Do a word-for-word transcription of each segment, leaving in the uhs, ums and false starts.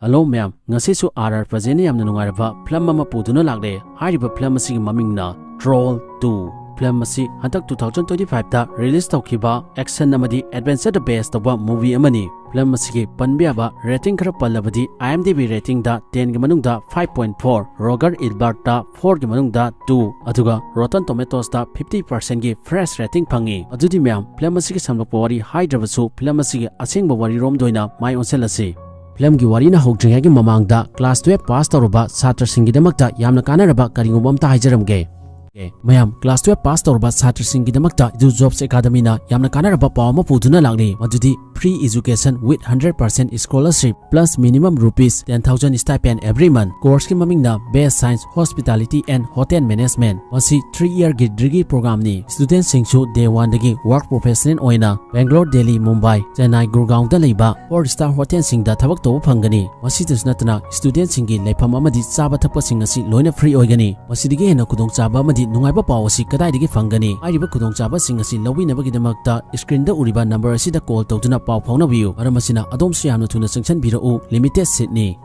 Hello ꯃꯌꯥꯝ, ꯉꯁꯤꯁꯨ R R ꯄ꯭ꯔꯖꯦꯟꯅ ꯌꯥꯝꯅ ꯅꯨꯡꯉꯥꯏꯔꯕ ꯐꯤꯂꯝ ꯑꯃ ꯄꯨꯗꯨꯅ ꯂꯥꯛꯂꯦ꯫ ꯍꯥꯏꯔꯤꯕ ꯐꯤꯂꯝ ꯑꯁꯤꯒꯤ ꯃꯃꯤꯡꯅ Troll two꯫ ꯐꯤꯂꯝ ꯑꯁꯤ ꯍꯟꯗꯛ two thousand twenty five ꯇ ꯔꯤꯂꯤꯁ ꯇꯧꯈꯤꯕ ꯑꯦꯛꯁꯟ ꯑꯃꯗꯤ ꯑꯦꯗꯚꯦꯟꯆꯔꯗ ꯕꯦꯁ ꯇꯧꯕ ꯃꯨꯚꯤ ꯑꯃꯅꯤ꯫ ꯐꯤꯂꯝ ꯑꯁꯤꯒꯤ ꯄꯟꯕ ꯌꯥꯕ ꯔꯦꯇꯤꯡ ꯈꯔ ꯄꯜꯂꯕꯗꯤ, IMDb ꯔꯦꯇꯤꯡꯗ ten ꯒꯤ ꯃꯅꯨꯡꯗ five point four, Rotten Tomatoes ꯇ four ꯒꯤ ꯃꯅꯨꯡꯗ two, ꯑꯗꯨꯒ Rotten Tomatoes ꯇ fifty percent ꯒꯤ ꯐ꯭ꯔꯦꯁ ꯔꯦꯇꯤꯡ ꯐꯪꯉꯤ꯫ ꯑꯗꯨꯗꯤ ꯃꯌꯥꯝ, ꯐꯤꯂꯝ ꯑꯁꯤꯒꯤ ꯁꯝꯂꯞꯄ ꯋꯥꯔꯤ ꯍꯥꯏꯗ꯭ꯔꯕꯁꯨ, ꯐꯤꯂꯝ ꯑꯁꯤꯒꯤ ꯑꯁꯦꯡꯕ ꯋꯥꯔꯤꯔꯣꯝꯗ ꯑꯣꯏꯅ ꯃꯥꯏ ꯑꯣꯟꯁꯤꯜꯂꯁꯤ꯫ ꯐꯤꯂꯝꯒꯤ ꯋꯥꯔꯤꯅ ꯍꯧꯗ꯭ꯔꯤꯉꯩꯒꯤ ꯃꯃꯥꯡꯗ class twelve pass ꯇꯧꯔꯕ ꯁꯥꯇ꯭ꯔꯁꯤꯡꯒꯤꯗꯃꯛꯇ ꯌꯥꯝꯅ ꯀꯥꯟꯅꯔꯕ ꯀꯔꯤꯒꯨꯝꯕ ꯑꯃꯇ ꯍꯥꯏꯖꯔꯝꯒꯦ꯫ ꯃꯌꯥꯝ, class twelve pass ꯇꯧꯔꯕ ꯁꯥꯇ꯭ꯔꯁꯤꯡꯒꯤꯗꯃꯛꯇ Edu Jobs Academy ꯅ ꯌꯥꯝꯅ ꯀꯥꯟꯅꯔꯕ ꯄꯥꯎ ꯑꯃ ꯄꯨꯗꯨꯅ ꯂꯥꯛꯂꯤ, ꯃꯗꯨꯗꯤ free education with hundred percent scholarship plus minimum rupees ten thousand stipend every month꯫ Course ꯀꯤ ꯃꯃꯤꯡꯅ Best Science, Hospitality and Hotel Management꯫ ꯃꯁꯤ three year ꯒꯤ degree program ꯅꯤ꯫ Student ꯁꯤꯡꯁꯨ day one ꯗꯒꯤ work professional ꯑꯣꯏꯅ Bangalore, Delhi, Mumbai, Chennai, Gurgaon ꯗ ꯂꯩꯕ four star hotel ꯁꯤꯡꯗ ꯊꯕꯛ ꯇꯧꯕ ꯐꯪꯒꯅꯤ꯫ ꯃꯁꯤꯗꯁꯨ ꯅꯠꯇꯅ, student ꯁꯤꯡꯒꯤ ꯂꯩꯐꯝ ꯑꯃꯗꯤ ꯆꯥꯕ ꯊꯛꯄꯁꯤꯡ ꯑꯁꯤ ꯂꯣꯏꯅ free ꯑꯣꯏꯒꯅꯤ꯫ ꯃꯁꯤꯗꯒꯤ ꯍꯦꯟꯅ ꯈꯨꯗꯣꯡꯆꯥꯕ ꯑꯃꯗꯤ ꯅꯨꯡꯉꯥꯏꯕ ꯄꯥꯎ ꯑꯁꯤ ꯀꯗꯥꯏꯗꯒꯤ ꯐꯪꯒꯅꯤ? ꯍꯥꯏꯔꯤꯕ ꯈꯨꯗꯣꯡꯆꯥꯕꯁꯤꯡ ꯑꯁꯤ ꯂꯧꯕꯤꯅꯕꯒꯤꯗꯃꯛꯇ screen ꯗ ꯎꯔꯤꯕ number ꯑꯁꯤꯗ call ꯇꯧꯗꯨꯅ ꯄꯥꯎ ꯐꯥꯎꯅꯕꯤꯌꯨ꯫ ꯃꯔꯝ ꯑꯁꯤꯅ, ꯑꯗꯣꯝꯁꯨ ꯌꯥꯝꯅ ꯊꯨꯅ ꯆꯪꯁꯤꯟꯕꯤꯔꯛꯎ, limited seat ꯅꯤ꯫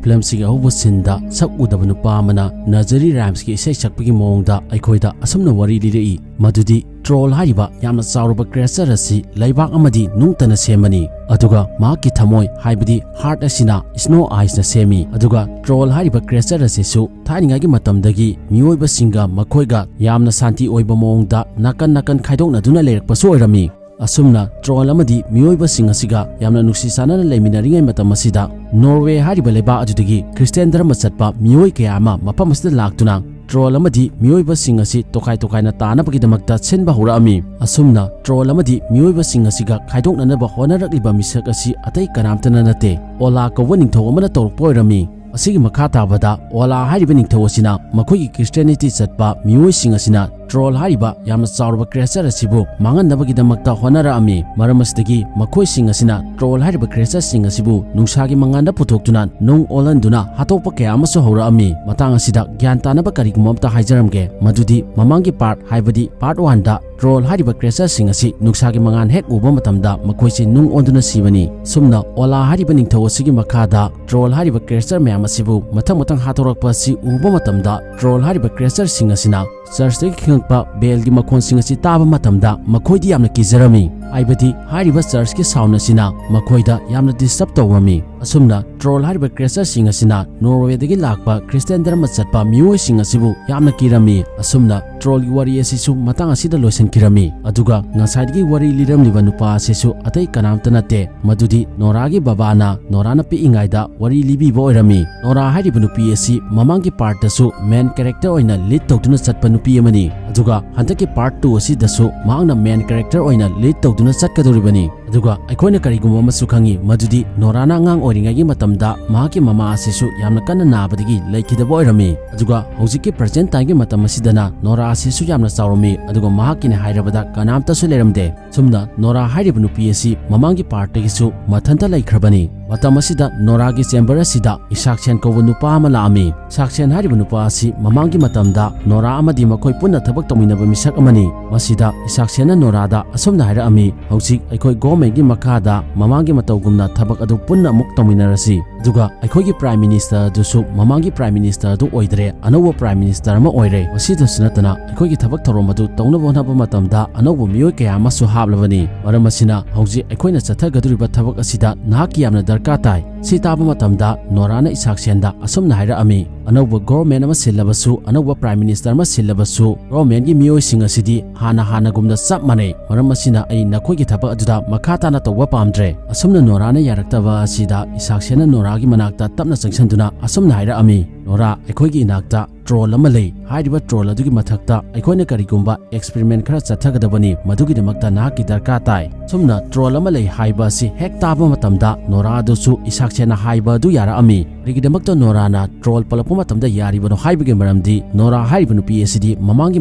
ꯐꯤꯂꯝꯁꯤꯒꯤ ꯑꯍꯧꯕ ꯁꯤꯟꯗ ꯁꯛ ꯎꯗꯕ ꯅꯨꯄꯥ ꯑꯃꯅ nursery rhymes ꯀꯤ ꯏꯁꯩ ꯁꯛꯄꯒꯤ ꯃꯑꯣꯡꯗ ꯑꯩꯈꯣꯏꯗ ꯑꯁꯨꯝꯅ ꯋꯥꯔꯤ ꯂꯤꯔꯛꯏ, ꯃꯗꯨꯗꯤ troll ꯍꯥꯏꯔꯤꯕ ꯌꯥꯝꯅ ꯆꯥꯎꯔꯕ creature ꯑꯁꯤ ꯂꯩꯕꯥꯛ ꯑꯃꯗꯤ ꯅꯨꯡꯇꯅ ꯁꯦꯝꯕꯅꯤ꯫ ꯑꯗꯨꯒ ꯃꯍꯥꯛꯀꯤ ꯊꯃꯣꯏ, ꯍꯥꯏꯕꯗꯤ heart ꯑꯁꯤꯅ snow ice ꯅ ꯁꯦꯝꯃꯤ꯫ ꯑꯗꯨꯒ troll ꯍꯥꯏꯔꯤꯕ creature ꯑꯁꯤꯁꯨ ꯊꯥꯏꯅꯉꯥꯏꯒꯤ ꯃꯇꯝꯗꯒꯤ ꯃꯤꯑꯣꯏꯕꯁꯤꯡꯒ ꯃꯈꯣꯏꯒ ꯌꯥꯝꯅ ꯁꯥꯟꯇꯤ ꯑꯣꯏꯕ ꯃꯑꯣꯡꯗ ꯅꯥꯀꯟ ꯅꯥꯀꯟ ꯈꯥꯏꯗꯣꯛꯅꯗꯨꯅ ꯂꯩꯔꯛꯄꯁꯨ ꯑꯣꯏꯔꯝꯃꯤ꯫ ꯑꯁꯨꯝꯅ troll ꯑꯃꯗꯤ ꯃꯤꯑꯣꯏꯕꯁꯤꯡ ꯑꯁꯤꯒ ꯌꯥꯝꯅ ꯅꯨꯡꯁꯤ ꯆꯥꯟꯅꯅ ꯂꯩꯃꯤꯟꯅꯔꯤꯉꯩ ꯃꯇꯝ ꯑꯁꯤꯗ, Norway ꯍꯥꯏꯔꯤꯕ ꯂꯩꯕꯥꯛ ꯑꯗꯨꯗꯒꯤ Christian ꯙꯔꯃ ꯆꯠꯄ ꯃꯤꯑꯣꯏ ꯀꯌꯥ ꯑꯃ ꯃꯐꯝ ꯑꯁꯤꯗ ꯂꯥꯛꯇꯨꯅ troll ꯑꯃꯗꯤ ꯃꯤꯑꯣꯏꯕꯁꯤꯡ ꯑꯁꯤ ꯇꯣꯈꯥꯏ ꯇꯣꯈꯥꯏꯅ ꯇꯥꯅꯕꯒꯤꯗꯃꯛꯇ ꯁꯤꯟꯕ ꯍꯧꯔꯛꯑꯝꯃꯤ꯫ ꯑꯁꯨꯝꯅ troll ꯑꯃꯗꯤ ꯃꯤꯑꯣꯏꯕꯁꯤꯡ ꯑꯁꯤꯒ ꯈꯥꯏꯗꯣꯛꯅꯅꯕ ꯍꯣꯠꯅꯔꯛꯂꯤꯕ ꯃꯤꯁꯛ ꯑꯁꯤ ꯑꯇꯩ ꯀꯅꯥꯝꯇꯅ ꯅꯠꯇꯦ, Ola ꯀꯧꯕ ꯅꯤꯡꯊꯧ ꯑꯃꯅ ꯇꯧꯔꯛꯄ ꯑꯣꯏꯔꯝꯃꯤ꯫ ꯑꯁꯤꯒꯤ ꯃꯈꯥ ꯇꯥꯕꯗ ꯑꯣꯂꯥ ꯍꯥꯏꯔꯤꯕ ꯅꯤꯡꯊꯧ ꯑꯁꯤꯅ ꯃꯈꯣꯏꯒꯤ Christianity ꯆꯠꯄ ꯃꯤꯑꯣꯏꯁꯤꯡ ꯑꯁꯤꯅ Troll ꯍꯥꯏꯔꯤꯕ ꯌꯥꯝꯅ ꯆꯥꯎꯔꯕ creature ꯑꯁꯤꯕꯨ ꯃꯥꯡꯍꯟꯅꯕꯒꯤꯗꯃꯛꯇ ꯍꯣꯠꯅꯔꯛꯑꯝꯃꯤ꯫ ꯃꯔꯝ ꯑꯁꯤꯗꯒꯤ ꯃꯈꯣꯏꯁꯤꯡ ꯑꯁꯤꯅ Troll ꯍꯥꯏꯔꯤꯕ creatureꯁꯤꯡ ꯑꯁꯤꯕꯨ ꯅꯨꯡꯁꯥꯒꯤ ꯃꯉꯥꯟꯗ ꯄꯨꯊꯣꯛꯇꯨꯅ ꯅꯨꯡ ꯑꯣꯜꯍꯟꯗꯨꯅ ꯍꯥꯠꯇꯣꯛꯄ ꯀꯌꯥ ꯑꯃꯁꯨ ꯍꯧꯔꯛꯑꯝꯃꯤ꯫ ꯃꯇꯥꯡ ꯑꯁꯤꯗ ꯒ꯭ꯌꯥꯟ ꯇꯥꯅꯕ ꯀꯔꯤꯒꯨꯝꯕ ꯑꯃꯇ ꯍꯥꯏꯖꯔꯝꯒꯦ, ꯃꯗꯨꯗꯤ ꯃꯃꯥꯡꯒꯤ part, ꯍꯥꯏꯕꯗꯤ part oneꯗ Troll ꯍꯥꯏꯔꯤꯕ creatureꯁꯤꯡ ꯑꯁꯤ ꯅꯨꯡꯁꯥꯒꯤ ꯃꯉꯥꯟ ꯍꯦꯛ ꯎꯕ ꯃꯇꯝꯗ ꯃꯈꯣꯏꯁꯤ ꯅꯨꯡ ꯑꯣꯟꯗꯨꯅ ꯁꯤꯕꯅꯤ꯫ ꯑꯁꯨꯝꯅ ꯑꯣꯂꯥ ꯍꯥꯏꯔꯤꯕ ꯅꯤꯡꯊꯧ ꯑꯁꯤꯒꯤ ꯃꯈꯥꯗ Troll ꯍꯥꯏꯔꯤꯕ creature ꯃꯌꯥꯝ ꯑꯁꯤꯕꯨ ꯃꯊꯪ ꯃꯊꯪ ꯍꯥꯠꯇꯣꯔꯛꯄ ꯑꯁꯤ ꯎꯕ ꯃꯇꯝꯗ, Troll ꯍꯥꯏꯔꯤꯕ creatureꯁꯤꯡ ꯑꯁꯤꯅ churchꯇꯒꯤ ꯈꯤꯡꯉꯛꯄ bellꯒꯤ ꯃꯈꯣꯟꯁꯤꯡ ꯑꯁꯤ ꯇꯥꯕ ꯃꯇꯝꯗ ꯃꯈꯣꯏꯗꯤ ꯌꯥꯝꯅ ꯀꯤꯖꯔꯝꯃꯤ꯫ ꯍꯥꯏꯕꯗꯤ ꯍꯥꯏꯔꯤꯕ churchꯀꯤ sound ꯑꯁꯤꯅ ꯃꯈꯣꯏꯗ ꯌꯥꯝꯅ disturb ꯇꯧꯔꯝꯃꯤ꯫ ꯑꯁꯨꯝꯅ Troll ꯍꯥꯏꯔꯤꯕ creatureꯁꯤꯡ ꯑꯁꯤꯅ Norwayꯗꯒꯤ ꯂꯥꯛꯄ Christian ꯙꯔꯃ ꯆꯠꯄ ꯃꯤꯑꯣꯏꯁꯤꯡ ꯑꯁꯤꯕꯨ ꯌꯥꯝꯅ ꯀꯤꯔꯝꯃꯤ꯫ ꯑꯁꯨꯝꯅ Trollꯒꯤ ꯋꯥꯔꯤ ꯑꯁꯤꯁꯨ ꯃꯇꯥꯡ ꯑꯁꯤꯗ ꯂꯣꯏꯁꯤꯟꯈꯤꯔꯝꯃꯤ꯫ ꯑꯗꯨꯒ ꯉꯁꯥꯏꯗꯒꯤ ꯋꯥꯔꯤ ꯂꯤꯔꯝꯂꯤꯕ ꯅꯨꯄꯥ ꯑꯁꯤꯁꯨ ꯑꯇꯩ ꯀꯅꯥꯝꯇ ꯅꯠꯇꯦ, ꯃꯗꯨꯗꯤ Noraꯒꯤ ꯕꯕꯥꯅ Noraꯅ ꯄꯤꯛꯏꯉꯩꯗ ꯋꯥꯔꯤ ꯂꯤꯕꯤꯕ ꯑꯣꯏꯔꯝꯃꯤ꯫ Nora ꯍꯥꯏꯔꯤꯕ ꯅꯨꯄꯤ ꯑꯁꯤ ꯃꯃꯥꯡꯒꯤ partꯇꯁꯨ main character ꯑꯣꯏꯅ lead ꯇꯧꯗꯨꯅ ꯆꯠꯄ ꯅꯨꯄꯤ ꯑꯃꯅꯤ꯫ ꯑꯗꯨꯒ ꯍꯟꯗꯛꯀꯤ part two ꯑꯁꯤꯗꯁꯨ ꯃꯍꯥꯛꯅ main character ꯑꯣꯏꯅ lead ꯇꯧꯗꯨꯅ ꯆꯠꯀꯗꯧꯔꯤꯕꯅꯤ꯫ ꯑꯗꯨꯒ ꯑꯩꯈꯣꯏꯅ ꯀꯔꯤꯒꯨꯝꯕ ꯑꯃꯁꯨ ꯈꯪꯉꯤ, ꯃꯗꯨꯗꯤ Noraꯅ ꯑꯉꯥꯡ ꯑꯣꯏꯔꯤꯉꯩꯒꯤ ꯃꯇꯝꯗ ꯃꯍꯥꯛꯀꯤ ꯃꯃꯥ ꯑꯁꯤꯁꯨ ꯌꯥꯝꯅ ꯀꯟꯅ ꯅꯥꯕꯗꯒꯤ ꯂꯩꯈꯤꯗꯕ ꯑꯣꯏꯔꯝꯃꯤ꯫ ꯑꯗꯨꯒ ꯍꯧꯖꯤꯛꯀꯤ present timeꯒꯤ ꯃꯇꯝ ꯑꯁꯤꯗꯅ Nora ꯑꯁꯤꯁꯨ ꯌꯥꯝꯅ ꯆꯥꯎꯔꯝꯃꯤ, ꯑꯗꯨꯒ ꯃꯍꯥꯛꯀꯤꯅꯦ ꯍꯥꯏꯔꯕꯗ ꯀꯅꯥꯝꯇꯁꯨ ꯂꯩꯔꯝꯗꯦ꯫ ꯑꯁꯨꯝꯅ Nora ꯍꯥꯏꯔꯤꯕ ꯅꯨꯄꯤ ꯑꯁꯤ ꯃꯃꯥꯡꯒꯤ partꯇꯒꯤꯁꯨ ꯃꯊꯟꯇ ꯂꯩꯈ꯭ꯔꯕꯅꯤ꯫ ꯃꯇꯝ ꯑꯁꯤꯗ Noraꯒꯤ chamber ꯑꯁꯤꯗ Isaacson ꯀꯧꯕ ꯅꯨꯄꯥ ꯑꯃ ꯂꯥꯛꯑꯝꯃꯤ꯫ Isaacson ꯍꯥꯏꯔꯤꯕ ꯅꯨꯄꯥ ꯑꯁꯤ ꯃꯃꯥꯡꯒꯤ ꯃꯇꯝꯗ Nora ꯑꯃꯗꯤ ꯃꯈꯣꯏ ꯄꯨꯟꯅ ꯊꯕꯛ ꯇꯧꯃꯤꯟꯅꯕ ꯃꯤꯁꯛ ꯑꯃꯅꯤ꯫ ꯃꯁꯤꯗ Isaacson ꯅ Noraꯗ ꯑꯁꯨꯝꯅ ꯍꯥꯏꯔꯛꯑꯝꯃꯤ, "ꯍꯧꯖꯤꯛ ꯑꯩꯈꯣꯏ governmentꯀꯤ ꯃꯈꯥꯗ ꯃꯃꯥꯡꯒꯤ ꯃꯇꯧꯒꯨꯝꯅ ꯊꯕꯛ ꯑꯗꯨ ꯄꯨꯟꯅ ꯑꯃꯨꯛ ꯇꯧꯃꯤꯟꯅꯔꯁꯤ꯫ ꯑꯗꯨꯒ ꯑꯩꯈꯣꯏꯒꯤ Prime Minister ꯑꯗꯨꯁꯨ ꯃꯃꯥꯡꯒꯤ Prime Minister ꯑꯗꯨ ꯑꯣꯏꯗ꯭ꯔꯦ, ꯑꯅꯧꯕ Prime Minister ꯑꯃ ꯑꯣꯏꯔꯦ꯫ ꯃꯁꯤꯗꯁꯨ ꯅꯠꯇꯅ ꯑꯩꯈꯣꯏꯒꯤ ꯊꯕꯛ ꯊꯧꯔꯝ ꯑꯗꯨ ꯇꯧꯅꯕ ꯍꯣꯠꯅꯕ ꯃꯇꯝꯗ ꯑꯅꯧꯕ ꯃꯤꯑꯣꯏ ꯀꯌꯥ ꯑꯃꯁꯨ ꯍꯥꯞꯂꯕꯅꯤ꯫ ꯃꯔꯝ ꯑꯁꯤꯅ ꯍꯧꯖꯤꯛ ꯑꯩꯈꯣꯏꯅ ꯆꯠꯊꯒꯗꯧꯔꯤꯕ ꯊꯕꯛ ꯑꯁꯤꯗ ꯅꯍꯥꯛꯀꯤ ꯌꯥꯝꯅ ꯗꯔꯀꯥꯔ ꯇꯥꯏ꯫" ꯁꯤ ꯇꯥꯕ ꯃꯇꯝꯗ Noraꯅ Isaacson ꯗ ꯑꯁꯨꯝꯅ ꯍꯥꯏꯔꯛꯑꯝꯃꯤ, "ꯑꯅꯧꯕ government ꯑꯃ ꯁꯤꯜꯂꯕꯁꯨ, ꯑꯅꯧꯕ Prime Minister ꯑꯃ ꯁꯤꯜꯂꯕꯁꯨ, governmentꯀꯤ ꯃꯤꯑꯣꯏꯁꯤꯡ ꯑꯁꯤꯗꯤ ꯍꯥꯟꯅ ꯍꯥꯟꯅꯒꯨꯝꯅ ꯆꯞ ꯃꯥꯟꯅꯩ꯫ ꯃꯔꯝ ꯑꯁꯤꯅ ꯑꯩ ꯅꯈꯣꯏꯒꯤ ꯊꯕꯛ ꯑꯗꯨꯗ ꯃꯈꯥ ꯇꯥꯅ ꯇꯧꯕ ꯄꯥꯝꯗ꯭ꯔꯦ꯫" ꯑꯁꯨꯝꯅ Noraꯅ ꯌꯥꯔꯛꯇꯕ ꯑꯁꯤꯗ Isaacson ꯅ Noraꯒꯤ ꯃꯅꯥꯛꯇ ꯇꯞꯅ ꯆꯪꯁꯤꯟꯗꯨꯅ ꯑꯁꯨꯝꯅ ꯍꯥꯏꯔꯛꯑꯝꯃꯤ, "ꯅꯣꯔꯥ, ꯑꯩꯈꯣꯏꯒꯤ ꯏꯅꯥꯛꯇ troll ꯑꯃ ꯂꯩ꯫ ꯍꯥꯏꯔꯤꯕ troll ꯑꯗꯨꯒꯤ ꯃꯊꯛꯇ ꯑꯩꯈꯣꯏꯅ ꯀꯔꯤꯒꯨꯝꯕ experiment ꯈꯔ ꯆꯠꯊꯒꯗꯕꯅꯤ꯫ ꯃꯗꯨꯒꯤꯗꯃꯛꯇ ꯅꯍꯥꯛꯀꯤ ꯗꯔꯀꯥꯔ ꯇꯥꯏ꯫" ꯁꯨꯝꯅ troll ꯑꯃ ꯂꯩ ꯍꯥꯏꯕ ꯑꯁꯤ ꯍꯦꯛ ꯇꯥꯕ ꯃꯇꯝꯗ ꯅꯣꯔꯥ ꯑꯗꯨꯁꯨ ꯏꯁꯥꯛꯁꯦꯟꯅ ꯍꯥꯏꯕ ꯑꯗꯨ ꯌꯥꯔꯛꯑꯝꯃꯤ꯫ ꯀꯔꯤꯒꯤꯗꯃꯛꯇ ꯅꯣꯔꯥꯅ troll ꯄꯜꯂꯛꯄ ꯃꯇꯝꯗ ꯌꯥꯔꯤꯕꯅꯣ ꯍꯥꯏꯕꯒꯤ ꯃꯔꯝꯗꯤ, ꯅꯣꯔꯥ ꯍꯥꯏꯔꯤꯕ ꯅꯨꯄꯤ ꯑꯁꯤꯗꯤ ꯃꯃꯥꯡꯒꯤ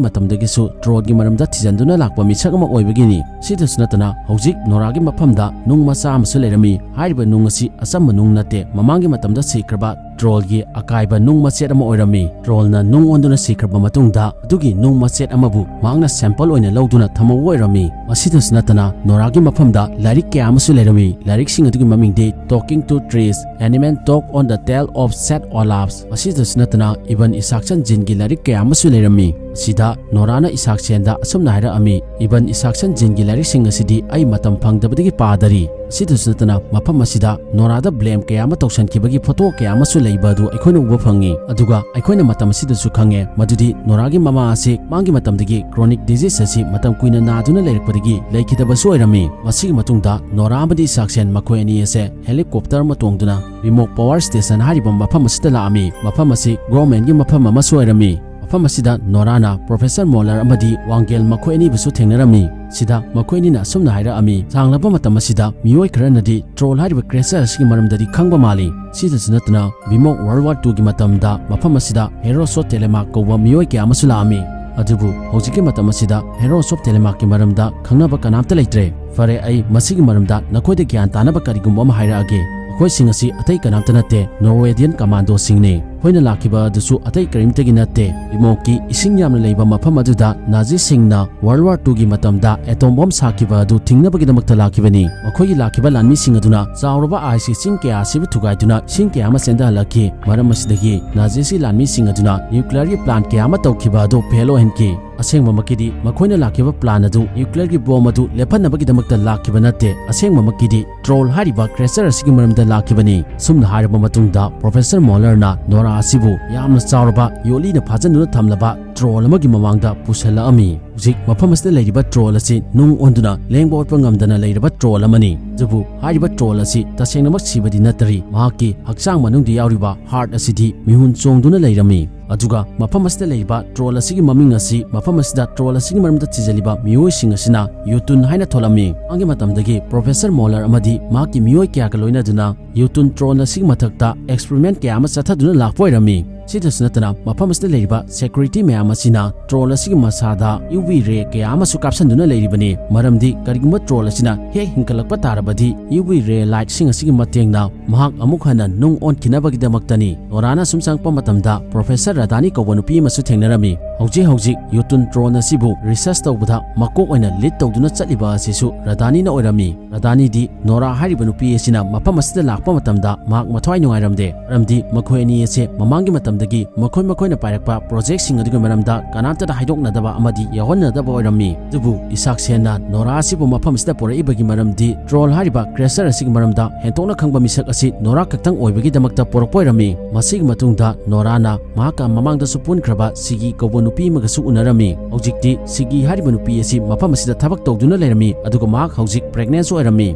ꯃꯇꯝꯗꯒꯤꯁꯨ trollꯒꯤ ꯃꯔꯝꯗ ꯊꯤꯖꯤꯟꯗꯨꯅ ꯂꯥꯛꯄ ꯃꯤꯁꯛ ꯑꯃ ꯑꯣꯏꯕꯒꯤꯅꯤ꯫ ꯁꯤꯗꯁꯨ ꯅꯠꯇꯅ, ꯍꯧꯖꯤꯛ ꯅꯣꯔꯥꯒꯤ ꯃꯐꯝꯗ ꯅꯨꯡ ꯃꯆꯥ ꯑꯃꯁꯨ ꯂꯩꯔꯝꯃꯤ꯫ ꯍꯥꯏꯔꯤꯕ ꯅꯨꯡ ꯑꯁꯤ ꯑꯆꯝꯕ ꯅꯨꯡ ꯅꯠꯇꯦ꯫ ꯃꯃꯥꯡꯒꯤ ꯃꯇꯝꯗ ꯁꯤꯈ꯭ꯔꯕ trollꯒꯤ ꯑꯀꯥꯏꯕ ꯅꯨꯡ ꯃꯆꯦꯠ ꯑꯃ ꯑꯣꯏꯔꯝꯃꯤ꯫ trollꯅ ꯅꯨꯡ ꯑꯣꯟꯗꯨꯅ ꯁꯤꯈ꯭ꯔꯕ ꯃꯇꯨꯡꯗ, ꯑꯗꯨꯒꯤ ꯅꯨꯡ ꯃꯆꯦꯠ ꯑꯃꯕꯨ ꯃꯍꯥꯛꯅ sample ꯑꯣꯏꯅ ꯂꯧꯗꯨꯅ ꯊꯝꯍꯧꯕ ꯑꯣꯏꯔꯝꯃꯤ꯫ ꯃꯁꯤꯗꯁꯨ ꯅꯠꯇꯅ, ꯅꯣꯔꯥꯒꯤ ꯃꯐꯝꯗ ꯂꯥꯏꯔꯤꯛ ꯀꯌꯥ ꯑꯃꯁꯨ ꯂꯩꯔꯝꯃꯤ꯫ ꯂꯥꯏꯔꯤꯛꯁꯤꯡ ꯑꯗꯨꯒꯤ ꯃꯃꯤꯡꯗꯤ Talking to Trees, Animals Talk on the Tale of Sad Olaf꯫ ꯃꯁꯤꯗꯁꯨ ꯅꯠꯇꯅ, ꯏꯕꯟ ꯏꯁꯥꯛꯁꯟ ꯖꯤꯟꯒꯤ ꯂꯥꯏꯔꯤꯛ ꯀꯌꯥ ꯑꯃꯁꯨ ꯂꯩꯔꯝꯃꯤ꯫ ꯃꯁꯤꯗ ꯅꯣꯔꯥꯅ ꯏꯁꯥꯛꯁꯦꯟꯗ ꯑꯁꯨꯝꯅ ꯍꯥꯏꯔꯛꯑꯝꯃꯤ, "ꯏꯕꯟ ꯏꯁꯥꯛꯁꯟ ꯖꯤꯟꯒꯤ ꯂꯥꯏꯔꯤꯛꯁꯤꯡ ꯑꯁꯤꯗꯤ ꯑꯩ ꯃꯇꯝ ꯐꯪꯗꯕꯗꯒꯤ ꯄꯥꯗꯔꯤ꯫" ꯑꯁꯤꯗꯁꯨ ꯅꯠꯇꯅ, ꯃꯐꯝ ꯑꯁꯤꯗ ꯅꯣꯔꯥꯗ blame ꯀꯌꯥ ꯑꯃ ꯇꯧꯁꯟꯈꯤꯕꯒꯤ photo ꯀꯌꯥ ꯑꯃꯁꯨ ꯂꯩꯕ ꯑꯗꯨ ꯑꯩꯈꯣꯏꯅ ꯎꯕ ꯐꯪꯉꯤ꯫ ꯑꯗꯨꯒ ꯑꯩꯈꯣꯏꯅ ꯃꯇꯝ ꯑꯁꯤꯗꯁꯨ ꯈꯪꯉꯦ ꯃꯗꯨꯗꯤ ꯅꯣꯔꯥꯒꯤ ꯃꯃꯥ ꯑꯁꯤ ꯃꯥꯒꯤ ꯃꯇꯝꯗꯒꯤ chronic disease ꯑꯁꯤ ꯃꯇꯝ ꯀꯨꯏꯅ ꯅꯥꯗꯨꯅ ꯂꯩꯔꯛꯄꯗꯒꯤ ꯂꯩꯈꯤꯗꯕꯁꯨ ꯑꯣꯏꯔꯝꯃꯤ꯫ ꯃꯁꯤꯒꯤ ꯃꯇꯨꯡꯗ ꯅꯣꯔꯥ ꯑꯃꯗꯤ ꯏꯁꯥꯛꯁꯦꯟ ꯃꯈꯣꯏ ꯑꯅꯤ ꯑꯁꯦ helicopter ꯑꯃ ꯇꯣꯡꯗꯨꯅ Vimok Power Station ꯍꯥꯏꯔꯤꯕ ꯃꯐꯝ ꯑꯁꯤꯗ ꯂꯥꯛꯑꯝꯃꯤ꯫ ꯃꯐꯝ ꯑꯁꯤ governmentꯒꯤ ꯃꯐꯝ ꯑꯃꯁꯨ ꯑꯣꯏꯔꯝꯃꯤ꯫ ꯃꯐꯝ ꯑꯁꯤꯗ ꯅꯣꯔꯥꯅ Professor Moller ꯑꯃꯗꯤ ꯋꯥꯡꯒꯦꯜ ꯃꯈꯣꯏ ꯑꯅꯤꯕꯨꯁꯨ ꯊꯦꯡꯅꯔꯝꯃꯤ꯫ ꯁꯤꯗ ꯃꯈꯣꯏ ꯑꯅꯤꯅ ꯑꯁꯨꯝꯅ ꯍꯥꯏꯔꯛꯑꯝꯃꯤ, ꯁꯥꯡꯂꯕ ꯃꯇꯝ ꯑꯁꯤꯗ ꯃꯤꯑꯣꯏ ꯈꯔꯅꯗꯤ troll ꯍꯥꯏꯔꯤꯕ creature ꯑꯁꯤꯒꯤ ꯃꯔꯝꯗꯗꯤ ꯈꯪꯕ ꯃꯥꯜꯂꯤ꯫ ꯁꯤꯗꯁꯨ ꯅꯠꯇꯅ, Vimok World War twoꯒꯤ ꯃꯇꯝꯗ ꯃꯐꯝ ꯑꯁꯤꯗ Heroes of Telemark ꯀꯧꯕ ꯃꯤꯑꯣꯏ ꯀꯌꯥ ꯑꯃꯁꯨ ꯂꯥꯛꯑꯝꯃꯤ꯫ ꯑꯗꯨꯕꯨ ꯍꯧꯖꯤꯛꯀꯤ ꯃꯇꯝ ꯑꯁꯤꯗ Heroes of Telemarkꯀꯤ ꯃꯔꯝꯗ ꯈꯪꯅꯕ ꯀꯅꯥꯝꯇ ꯂꯩꯇ꯭ꯔꯦ꯫ ꯐꯔꯦ, ꯑꯩ ꯃꯁꯤꯒꯤ ꯃꯔꯝꯗ ꯅꯈꯣꯏꯗ ꯒ꯭ꯌꯥꯟ ꯇꯥꯅꯕ ꯀꯔꯤꯒꯨꯝꯕ ꯑꯃ ꯍꯥꯏꯔꯛꯑꯒꯦ꯫ ꯃꯈꯣꯏꯁꯤꯡ ꯑꯁꯤ ꯑꯇꯩ ꯀꯅꯥꯝꯇ ꯅꯠꯇꯦ, Norwegian commandoꯁꯤꯡꯅꯤ꯫ ꯑꯩꯈꯣꯏꯅ ꯂꯥꯛꯈꯤꯕ ꯑꯗꯨꯁꯨ ꯑꯇꯩ ꯀꯔꯤꯝꯇꯒꯤ ꯅꯠꯇꯦ꯫ Vimokꯀꯤ ꯏꯁꯤꯡ ꯌꯥꯝꯅ ꯂꯩꯕ ꯃꯐꯝ ꯑꯗꯨꯗ ꯅꯥꯖꯤꯁꯤꯡꯅ World War twoꯒꯤ ꯃꯇꯝꯗ atom bomb ꯁꯥꯈꯤꯕ ꯑꯗꯨ ꯊꯤꯡꯅꯕꯒꯤꯗꯃꯛꯇ ꯂꯥꯛꯈꯤꯕꯅꯤ꯫ ꯃꯈꯣꯏꯒꯤ ꯂꯥꯛꯈꯤꯕ ꯂꯥꯟꯃꯤꯁꯤꯡ ꯑꯗꯨꯅ ꯆꯥꯎꯔꯕ ice ꯏꯁꯤꯡ ꯀꯌꯥ ꯑꯁꯤꯕꯨ ꯊꯨꯒꯥꯏꯗꯨꯅ ꯏꯁꯤꯡ ꯀꯌꯥ ꯑꯃ ꯆꯦꯟꯊꯍꯜꯂꯛꯈꯤ꯫ ꯃꯔꯝ ꯑꯁꯤꯗꯒꯤ ꯅꯥꯖꯤꯁꯤ ꯂꯥꯟꯃꯤꯁꯤꯡ ꯑꯗꯨꯅ nuclearꯒꯤ plant ꯀꯌꯥ ꯑꯃ ꯇꯧꯈꯤꯕ ꯑꯗꯨ fail ꯑꯣꯏꯍꯟꯈꯤ꯫ ꯑꯁꯦꯡꯕꯃꯛꯀꯤꯗꯤ ꯃꯈꯣꯏꯅ ꯂꯥꯛꯈꯤꯕ plan ꯑꯗꯨ nuclearꯒꯤ bomb ꯑꯗꯨ ꯂꯦꯞꯍꯟꯅꯕꯒꯤꯗꯃꯛꯇ ꯂꯥꯛꯈꯤꯕ ꯅꯠꯇꯦ꯫ ꯑꯁꯦꯡꯕꯃꯛꯀꯤꯗꯤ troll ꯍꯥꯏꯔꯤꯕ creature ꯑꯁꯤꯒꯤ ꯃꯔꯝꯗ ꯂꯥꯛꯈꯤꯕꯅꯤ꯫ ꯁꯨꯝꯅ ꯍꯥꯏꯔꯕ ꯃꯇꯨꯡꯗ, Professor Mollerꯅ ꯅꯣꯔꯥ ꯑꯁꯤꯕꯨ ꯌꯥꯝꯅ ꯆꯥꯎꯔꯕ ꯌꯣꯠꯂꯤꯅ ꯐꯥꯖꯤꯟꯗꯨꯅ ꯊꯝꯂꯕ troll ꯑꯃꯒꯤ ꯃꯃꯥꯡꯗ ꯄꯨꯁꯜꯂꯛꯑꯝꯃꯤ꯫ ꯍꯧꯖꯤꯛ ꯃꯐꯝ ꯑꯁꯤꯗ ꯂꯩꯔꯤꯕ troll ꯑꯁꯤ ꯅꯨꯡ ꯑꯣꯟꯗꯨꯅ ꯂꯦꯡꯕ ꯑꯣꯠꯄ ꯉꯝꯗꯅ ꯂꯩꯔꯕ troll ꯑꯃꯅꯤ꯫ ꯑꯗꯨꯕꯨ ꯍꯥꯏꯔꯤꯕ troll ꯑꯁꯤ ꯇꯁꯦꯡꯅꯃꯛ ꯁꯤꯕꯗꯤ ꯅꯠꯇ꯭ꯔꯤ, ꯃꯍꯥꯛꯀꯤ ꯍꯛꯆꯥꯡ ꯃꯅꯨꯡꯗ ꯌꯥꯎꯔꯤꯕ heart ꯑꯁꯤꯗꯤ ꯃꯤꯍꯨꯟ ꯆꯣꯡꯗꯨꯅ ꯂꯩꯔꯝꯃꯤ꯫ ꯑꯗꯨꯒ ꯃꯐꯝ ꯑꯁꯤꯗ ꯂꯩꯔꯤꯕ troll ꯑꯁꯤꯒꯤ ꯃꯃꯤꯡ ꯑꯁꯤ, ꯃꯐꯝ ꯑꯁꯤꯗ troll ꯑꯁꯤꯒꯤ ꯃꯔꯝꯗ ꯊꯤꯖꯤꯜꯂꯤꯕ ꯃꯤꯑꯣꯏꯁꯤꯡ ꯑꯁꯤꯅ ꯌꯨꯇꯨꯟ ꯍꯥꯏꯅ ꯊꯣꯜꯂꯝꯃꯤ꯫ ꯃꯃꯥꯡꯒꯤ ꯃꯇꯝꯗꯒꯤ Professor Moller ꯑꯃꯗꯤ ꯃꯍꯥꯛꯀꯤ ꯃꯤꯑꯣꯏ ꯀꯌꯥꯒ ꯂꯣꯏꯅꯗꯨꯅ ꯌꯨꯇꯨꯟ troll ꯑꯁꯤꯒꯤ ꯃꯊꯛꯇ experiment ꯀꯌꯥ ꯑꯃ ꯆꯠꯊꯗꯨꯅ ꯂꯥꯛꯄ ꯑꯣꯏꯔꯝꯃꯤ꯫ ꯁꯤꯗꯁꯨ ꯅꯠꯇꯅ ꯃꯐꯝ ꯑꯁꯤꯗ ꯂꯩꯔꯤꯕ security ꯃꯌꯥꯝ ꯑꯁꯤꯅ troll ꯑꯁꯤꯒꯤ ꯃꯁꯥꯗ UV ray ꯀꯌꯥ ꯑꯃꯁꯨ ꯀꯥꯞꯁꯤꯟꯗꯨꯅ ꯂꯩꯔꯤꯕꯅꯤ꯫ ꯃꯔꯝꯗꯤ ꯀꯔꯤꯒꯨꯝꯕ troll ꯑꯁꯤꯅ ꯍꯦꯛ ꯍꯤꯡꯒꯠꯂꯛꯄ ꯇꯥꯔꯕꯗꯤ UV ray lightꯁꯤꯡ ꯑꯁꯤꯒꯤ ꯃꯇꯦꯡꯅ ꯃꯍꯥꯛ ꯑꯃꯨꯛ ꯍꯟꯅ ꯅꯨꯡ ꯑꯣꯟꯈꯤꯅꯕꯒꯤꯗꯃꯛꯇꯅꯤ꯫ ꯅꯣꯔꯥꯅ ꯁꯨꯝ ꯆꯪꯂꯛꯄ ꯃꯇꯝꯗ Professor ꯔꯥꯙꯥꯅꯤ ꯀꯧꯕ ꯅꯨꯄꯤ ꯑꯃꯁꯨ ꯊꯦꯡꯅꯔꯝꯃꯤ꯫ ꯍꯧꯖꯤꯛ ꯍꯧꯖꯤꯛ ꯌꯨꯇꯨꯟ troll ꯑꯁꯤꯕꯨ research ꯇꯧꯕꯗ ꯃꯀꯣꯛ ꯑꯣꯏꯅ lead ꯇꯧꯗꯨꯅ ꯆꯠꯂꯤꯕ ꯑꯁꯤꯁꯨ ꯔꯥꯙꯥꯅꯤꯅ ꯑꯣꯏꯔꯝꯃꯤ꯫ ꯔꯥꯙꯥꯅꯤꯗꯤ ꯅꯣꯔꯥ ꯍꯥꯏꯔꯤꯕ ꯅꯨꯄꯤ ꯑꯁꯤꯅ ꯃꯐꯝ ꯑꯁꯤꯗ ꯂꯥꯛꯄ ꯃꯇꯝꯗ ꯃꯍꯥꯛ ꯃꯊ꯭ꯋꯥꯏ ꯅꯨꯡꯉꯥꯏꯔꯝꯗꯦ, ꯃꯔꯝꯗꯤ ꯃꯈꯣꯏ ꯑꯅꯤ ꯑꯁꯦ ꯃꯃꯥꯡꯒꯤ ꯃꯇꯝꯗꯒꯤ ꯃꯈꯣꯏ ꯃꯈꯣꯏꯅ ꯄꯥꯏꯔꯛꯄ projectꯁꯤꯡ ꯑꯗꯨꯒꯤ ꯃꯔꯝꯗ ꯀꯅꯥꯝꯇꯗ ꯍꯥꯏꯗꯣꯛꯅꯗꯕ ꯑꯃꯗꯤ ꯌꯥꯎꯍꯟꯅꯗꯕ ꯑꯣꯏꯔꯝꯃꯤ꯫ ꯑꯗꯨꯕꯨ ꯏꯁꯥꯛ ꯁꯦꯟꯅ ꯅꯣꯔꯥ ꯑꯁꯤꯕꯨ ꯃꯐꯝ ꯑꯁꯤꯗ ꯄꯨꯔꯛꯏꯕꯒꯤ ꯃꯔꯝꯗꯤ troll ꯍꯥꯏꯔꯤꯕ creature ꯑꯁꯤꯒꯤ ꯃꯔꯝꯗ ꯍꯦꯟꯗꯣꯛꯅ ꯈꯪꯕ ꯃꯤꯁꯛ ꯑꯁꯤ ꯅꯣꯔꯥ ꯈꯛꯇꯪ ꯑꯣꯏꯕꯒꯤꯗꯃꯛꯇ ꯄꯨꯔꯛꯄ ꯑꯣꯏꯔꯝꯃꯤ꯫ ꯃꯁꯤꯒꯤ ꯃꯇꯨꯡꯗ ꯅꯣꯔꯥꯅ ꯃꯍꯥꯛꯀ ꯃꯃꯥꯡꯗꯁꯨ ꯄꯨꯟꯈ꯭ꯔꯕ ꯁꯤꯒꯤ ꯀꯧꯕ ꯅꯨꯄꯤ ꯑꯃꯒꯁꯨ ꯎꯅꯔꯝꯃꯤ꯫ ꯍꯧꯖꯤꯛꯇꯤ ꯁꯤꯒꯤ ꯍꯥꯏꯔꯤꯕ ꯅꯨꯄꯤ ꯑꯁꯤ ꯃꯐꯝ ꯑꯁꯤꯗ ꯊꯕꯛ ꯇꯧꯗꯨꯅ ꯂꯩꯔꯝꯃꯤ, ꯑꯗꯨꯒ ꯃꯍꯥꯛ ꯍꯧꯖꯤꯛ pregnantꯁꯨ ꯑꯣꯏꯔꯝꯃꯤ꯫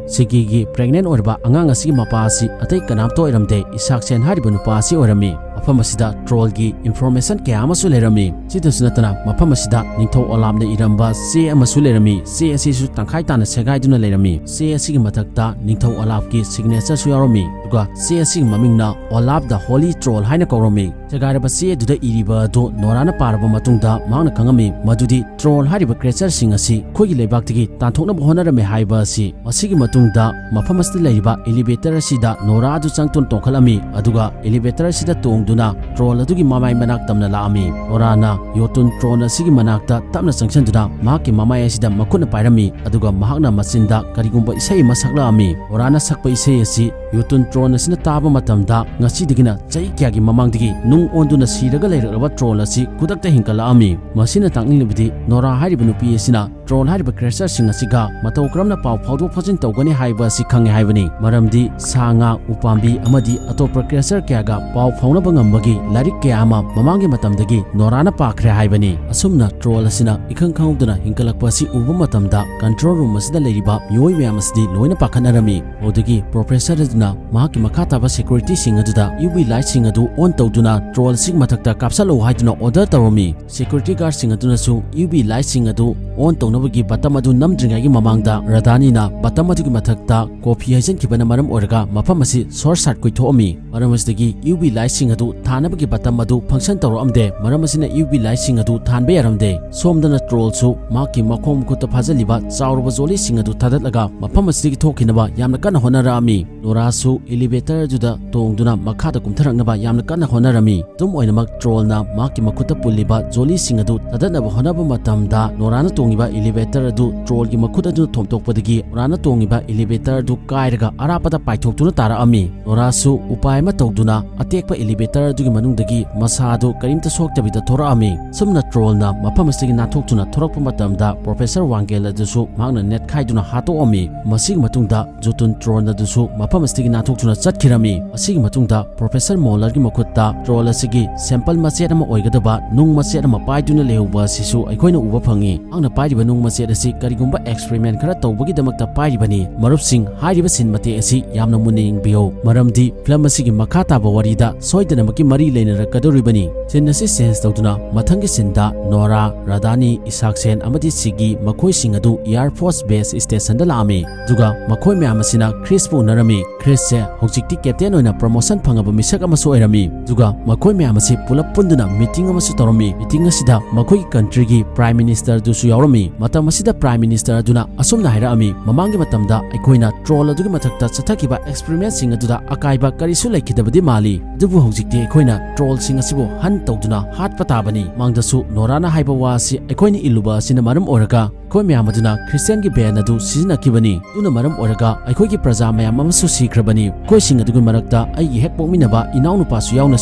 ꯁꯤꯒꯤꯒꯤ pregnant ꯑꯣꯏꯔꯕ ꯑꯉꯥꯡ ꯑꯁꯤꯒꯤ ꯃꯄꯥ ꯑꯁꯤ ꯑꯇꯩ ꯀꯅꯥꯝꯇ ꯑꯣꯏꯔꯝꯗꯦ, ꯏꯁꯥꯛ ꯁꯦꯟ ꯍꯥꯏꯔꯤꯕ ꯅꯨꯄꯥ ꯑꯁꯤ ꯑꯣꯏꯔꯝꯃꯤ꯫ ꯃꯐꯝ ꯑꯁꯤꯗ trollꯒꯤ information ꯀꯌꯥ ꯑꯃꯁꯨ ꯂꯩꯔꯝꯃꯤ꯫ ꯁꯤꯗꯁꯨ ꯅꯠꯇꯅ ꯃꯐꯝ ꯑꯁꯤꯗ ꯅꯤꯡꯊꯧ ꯑꯣꯂꯥꯞꯅ ꯏꯔꯝꯕ ꯆꯦ ꯑꯃꯁꯨ ꯂꯩꯔꯝꯃꯤ꯫ ꯆꯦ ꯑꯁꯤꯁꯨ ꯇꯪꯈꯥꯏ ꯇꯥꯅ ꯁꯦꯒꯥꯏꯗꯨꯅ ꯂꯩꯔꯝꯃꯤ꯫ ꯆꯦ ꯑꯁꯤꯒꯤ ꯃꯊꯛꯇ ꯅꯤꯡꯊꯧ ꯑꯣꯂꯥꯞꯀꯤ signatureꯁꯨ ꯌꯥꯎꯔꯝꯃꯤ꯫ ꯑꯗꯨꯒ ꯆꯦ ꯑꯁꯤꯒꯤ ꯃꯃꯤꯡꯅ Olaf the Holy Troll ꯍꯥꯏꯅ ꯀꯧꯔꯝꯃꯤ꯫ ꯁꯦꯒꯥꯏꯔꯕ ꯆꯦ ꯑꯗꯨꯗ ꯏꯔꯤꯕ ꯑꯗꯨ ꯅꯣꯔꯥꯅ ꯄꯥꯔꯕ ꯃꯇꯨꯡꯗ ꯃꯍꯥꯛꯅ ꯈꯪꯉꯝꯃꯤ ꯃꯗꯨꯗꯤ troll ꯍꯥꯏꯔꯤꯕ creatureꯁꯤꯡ ꯑꯁꯤ ꯑꯩꯈꯣꯏꯒꯤ ꯂꯩꯕꯥꯛꯇꯒꯤ ꯇꯥꯟꯊꯣꯛꯅꯕ ꯍꯣꯠꯅꯔꯝꯃꯤ ꯍꯥꯏꯕ ꯑꯁꯤ꯫ ꯃꯁꯤꯒꯤ ꯃꯇꯨꯡꯗ ꯃꯐꯝ ꯑꯁꯤꯗ ꯂꯩꯔꯤꯕ elevator ꯑꯁꯤꯗ ꯅꯣꯔꯥ ꯑꯗꯨ ꯆꯪꯗꯨꯅ ꯇꯣꯡꯈꯠꯂꯝꯃꯤ, ꯑꯗꯨꯒ elevator ꯑꯁꯤꯗ ꯇꯣꯡꯗꯨꯅ troll ꯑꯗꯨꯒꯤ ꯃꯃꯥꯏ ꯃꯅꯥꯛ ꯇꯝꯅ ꯂꯥꯛꯑꯝꯃꯤ꯫ ꯅꯣꯔꯥꯅ ꯌꯣꯇꯨꯟ troll ꯑꯁꯤꯒꯤ ꯃꯅꯥꯛꯇ ꯇꯞꯅ ꯆꯪꯁꯤꯟꯗꯨꯅ ꯃꯍꯥꯛꯀꯤ ꯃꯃꯥꯏ ꯑꯁꯤꯗ ꯃꯈꯨꯠꯅ ꯄꯥꯏꯔꯝꯃꯤ, ꯑꯗꯨꯒ ꯃꯍꯥꯛꯅ ꯃꯆꯤꯟꯗ ꯀꯔꯤꯒꯨꯝꯕ ꯏꯁꯩ ꯑꯃ ꯁꯛꯂꯛꯑꯝꯃꯤ꯫ ꯅꯣꯔꯥꯅ ꯁꯛꯄ ꯏꯁꯩ ꯑꯁꯤ ꯌꯣꯇꯨꯟ troll ꯇ꯭ꯔꯣꯜ ꯑꯁꯤꯅ ꯇꯥꯕ ꯃꯇꯝꯗ ꯉꯁꯤꯗꯒꯤꯅ ꯆꯍꯤ ꯀꯌꯥꯒꯤ ꯃꯃꯥꯡꯗꯒꯤ ꯅꯨꯡ ꯑꯣꯟꯗꯨꯅ ꯁꯤꯔꯒ ꯂꯩꯔꯛꯂꯕ ꯇ꯭ꯔꯣꯜ ꯑꯁꯤ ꯈꯨꯗꯛꯇ ꯍꯤꯡꯒꯠꯂꯛꯑꯝꯃꯤ꯫ ꯃꯁꯤꯅ ꯇꯥꯛꯂꯤꯕꯗꯤ ꯅꯣꯔꯥ ꯍꯥꯏꯔꯤꯕ ꯅꯨꯄꯤ ꯑꯁꯤꯅ ꯇ꯭ꯔꯣꯜ ꯍꯥꯏꯔꯤꯕ ꯀ꯭ꯔꯦꯆꯔꯁꯤꯡ ꯑꯁꯤꯒ ꯃꯇꯧ ꯀꯔꯝꯅ ꯄꯥꯎ ꯐꯥꯎꯗꯣꯛ ꯐꯥꯎꯖꯤꯟ ꯇꯧꯒꯅꯤ ꯍꯥꯏꯕ ꯑꯁꯤ ꯈꯪꯉꯦ ꯍꯥꯏꯕꯅꯤ꯫ ꯃꯔꯝꯗꯤ ꯁꯥ ꯉꯥ, ꯎꯄꯥꯝꯕꯤ ꯑꯃꯗꯤ ꯑꯇꯣꯞꯄ ꯀ꯭ꯔꯦꯆꯔ ꯀꯌꯥꯒ ꯄꯥꯎ ꯐꯥꯎꯅꯕ ꯉꯝꯕꯒꯤ ꯂꯥꯏꯔꯤꯛ ꯀꯌꯥ ꯑꯃ ꯃꯃꯥꯡꯒꯤ ꯃꯇꯝꯗꯒꯤ ꯅꯣꯔꯥꯅ ꯄꯥꯈ꯭ꯔꯦ ꯍꯥꯏꯕꯅꯤ꯫ ꯑꯁꯨꯝꯅ ꯇ꯭ꯔꯣꯜ ꯑꯁꯤꯅ ꯏꯈꯪ ꯈꯪꯍꯧꯗꯅ ꯍꯤꯡꯒꯠꯂꯛꯄ ꯑꯁꯤ ꯎꯕ ꯃꯇꯝꯗ ꯀꯟꯇ꯭ꯔꯣꯜ ꯔꯨꯝ ꯑꯁꯤꯗ ꯂꯩꯔꯤꯕ ꯃꯤꯑꯣꯏ ꯃꯌꯥꯝ ꯑꯁꯤꯗꯤ ꯂꯣꯏꯅ ꯄꯥꯈꯠꯅꯔꯝꯃꯤ꯫ ꯑꯗꯨꯗꯒꯤ ꯄ꯭ꯔꯣꯐꯦꯁꯔ ꯑꯗꯨꯅ ꯃꯍꯥꯛꯀꯤ ꯃꯈꯥ ꯇꯥꯕ ꯁꯦꯀ꯭ꯌꯨꯔꯤꯇꯤꯁꯤꯡ ꯑꯗꯨꯗ ꯌꯨ ꯚꯤ ꯂꯥꯏꯠꯁꯤꯡ ꯑꯗꯨ ꯑꯣꯟ ꯇꯧꯗꯨꯅ ꯇ꯭ꯔꯣꯜꯁꯤꯒꯤ ꯃꯊꯛꯇ ꯀꯥꯞꯁꯜꯂꯛꯎ ꯍꯥꯏꯗꯨꯅ ꯑꯣꯔꯗꯔ ꯇꯧꯔꯝꯃꯤ꯫ ꯁꯦꯀ꯭ꯌꯨꯔꯤꯇꯤ ꯒꯥꯔꯗꯁꯤꯡ ꯑꯗꯨꯅꯁꯨ ꯌꯨ ꯚꯤ ꯂꯥꯏꯠꯁꯤꯡ ꯑꯗꯨ ꯑꯣꯟ ꯇꯧꯅꯕꯒꯤ ꯕꯇꯝ ꯑꯗꯨ ꯅꯝꯗ꯭ꯔꯤꯉꯩꯒꯤ ꯃꯃꯥꯡꯗ ꯔꯥꯙꯥꯅꯤꯅ ꯕꯇꯝ ꯑꯗꯨꯒꯤ ꯃꯊꯛꯇ ꯀꯣꯐꯤ ꯍꯩꯖꯤꯟꯈꯤꯕꯅ ꯃꯔꯝ ꯑꯣꯏꯔꯒ ꯃꯐꯝ ꯑꯁꯤ ꯁꯣꯔꯠ ꯁꯥꯔꯀ꯭ꯌꯨꯠ ꯊꯣꯛꯑꯝꯃꯤ꯫ ꯃꯔꯝ ꯑꯁꯤꯗꯒꯤ ꯌꯨ ꯚꯤ ꯂꯥꯏꯠꯁꯤꯡ ꯑꯗꯨ ꯊꯥꯅꯕꯒꯤ ꯕꯇꯝ ꯑꯗꯨ ꯐꯪꯁꯟ ꯇꯧꯔꯛꯑꯝꯗꯦ꯫ ꯃꯔꯝ ꯑꯁꯤꯅ ꯌꯨ ꯚꯤ ꯂꯥꯏꯠꯁꯤꯡ ꯑꯗꯨ ꯊꯥꯟꯕ ꯌꯥꯔꯝꯗꯦ꯫ ꯁꯣꯝꯗꯅ ꯇ꯭ꯔꯣꯜꯁꯨ ꯃꯍꯥꯛꯀꯤ ꯃꯈꯣꯡ ꯃꯈꯨꯠꯇ ꯐꯥꯖꯤꯜꯂꯤꯕ ꯆꯥꯎꯔꯕ ꯖꯣꯂꯤꯁꯤꯡ ꯑꯗꯨ ꯊꯥꯗꯠꯂꯒ ꯃꯐꯝ ꯑꯁꯤꯗꯒꯤ ꯊꯣꯛꯈꯤꯅꯕ ꯌꯥꯝꯅ ꯀꯟꯅ ꯍꯣꯠꯅꯔꯛꯑꯝꯃꯤ꯫ ꯅꯣꯔꯥꯁꯨ ꯏꯂꯤꯚꯦꯇꯔ ꯑꯗꯨꯗ ꯇꯣꯡꯗꯨꯅ ꯃꯈꯥꯗ ꯀꯨꯝꯊꯔꯛꯅꯕ ꯌꯥꯝꯅ ꯀꯟꯅ ꯍꯣꯠꯅꯔꯝꯃꯤ꯫ ꯑꯗꯨꯝ ꯑꯣꯏꯅꯃꯛ, ꯇ꯭ꯔꯣꯜꯅ ꯃꯍꯥꯛꯀꯤ ꯃꯈꯨꯠꯇ ꯄꯨꯜꯂꯤꯕ ꯖꯣꯂꯤꯁꯤꯡ ꯑꯗꯨ ꯊꯥꯗꯠꯅꯕ ꯍꯣꯠꯅꯕ ꯃꯇꯝꯗ, ꯅꯣꯔꯥꯅ ꯇꯣꯡꯉꯤꯕ ꯏꯂꯤꯚꯦꯇꯔ ꯑꯗꯨ ꯇ꯭ꯔꯣꯜꯒꯤ ꯃꯈꯨꯠ ꯑꯗꯨꯅ ꯊꯣꯝꯇꯣꯛꯄꯗꯒꯤ, ꯅꯣꯔꯥꯅ ꯇꯣꯡꯉꯤꯕ ꯏꯂꯤꯚꯦꯇꯔ ꯑꯗꯨ ꯀꯥꯏꯔꯒ ꯑꯔꯥꯞꯄꯗ ꯄꯥꯏꯊꯣꯛꯇꯨꯅ ꯇꯥꯔꯛꯑꯝꯃꯤ꯫ ꯅꯣꯔꯥꯁꯨ ꯎꯄꯥꯏ ꯑꯃ ꯇꯧꯗꯨꯅ ꯑꯇꯦꯛꯄ ꯏꯂꯤꯚꯦꯇꯔ ꯑꯗꯨꯒꯤ ꯃꯅꯨꯡꯗꯒꯤ ꯃꯁꯥ ꯑꯗꯨ ꯀꯔꯤꯝꯇ ꯁꯣꯛꯇꯕꯤꯗ ꯊꯣꯔꯛꯑꯝꯃꯤ꯫ ꯁꯨꯝꯅ ꯇ꯭ꯔꯣꯜꯅ ꯃꯐꯝ ꯑꯁꯤꯗꯒꯤ ꯅꯥꯟꯊꯣꯛꯇꯨꯅ ꯊꯣꯔꯛꯄ ꯃꯇꯝꯗ, ꯄ꯭ꯔꯣꯐꯦꯁꯔ ꯋꯥꯡꯒꯦꯜ ꯑꯗꯨꯁꯨ ꯃꯍꯥꯛꯅ ꯅꯦꯠꯈꯥꯏꯗꯨꯅ ꯍꯥꯠꯇꯣꯛꯑꯝꯃꯤ꯫ ꯃꯁꯤꯒꯤ ꯃꯇꯨꯡꯗ ꯖꯨꯇꯨꯟ ꯇ꯭ꯔꯣꯜ ꯑꯗꯨꯁꯨ ꯃꯐꯝ ꯑꯁꯤꯗꯒꯤ ꯅꯥꯟꯊꯣꯛꯇꯨꯅ ꯆꯠꯈꯤꯔꯝꯃꯤ꯫ ꯃꯁꯤꯒꯤ ꯃꯇꯨꯡꯗ ꯄ꯭ꯔꯣꯐꯦꯁꯔ ꯃꯣꯂꯔꯒꯤ ꯃꯈꯨꯠꯇ ꯇ꯭ꯔꯣꯜ ꯑꯁꯤꯒꯤ ꯁꯦꯝꯄꯜ ꯃꯆꯦꯠ ꯑꯃ ꯑꯣꯏꯒꯗꯕ ꯅꯨꯡ ꯃꯆꯦꯠ ꯑꯃ ꯄꯥꯏꯗꯨꯅ ꯂꯩꯍꯧꯕ ꯑꯁꯤꯁꯨ ꯑꯩꯈꯣꯏꯅ ꯎꯕ ꯐꯪꯉꯤ꯫ ꯃꯍꯥꯛꯅ ꯄꯥꯏꯔꯤꯕ ꯅꯨꯡ ꯃꯆꯦꯠ ꯑꯁꯤ ꯀꯔꯤꯒꯨꯝꯕ ꯑꯦꯛꯁꯄꯦꯔꯤꯃꯦꯟ ꯈꯔ ꯇꯧꯕꯒꯤꯗꯃꯛꯇ ꯄꯥꯏꯔꯤꯕꯅꯤ꯫ ꯃꯔꯨꯞꯁꯤꯡ, ꯍꯥꯏꯔꯤꯕ ꯁꯤꯟ ꯃꯇꯦꯛ ꯑꯁꯤ ꯌꯥꯝꯅ ꯃꯨꯟꯅ ꯌꯦꯡꯕꯤꯌꯨ, ꯃꯔꯝꯗꯤ ꯐꯤꯂꯝ ꯑꯁꯤꯒꯤ ꯃꯈꯥ ꯇꯥꯕ ꯋꯥꯔꯤꯗ ꯁꯣꯏꯗꯅꯃꯛꯀꯤ ꯃꯔꯤ ꯂꯩꯅꯔꯛꯀꯗꯧꯔꯤꯕꯅꯤ꯫ ꯁꯤꯟ ꯑꯁꯤ ꯆꯦꯟꯖ ꯇꯧꯗꯨꯅ ꯃꯊꯪꯒꯤ ꯁꯤꯟꯗ ꯅꯣꯔꯥ, ꯔꯥꯙꯥꯅꯤ, ꯏꯁꯥꯛꯁꯦꯟ ꯑꯃꯗꯤ ꯁꯤꯒꯤ ꯃꯈꯣꯏꯁꯤꯡ ꯑꯗꯨ ꯑꯦꯌꯔ ꯐꯣꯔꯁ ꯕꯦꯁ ꯁ꯭ꯇꯦꯁꯟꯗ ꯂꯥꯛꯑꯝꯃꯤ꯫ ꯑꯗꯨꯒ ꯃꯈꯣꯏ ꯃꯌꯥꯝ ꯑꯁꯤꯅ ꯈ꯭ꯔꯤꯁꯄꯨ ꯎꯅꯔꯝꯃꯤ꯫ ꯈ꯭ꯔꯤꯁꯁꯦ ꯍꯧꯖꯤꯛꯇꯤ ꯀꯦꯞꯇꯦꯟ ꯑꯣꯏꯅ ꯄ꯭ꯔꯃꯣꯁꯟ ꯐꯪꯉꯕ ꯃꯤꯁꯛ ꯑꯃꯁꯨ ꯑꯣꯏꯔꯝꯃꯤ꯫ ꯑꯗꯨꯒ ꯃꯈꯣꯏ ꯃꯌꯥꯝ ꯑꯁꯤ ꯄꯨꯂꯞ ꯄꯨꯟꯗꯨꯅ ꯃꯤꯇꯤꯡ ꯑꯃꯁꯨ ꯇꯧꯔꯝꯃꯤ꯫ ꯃꯤꯇꯤꯡ ꯑꯁꯤꯗ ꯃꯈꯣꯏꯒꯤ ꯀꯟꯇ꯭ꯔꯤꯒꯤ ꯄ꯭ꯔꯥꯏꯝ ꯃꯤꯅꯤꯁꯇꯔꯗꯨꯁꯨ ꯌꯥꯎꯔꯝꯃꯤ꯫ ꯃꯇꯝ ꯑꯁꯤꯗ ꯄ꯭ꯔꯥꯏꯝ ꯃꯤꯅꯤꯁꯇꯔ ꯑꯗꯨꯅ ꯑꯁꯨꯝꯅ ꯍꯥꯏꯔꯛꯑꯝꯃꯤ, "ꯃꯃꯥꯡꯒꯤ ꯃꯇꯝꯗ ꯑꯩꯈꯣꯏꯅ ꯇ꯭ꯔꯣꯜ ꯑꯗꯨꯒꯤ ꯃꯊꯛꯇ ꯆꯠꯊꯈꯤꯕ ꯑꯦꯛꯁꯄꯦꯔꯤꯃꯦꯟꯁꯤꯡ ꯑꯗꯨꯗ ꯑꯀꯥꯏꯕ ꯀꯔꯤꯁꯨ ꯂꯩꯈꯤꯗꯕꯗꯤ ꯃꯥꯜꯂꯤ꯫ ꯑꯗꯨꯕꯨ ꯍꯧꯖꯤꯛꯇꯤ ꯑꯩꯈꯣꯏꯅ ꯇ꯭ꯔꯣꯜꯁꯤꯡ ꯑꯁꯤꯕꯨ ꯍꯟ ꯇꯧꯗꯨꯅ ꯍꯥꯠꯄ ꯇꯥꯕꯅꯤ꯫ ꯃꯥꯡꯗꯁꯨ ꯅꯣꯔꯥꯅ ꯍꯥꯏꯕ ꯋꯥ ꯑꯁꯤ ꯑꯩꯈꯣꯏꯅ ꯏꯜꯂꯨꯕ ꯑꯁꯤꯅ ꯃꯔꯝ ꯑꯣꯏꯔꯒ ꯑꯩꯈꯣꯏ ꯃꯌꯥꯝ ꯑꯗꯨꯅ ꯈ꯭ꯔꯤꯁꯇꯤꯌꯥꯟꯒꯤ ꯕꯦꯟ ꯑꯗꯨ ꯁꯤꯖꯤꯟꯅꯈꯤꯕꯅꯤ꯫ ꯑꯗꯨꯅ ꯃꯔꯝ ꯑꯣꯏꯔꯒ ꯑꯩꯈꯣꯏꯒꯤ ꯄ꯭ꯔꯖꯥ ꯃꯌꯥꯝ ꯑꯃꯁꯨ ꯁꯤꯈ꯭ꯔꯕꯅꯤ꯫ ꯃꯈꯣꯏꯁꯤꯡ ꯑꯗꯨꯒꯤ ꯃꯔꯛꯇ ꯑꯩꯒꯤ ꯍꯦꯛ ꯄꯣꯛꯃꯤꯟꯅꯕ ꯏꯅꯥꯎꯅꯨꯄꯥꯁꯨ ꯌꯥꯎꯅ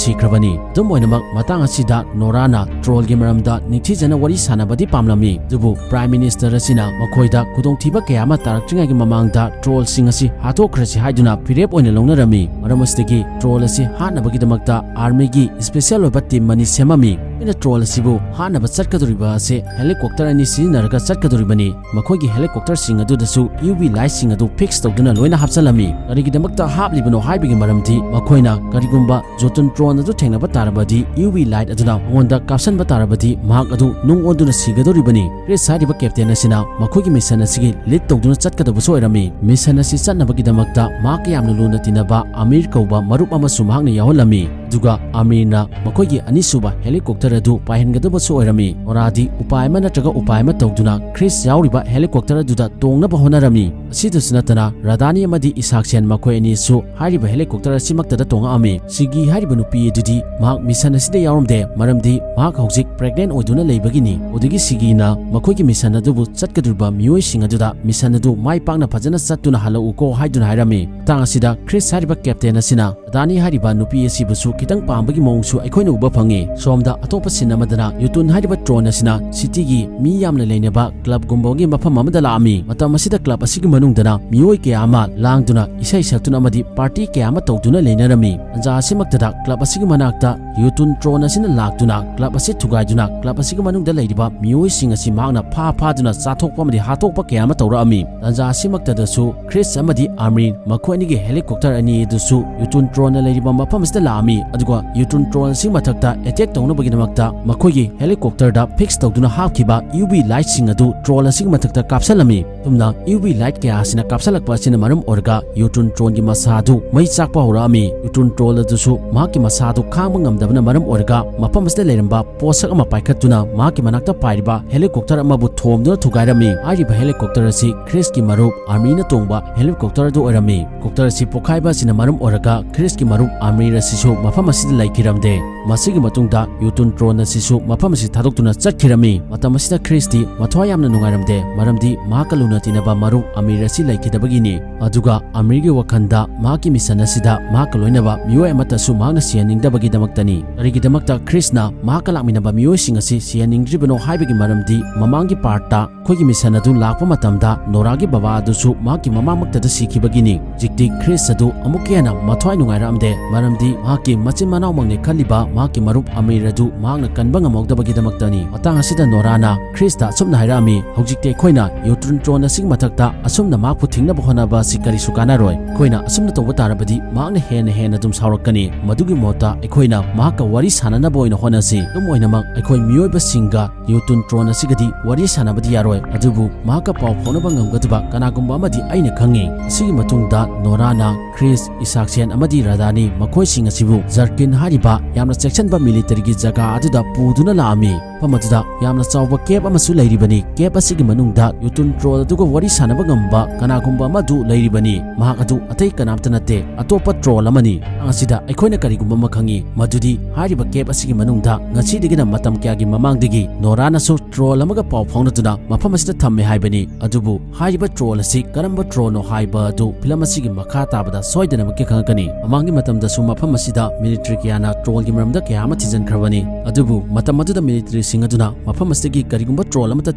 ꯁꯤꯈ꯭ꯔꯕꯅꯤ꯫ ꯑꯗꯨꯝ ꯑꯣꯏꯅꯃꯛ, ꯃꯇꯥꯡ ꯑꯁꯤꯗ ꯅꯣꯔꯥꯅ ꯇ꯭ꯔꯣꯜꯒꯤ ꯃꯔꯝꯗ ꯅꯤꯡꯊꯤꯖꯅ ꯋꯥꯔꯤ ꯁꯥꯟꯅꯕꯗꯤ ꯄꯥꯝꯂꯝꯃꯤ, ꯑꯗꯨꯕꯨ ꯄ꯭ꯔꯥꯏꯝ ꯃꯤꯅꯤꯁꯇꯔ ꯑꯁꯤꯅ ꯃꯈꯣꯏꯗ ꯈꯨꯗꯣꯡꯊꯤꯕ ꯀꯌꯥ ꯑꯃ ꯇꯥꯔꯛꯇ꯭ꯔꯤꯉꯩꯒꯤ ꯃꯃꯥꯡꯗ ꯇ꯭ꯔꯣꯜꯁꯤꯡ ꯑꯁꯤ ꯍꯥꯠꯇꯣꯛꯈ꯭ꯔꯁꯤ ꯍꯥꯏꯗꯨꯅ ꯐꯤꯔꯦꯞ ꯑꯣꯏꯅ ꯂꯧꯅꯔꯝꯃꯤ꯫ ꯃꯔꯝ ꯑꯁꯤꯗꯒꯤ ꯇ꯭ꯔꯣꯜ ꯑꯁꯤ ꯍꯥꯠꯅꯕꯒꯤꯗꯃꯛꯇ ꯑꯥꯔꯃꯤꯒꯤ ꯏꯁꯄꯦꯁꯤꯌꯦꯜ ꯑꯣꯏꯕ ꯇꯤꯝ ꯑꯅꯤ ꯁꯦꯝꯃꯝꯃꯤ꯫ ꯑꯩꯅ ꯇ꯭ꯔꯣꯜ ꯑꯁꯤꯕꯨ ꯍꯥꯠꯅꯕ ꯆꯠꯀꯗꯧꯔꯤꯕ ꯑꯁꯤ ꯍꯦꯂꯤꯀꯣꯞꯇꯔ ꯑꯅꯤ ꯁꯤꯖꯤꯟꯅꯔꯒ ꯆꯠꯀꯗꯧꯔꯤꯕꯅꯤ꯫ ꯃꯈꯣꯏꯒꯤ ꯍꯦꯂꯤꯀꯣꯞꯇꯔꯁꯤꯡ ꯑꯗꯨꯗꯁꯨ ꯌꯨ ꯚꯤ ꯂꯥꯏꯠꯁꯤꯡ ꯑꯗꯨ ꯐꯤꯛꯁ ꯇꯧꯗꯨꯅ ꯂꯣꯏꯅ ꯍꯥꯞꯆꯤꯜꯂꯝꯃꯤ꯫ ꯀꯔꯤꯒꯤꯗꯃꯛꯇ ꯍꯥꯞꯂꯤꯕꯅꯣ ꯍꯥꯏꯕꯒꯤ ꯃꯔꯝꯗꯤ, ꯃꯈꯣꯏꯅ ꯀꯔꯤꯒꯨꯝꯕ ꯖꯣꯇꯨꯟ ꯇ꯭ꯔꯣꯟ ꯑꯗꯨ ꯊꯦꯡꯅꯕ ꯇꯥꯔꯕꯗꯤ, ꯌꯨ ꯚꯤ ꯂꯥꯏꯠ ꯑꯗꯨꯅ ꯃꯉꯣꯟꯗ ꯀꯥꯞꯁꯤꯟꯕ ꯇꯥꯔꯕꯗꯤ, ꯃꯍꯥꯛ ꯑꯗꯨ ꯅꯨꯡ ꯑꯣꯟꯗꯨꯅ ꯁꯤꯒꯗꯧꯔꯤꯕꯅꯤ꯫ ꯀ꯭ꯔꯤꯁ ꯍꯥꯏꯔꯤꯕ ꯀꯦꯞꯇꯦꯟ ꯑꯁꯤꯅ ꯃꯈꯣꯏꯒꯤ ꯃꯤꯁꯟ ꯑꯁꯤꯒꯤ ꯂꯤꯗ ꯇꯧꯗꯨꯅ ꯆꯠꯀꯗꯕꯁꯨ ꯑꯣꯏꯔꯝꯃꯤ꯫ ꯃꯤꯁꯟ ꯑꯁꯤ ꯆꯠꯅꯕꯒꯤꯗꯃꯛꯇ ꯃꯍꯥꯛꯀ ꯌꯥꯝꯅ ꯂꯨꯅ ꯇꯤꯟꯅꯕ ꯑꯃꯤꯔ ꯀꯧꯕ ꯃꯔꯨꯞ ꯑꯃꯁꯨ ꯃꯍꯥꯛꯅ ꯌꯥꯎꯍꯜꯂꯝꯃꯤ꯫ ꯑꯗꯨꯒ ꯑꯃꯤꯔꯅ ꯃꯈꯣꯏꯒꯤ ꯑꯅꯤꯁꯨꯕ ꯍꯦꯂꯤꯀꯣꯞꯇꯔ ꯑꯗꯨ ꯄꯥꯏꯍꯟꯒꯗꯕꯁꯨ ꯑꯣꯏꯔꯝꯃꯤ꯫ ꯅꯣꯔꯥꯗꯤ ꯎꯄꯥꯏ ꯑꯃ ꯅꯠꯇ꯭ꯔꯒ ꯎꯄꯥꯏ ꯑꯃ ꯇꯧꯗꯨꯅ ꯀ꯭ꯔꯤꯁ ꯌꯥꯎꯔꯤꯕ ꯍꯦꯂꯤꯀꯣꯞꯇꯔ ꯑꯗꯨꯗ ꯇꯣꯡꯅꯕ ꯍꯣꯠꯅꯔꯝꯃꯤ꯫ ꯑꯁꯤꯗꯁꯨ ꯅꯠꯇꯅ, ꯔꯥꯙꯥꯅꯤ ꯑꯃꯗꯤ ꯏꯁꯥꯛꯁꯦꯟ ꯃꯈꯣꯏ ꯑꯅꯤꯁꯨ ꯍꯥꯏꯔꯤꯕ ꯍꯦꯂꯤꯀꯣꯞꯇꯔ ꯑꯁꯤꯃꯛꯇꯗ ꯇꯣꯡꯉꯛꯑꯝꯃꯤ꯫ ꯁꯤꯒꯤ ꯍꯥꯏꯔꯤꯕ ꯅꯨꯄꯤ ꯑꯗꯨꯗꯤ ꯃꯍꯥꯛ ꯃꯤꯁꯟ ꯑꯁꯤꯗ ꯌꯥꯎꯔꯝꯗꯦ, ꯃꯔꯝꯗꯤ ꯃꯍꯥꯛ ꯍꯧꯖꯤꯛ ꯄ꯭ꯔꯦꯒꯅꯦꯟ ꯑꯣꯏꯗꯨꯅ ꯂꯩꯕꯒꯤꯅꯤ꯫ ꯑꯗꯨꯗꯒꯤ ꯁꯤꯒꯤꯅ ꯃꯈꯣꯏꯒꯤ ꯃꯤꯁꯟ ꯑꯗꯨꯕꯨ ꯆꯠꯀꯗꯧꯔꯤꯕ ꯃꯤꯑꯣꯏꯁꯤꯡ ꯑꯗꯨꯗ ꯃꯤꯁꯟ ꯑꯗꯨ ꯃꯥꯏ ꯄꯥꯛꯅ ꯐꯖꯅ ꯆꯠꯇꯨꯅ ꯍꯜꯂꯛꯎꯀꯣ ꯍꯥꯏꯗꯨꯅ ꯍꯥꯏꯔꯝꯃꯤ꯫ ꯃꯇꯥꯡ ꯑꯁꯤꯗ ꯀ꯭ꯔꯤꯁ ꯍꯥꯏꯔꯤꯕ ꯀꯦꯞꯇꯦꯟ ꯑꯁꯤꯅ ꯔꯥꯙꯥꯅꯤ ꯍꯥꯏꯔꯤꯕ ꯅꯨꯄꯤ ꯑꯁꯤꯕꯨꯁꯨ ꯈꯤꯇꯪ ꯄꯥꯝꯕꯒꯤ ꯃꯑꯣꯡꯁꯨ ꯑꯩꯈꯣꯏꯅ ꯎꯕ ꯐꯪꯉꯤ꯫ ꯁꯣꯝꯗ ꯑꯇꯣꯞꯄ ꯁꯤꯟ ꯑꯃꯗꯅ ꯌꯨꯇꯨꯟ ꯍꯥꯏꯔꯤꯕ ꯇ꯭ꯔꯣꯟ ꯑꯁꯤꯅ ꯁꯤꯇꯤꯒꯤ ꯃꯤ ꯌꯥꯝꯅ ꯂꯩꯅꯕ ꯀ꯭ꯂꯕꯒꯨꯝꯕꯒꯤ ꯃꯐꯝ ꯑꯃꯗ ꯂꯥꯛꯑꯝꯃꯤ꯫ ꯃꯇꯝ ꯑꯁꯤꯗ ꯀ꯭ꯂꯕ ꯑꯁꯤꯒꯤ ꯃꯅꯨꯡꯗꯅ ꯃꯤꯑꯣꯏ ꯀꯌꯥ ꯑꯃ ꯂꯥꯡꯗꯨꯅ, ꯏꯁꯩ ꯁꯛꯇꯨꯅ ꯑꯃꯗꯤ ꯄꯥꯔꯇꯤ ꯀꯌꯥ ꯑꯃ ꯇꯧꯗꯨꯅ ꯂꯩꯅꯔꯝꯃꯤ꯫ ꯇꯥꯟꯖꯥ ꯑꯁꯤꯃꯛꯇꯗ ꯀ꯭ꯂꯕ ꯑꯁꯤꯒꯤ ꯃꯅꯥꯛꯇ ꯌꯨꯇꯨꯟ ꯇ꯭ꯔꯣꯟ ꯑꯁꯤꯅ ꯂꯥꯛꯇꯨꯅ ꯀ꯭ꯂꯕ ꯑꯁꯤ ꯊꯨꯒꯥꯏꯗꯨꯅ ꯀ꯭ꯂꯕ ꯑꯁꯤꯒꯤ ꯃꯅꯨꯡꯗ ꯂꯩꯔꯤꯕ ꯃꯤꯑꯣꯏꯁꯤꯡ ꯑꯁꯤ ꯃꯍꯥꯛꯅ ꯐꯥ ꯐꯥꯗꯨꯅ ꯆꯥꯊꯣꯛꯄ ꯑꯃꯗꯤ ꯍꯥꯠꯇꯣꯛꯄ ꯀꯌꯥ ꯑꯃ ꯇꯧꯔꯛꯑꯝꯃꯤ꯫ ꯇꯥꯟꯖꯥ ꯑꯁꯤꯃꯛꯇꯗꯁꯨ ꯀ꯭ꯔꯤꯁ ꯑꯃꯗꯤ ꯑꯥꯔꯃꯤꯟ ꯃꯈꯣꯏ ꯑꯅꯤꯒꯤ ꯍꯦꯂꯤꯀꯣꯞꯇꯔ ꯑꯅꯤ ꯑꯗꯨꯁꯨ ꯌꯨꯇꯨꯟ ꯇ꯭ꯔꯣꯟꯅ ꯂꯩꯔꯤꯕ ꯃꯐꯝ ꯑꯁꯤꯗ ꯂꯥꯛꯑꯝꯃꯤ꯫ ꯑꯗꯨꯒ ꯌꯨꯇꯨꯟ ꯇ꯭ꯔꯣꯟ ꯑꯁꯤꯒꯤ ꯃꯊꯛꯇ ꯑꯦꯇꯦꯛ ꯇꯧꯅꯕꯒꯤꯗꯃꯛꯇ ꯃꯈꯣꯏꯒꯤ ꯍꯦꯂꯤꯀꯣꯞꯇꯔꯗ ꯐꯤꯛꯁ ꯇꯧꯗꯨꯅ ꯍꯥꯞꯈꯤꯕ ꯌꯨ ꯚꯤ ꯂꯥꯏꯠꯁꯤꯡ ꯑꯗꯨ ꯇ꯭ꯔꯣꯟ ꯑꯁꯤꯒꯤ ꯃꯊꯛꯇ ꯀꯥꯞꯁꯤꯜꯂꯝꯃꯤ꯫ ꯑꯁꯨꯝꯅ U V light ꯀꯌꯥ ꯑꯁꯤꯅ ꯀꯥꯞꯁꯤꯜꯂꯛꯄ ꯑꯁꯤꯅ ꯃꯔꯝ ꯑꯣꯏꯔꯒ Utun troll ꯒꯤ ꯃꯁꯥ ꯑꯗꯨ ꯃꯩ ꯆꯥꯛꯄ ꯍꯧꯔꯛꯑꯝꯃꯤ꯫ Utun troll ꯑꯗꯨꯁꯨ ꯃꯍꯥꯛꯀꯤ ꯃꯁꯥ ꯑꯗꯨ ꯈꯥꯡꯕ ꯉꯝꯗꯕꯅ ꯃꯔꯝ ꯑꯣꯏꯔꯒ ꯃꯐꯝ ꯑꯁꯤꯗ ꯂꯩꯔꯝꯕ ꯄꯣꯠꯁꯛ ꯑꯃ ꯄꯥꯏꯈꯠꯇꯨꯅ ꯃꯍꯥꯛꯀꯤ ꯃꯅꯥꯛꯇ ꯄꯥꯏꯔꯤꯕ helicopter ꯑꯃꯕꯨ ꯊꯣꯝꯗꯨꯅ ꯊꯨꯒꯥꯏꯔꯝꯃꯤ꯫ ꯍꯥꯏꯔꯤꯕ helicopter ꯑꯁꯤ Chris ꯀꯤ ꯃꯔꯨꯞ Army ꯅ ꯇꯣꯡꯕ helicopter ꯑꯗꯨ ꯑꯣꯏꯔꯝꯃꯤ꯫ Helicopter ꯑꯁꯤ ꯄꯣꯈꯥꯏꯕ ꯑꯁꯤꯅ ꯃꯔꯝ ꯑꯣꯏꯔꯒ Chris ꯀꯤ ꯃꯔꯨꯞ Army ꯑꯁꯤꯁꯨ ꯃꯐꯝ ꯑꯁꯤꯗ ꯂꯩꯈꯤꯔꯝꯗꯦ꯫ ꯃꯁꯤꯒꯤ ꯃꯇꯨꯡꯗ Utun troll ꯑꯁꯤꯁꯨ ꯃꯐꯝ ꯑꯁꯤ ꯊꯥꯗꯣꯛꯇꯨꯅ ꯆꯠꯈꯤꯔꯝꯃꯤ꯫ ꯃꯇꯝ ꯑꯁꯤꯗ Chris ꯇꯤ ꯃꯊ꯭ꯋꯥꯏ ꯌꯥꯝꯅ ꯅꯨꯡꯉꯥꯏꯔꯝꯗꯦ, ꯃꯔꯝꯗꯤ ꯃꯍꯥꯛꯀ ꯂꯨꯅ ꯇꯤꯟꯅꯕ ꯃꯔꯨꯞ Army ꯑꯁꯤ ꯂꯩꯈꯤꯗꯕꯒꯤꯅꯤ꯫ ꯑꯗꯨꯒ Army ꯒꯤ ꯋꯥꯈꯜꯗ ꯃꯍꯥꯛꯀꯤ mission ꯑꯁꯤꯗ ꯃꯍꯥꯛꯀ ꯂꯣꯏꯅꯕ ꯃꯤꯑꯣꯏ ꯑꯃꯠꯇꯁꯨ ꯃꯍꯥꯛꯅ ꯁꯤꯍꯟꯅꯤꯡꯗꯕꯒꯤꯗꯃꯛꯇꯅꯤ꯫ ꯀꯔꯤꯒꯤꯗꯃꯛꯇ Chris ꯅ ꯃꯍꯥꯛꯀ ꯂꯥꯛꯃꯤꯟꯅꯕ ꯃꯤꯑꯣꯏꯁꯤꯡ ꯑꯁꯤ ꯁꯤꯍꯟꯅꯤꯡꯗ꯭ꯔꯤꯕꯅꯣ ꯍꯥꯏꯕꯒꯤ ꯃꯔꯝꯗꯤ ꯃꯃꯥꯡꯒꯤ part ꯇ ꯑꯩꯈꯣꯏꯒꯤ mission ꯑꯗꯨ ꯂꯥꯛꯄ ꯃꯇꯝꯗ Nora ꯒꯤ ꯕꯕꯥ ꯑꯗꯨꯁꯨ ꯃꯍꯥꯛꯀꯤ ꯃꯃꯥꯡꯃꯛꯇꯗ ꯁꯤꯈꯤꯕꯒꯤꯅꯤ꯫ ꯍꯧꯖꯤꯛꯇꯤ Chris ꯑꯗꯨ ꯑꯃꯨꯛꯀ ꯍꯦꯟꯅ ꯃꯊ꯭ꯋꯥꯏ ꯅꯨꯡꯉꯥꯏꯔꯛꯑꯝꯗꯦ, ꯃꯔꯝꯗꯤ ꯃꯍꯥꯛꯀꯤ ꯃꯆꯤꯟ ꯃꯅꯥꯎꯃꯛꯅꯦ ꯈꯜꯂꯤꯕ ꯃꯍꯥꯛꯀꯤ ꯃꯔꯨꯞ Army ꯑꯗꯨ ꯃꯍꯥꯛꯅ ꯀꯟꯕ ꯉꯝꯍꯧꯗꯕꯒꯤꯗꯃꯛꯇꯅꯤ꯫ ꯃꯇꯥꯡ ꯑꯁꯤꯗ Nora ꯅ Chris ꯇ ꯑꯁꯨꯝꯅ ꯍꯥꯏꯔꯛꯑꯝꯃꯤ, "ꯍꯧꯖꯤꯛꯇꯤ ꯑꯩꯈꯣꯏꯅ Utun troll ꯑꯁꯤꯒꯤ ꯃꯊꯛꯇ ꯑꯁꯨꯝꯅ ꯃꯍꯥꯛꯄꯨ ꯊꯤꯡꯅꯕ ꯍꯣꯠꯅꯕ ꯑꯁꯤ ꯀꯔꯤꯁꯨ ꯀꯥꯟꯅꯔꯣꯏ꯫ ꯑꯩꯈꯣꯏꯅ ꯑꯁꯨꯝꯅ ꯇꯧꯕ ꯇꯥꯔꯕꯗꯤ ꯃꯍꯥꯛꯅ ꯍꯦꯟꯅ ꯍꯦꯟꯅ ꯑꯗꯨꯝ ꯁꯥꯎꯔꯛꯀꯅꯤ꯫ ꯃꯗꯨꯒꯤ ꯃꯍꯨꯠꯇ ꯑꯩꯈꯣꯏꯅ ꯃꯍꯥꯛꯀ ꯋꯥꯔꯤ ꯁꯥꯟꯅꯅꯕ ꯑꯣꯏꯅ ꯍꯣꯠꯅꯁꯤ꯫ ꯑꯗꯨꯝ ꯑꯣꯏꯅꯃꯛ, ꯑꯩꯈꯣꯏ ꯃꯤꯑꯣꯏꯕꯁꯤꯡꯒ Utun troll ꯑꯁꯤꯒꯗꯤ ꯋꯥꯔꯤ ꯁꯥꯟꯅꯕꯗꯤ ꯌꯥꯔꯣꯏ, ꯑꯗꯨꯕꯨ ꯃꯍꯥꯛꯀ ꯄꯥꯎ ꯐꯥꯎꯅꯕ ꯉꯝꯒꯗꯕ ꯀꯅꯥꯒꯨꯝꯕ ꯑꯃꯗꯤ ꯑꯩꯅ ꯈꯪꯉꯤ꯫" ꯑꯁꯤꯒꯤ ꯃꯇꯨꯡꯗ Nora ꯅ Chris, Isaksen ꯑꯃꯗꯤ Radani ꯃꯈꯣꯏꯁꯤꯡ ꯑꯁꯤꯕꯨ Zirkin ꯍꯥꯏꯔꯤꯕ ꯌꯥꯝꯅ ꯆꯦꯛꯁꯤꯟꯕ military ꯒꯤ ꯖꯒꯥ ꯑꯗꯨꯗ ꯄꯨꯗꯨꯅ ꯂꯥꯛꯑꯝꯃꯤ꯫ ꯃꯐꯝ ꯑꯗꯨꯗ ꯌꯥꯝꯅ ꯆꯥꯎꯕ cave ꯑꯃꯁꯨ ꯂꯩꯔꯤꯕꯅꯤ꯫ Cave ꯑꯁꯤꯒꯤ ꯃꯅꯨꯡꯗ Utun troll ꯑꯗꯨꯒ ꯋꯥꯔꯤ ꯁꯥꯟꯅꯕ ꯉꯝꯕ ꯀꯅꯥꯒꯨꯝꯕ ꯑꯃꯗꯨ ꯂꯩꯔꯤꯕꯅꯤ꯫ ꯃꯍꯥꯛ ꯑꯗꯨ ꯑꯇꯩ ꯀꯅꯥꯝꯇ ꯅꯠꯇꯦ, ꯑꯇꯣꯞꯄ troll ꯑꯃꯅꯤ꯫ ꯃꯇꯥꯡ ꯑꯁꯤꯗ ꯑꯩꯈꯣꯏꯅ ꯀꯔꯤꯒꯨꯝꯕ ꯑꯃ ꯈꯪꯉꯤ, ꯃꯗꯨꯗꯤ ꯍꯥꯏꯔꯤꯕ cave ꯑꯁꯤꯒꯤ ꯃꯅꯨꯡꯗ ꯉꯁꯤꯗꯒꯤꯅ ꯃꯇꯝ ꯀꯌꯥꯒꯤ ꯃꯃꯥꯡꯗꯒꯤ Nora ꯅꯁꯨ troll ꯑꯃꯒ ꯄꯥꯎ ꯐꯥꯎꯅꯗꯨꯅ ꯃꯐꯝ ꯑꯁꯤꯗ ꯊꯝꯃꯦ ꯍꯥꯏꯕꯅꯤ꯫ ꯑꯗꯨꯕꯨ ꯍꯥꯏꯔꯤꯕ troll ꯑꯁꯤ ꯀꯔꯝꯕ troll ꯅꯣ ꯍꯥꯏꯕ ꯑꯗꯨ film ꯑꯁꯤꯒꯤ ꯃꯈꯥ ꯇꯥꯕꯗ ꯁꯣꯏꯗꯅꯃꯛꯀꯤ ꯈꯪꯉꯛꯀꯅꯤ꯫ ꯃꯃꯥꯡꯒꯤ ꯃꯇꯝꯗꯁꯨ ꯃꯐꯝ ꯑꯁꯤꯗ military ꯀꯌꯥꯅ troll ꯒꯤ ꯃꯔꯝꯗ ꯀꯌꯥ ꯑꯃ ꯊꯤꯖꯤꯟꯈ꯭ꯔꯕꯅꯤ꯫ ꯑꯗꯨꯕꯨ ꯃꯇꯝ ꯑꯗꯨꯗ military ꯁꯤꯡ ꯑꯗꯨꯅ ꯃꯐꯝ ꯑꯁꯤꯗꯒꯤ ꯀꯔꯤꯒꯨꯝꯕ troll ꯑꯃꯠꯇ